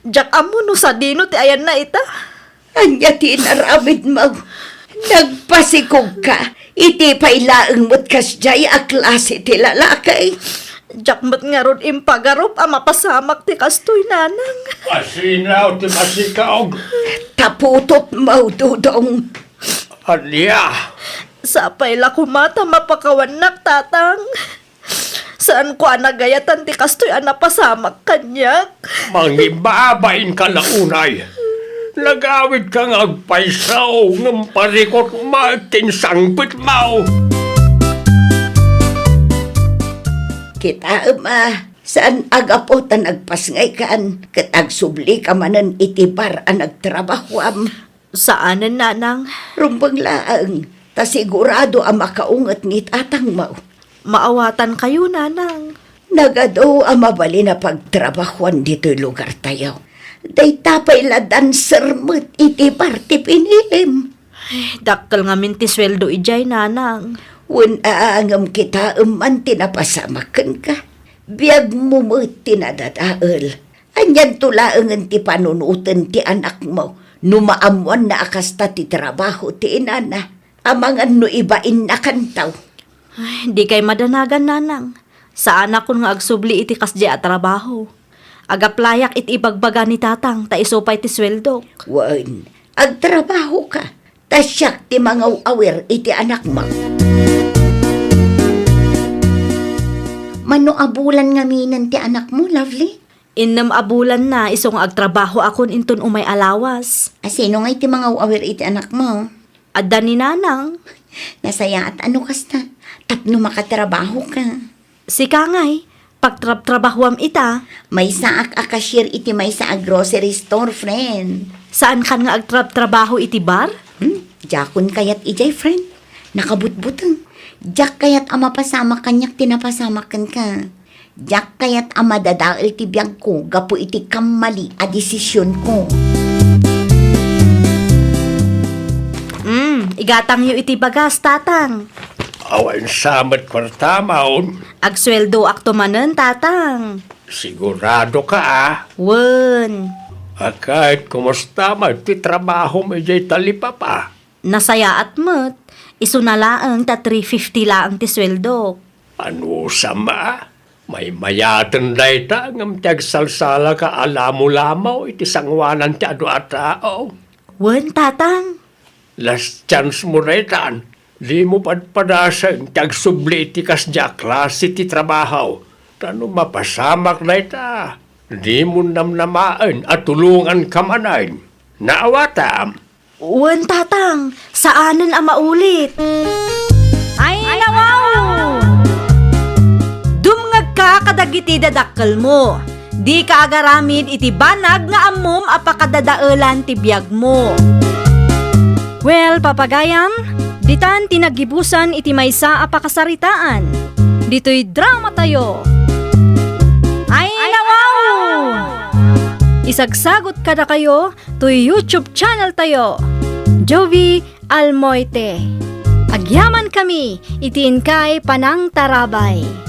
Diak ammo no sadino ti ayanna ita. Ania ti inaramidmo? Nagpasikogka. Iti pay laeng met kasdiay a klase ti lalaki. Diak met ngarud impagarup a mapasamak ti kastoy, nanang. Asino ti masikog? Ta putotmo, Dodong. Ania? Sapay la koma ta mapakawannak, tatang. Saanko a nagayatan ti kastoy a napasamak kaniak. Mangibabainka la unay. Nagawidka nga agpayso, ngem parikutmo ken sangpetmo. Kitaem a, saan a gapu ta nagpasngaykan, ket agsublika manen iti bar a nagtrabahoam. Saanen, nanang. Rumbeng laeng, ta sigurado a makaunget ni tatangmo. Maawatankayo, nanang. Nagadu a mabalin a pagtrabahoan ditoy lugartayo. Dayta pay la dancer met iti bar ti pinilim. Ay, dakkel ngamin ti sueldo idiay, nanang. Wen a, ngem kitaem man ti napasamak kenka. Biagmo met ti nadadael. Anianto laengen ti panunoten ti anakmo no maammoanna a kasta ti trabaho ti inana, amangan no ibainnakanto? Ay, dikay madanagan, nanang. Saanakon nga agsubli iti kasdiay a trabaho. Agaplayak iti ibagbaga ni tatang ta isu pay ti sueldok. Wen, agtrabahoka, ta siak ti mangaw-awir iti anakmo. Mano a bulan ngaminen ti anakmo, Lovely? Innem a bulanna isu nga agtrabahoakon inton umay a lawas. A, sino ngay ti mangaw-awir iti anakmo? Adda ni nanang. Nasayaat a no kasta, tapno makatrabahoka. Sika ngay, pagtrabtrabahoam ita. Maysaak a cashier iti maysa a grocery store, friend. Saankan nga agtrabtrabaho iti bar? Hmm, diakon kayat idiay, friend. Nakabutbuteng. Diak kayat a mapasamak kaniak ti napasamak kenka. Diak kayat a madadael ti biagko gapu iti kammali a desisionko. Mm, igatangyo iti bagas, tatang. Awan sa met kuartam. Agsueldoakto manen, tatang. Sigurado ka, a? Wen. A, ket kumusta met ti trabahom idiay talipapa? Nasayaat met. Isuna laeng ta three fifty laeng ti sueldok. Anusam a? Maymayaten dayta ngem ti agsalsalaka a lamolamo iti sangoanan ti adu a tao. Wen, tatang. Last chance mo daytan. Dimo padpadasen ti agsubli iti kasdiay a klase ti trabaho. Ta no mapasamak dayta, dimo namnamaen a tulonganka manen. Naawatam? Wen, tatang, saanen a maulit. Ay, nawaw! Dumngegka kadagiti dadakkelmo. Dika agaramid iti banag nga ammom a pakadadaelan ti biagmo. Well, papagayam, ditan ti naggibusan iti maysa a pakasaritaan. ditoy dramatayo. Ay, nawaw! Isagsagot kadakayo toy YouTube channeltayo, Jovie Almoite. Agyamankami iti inkay panangtarabay.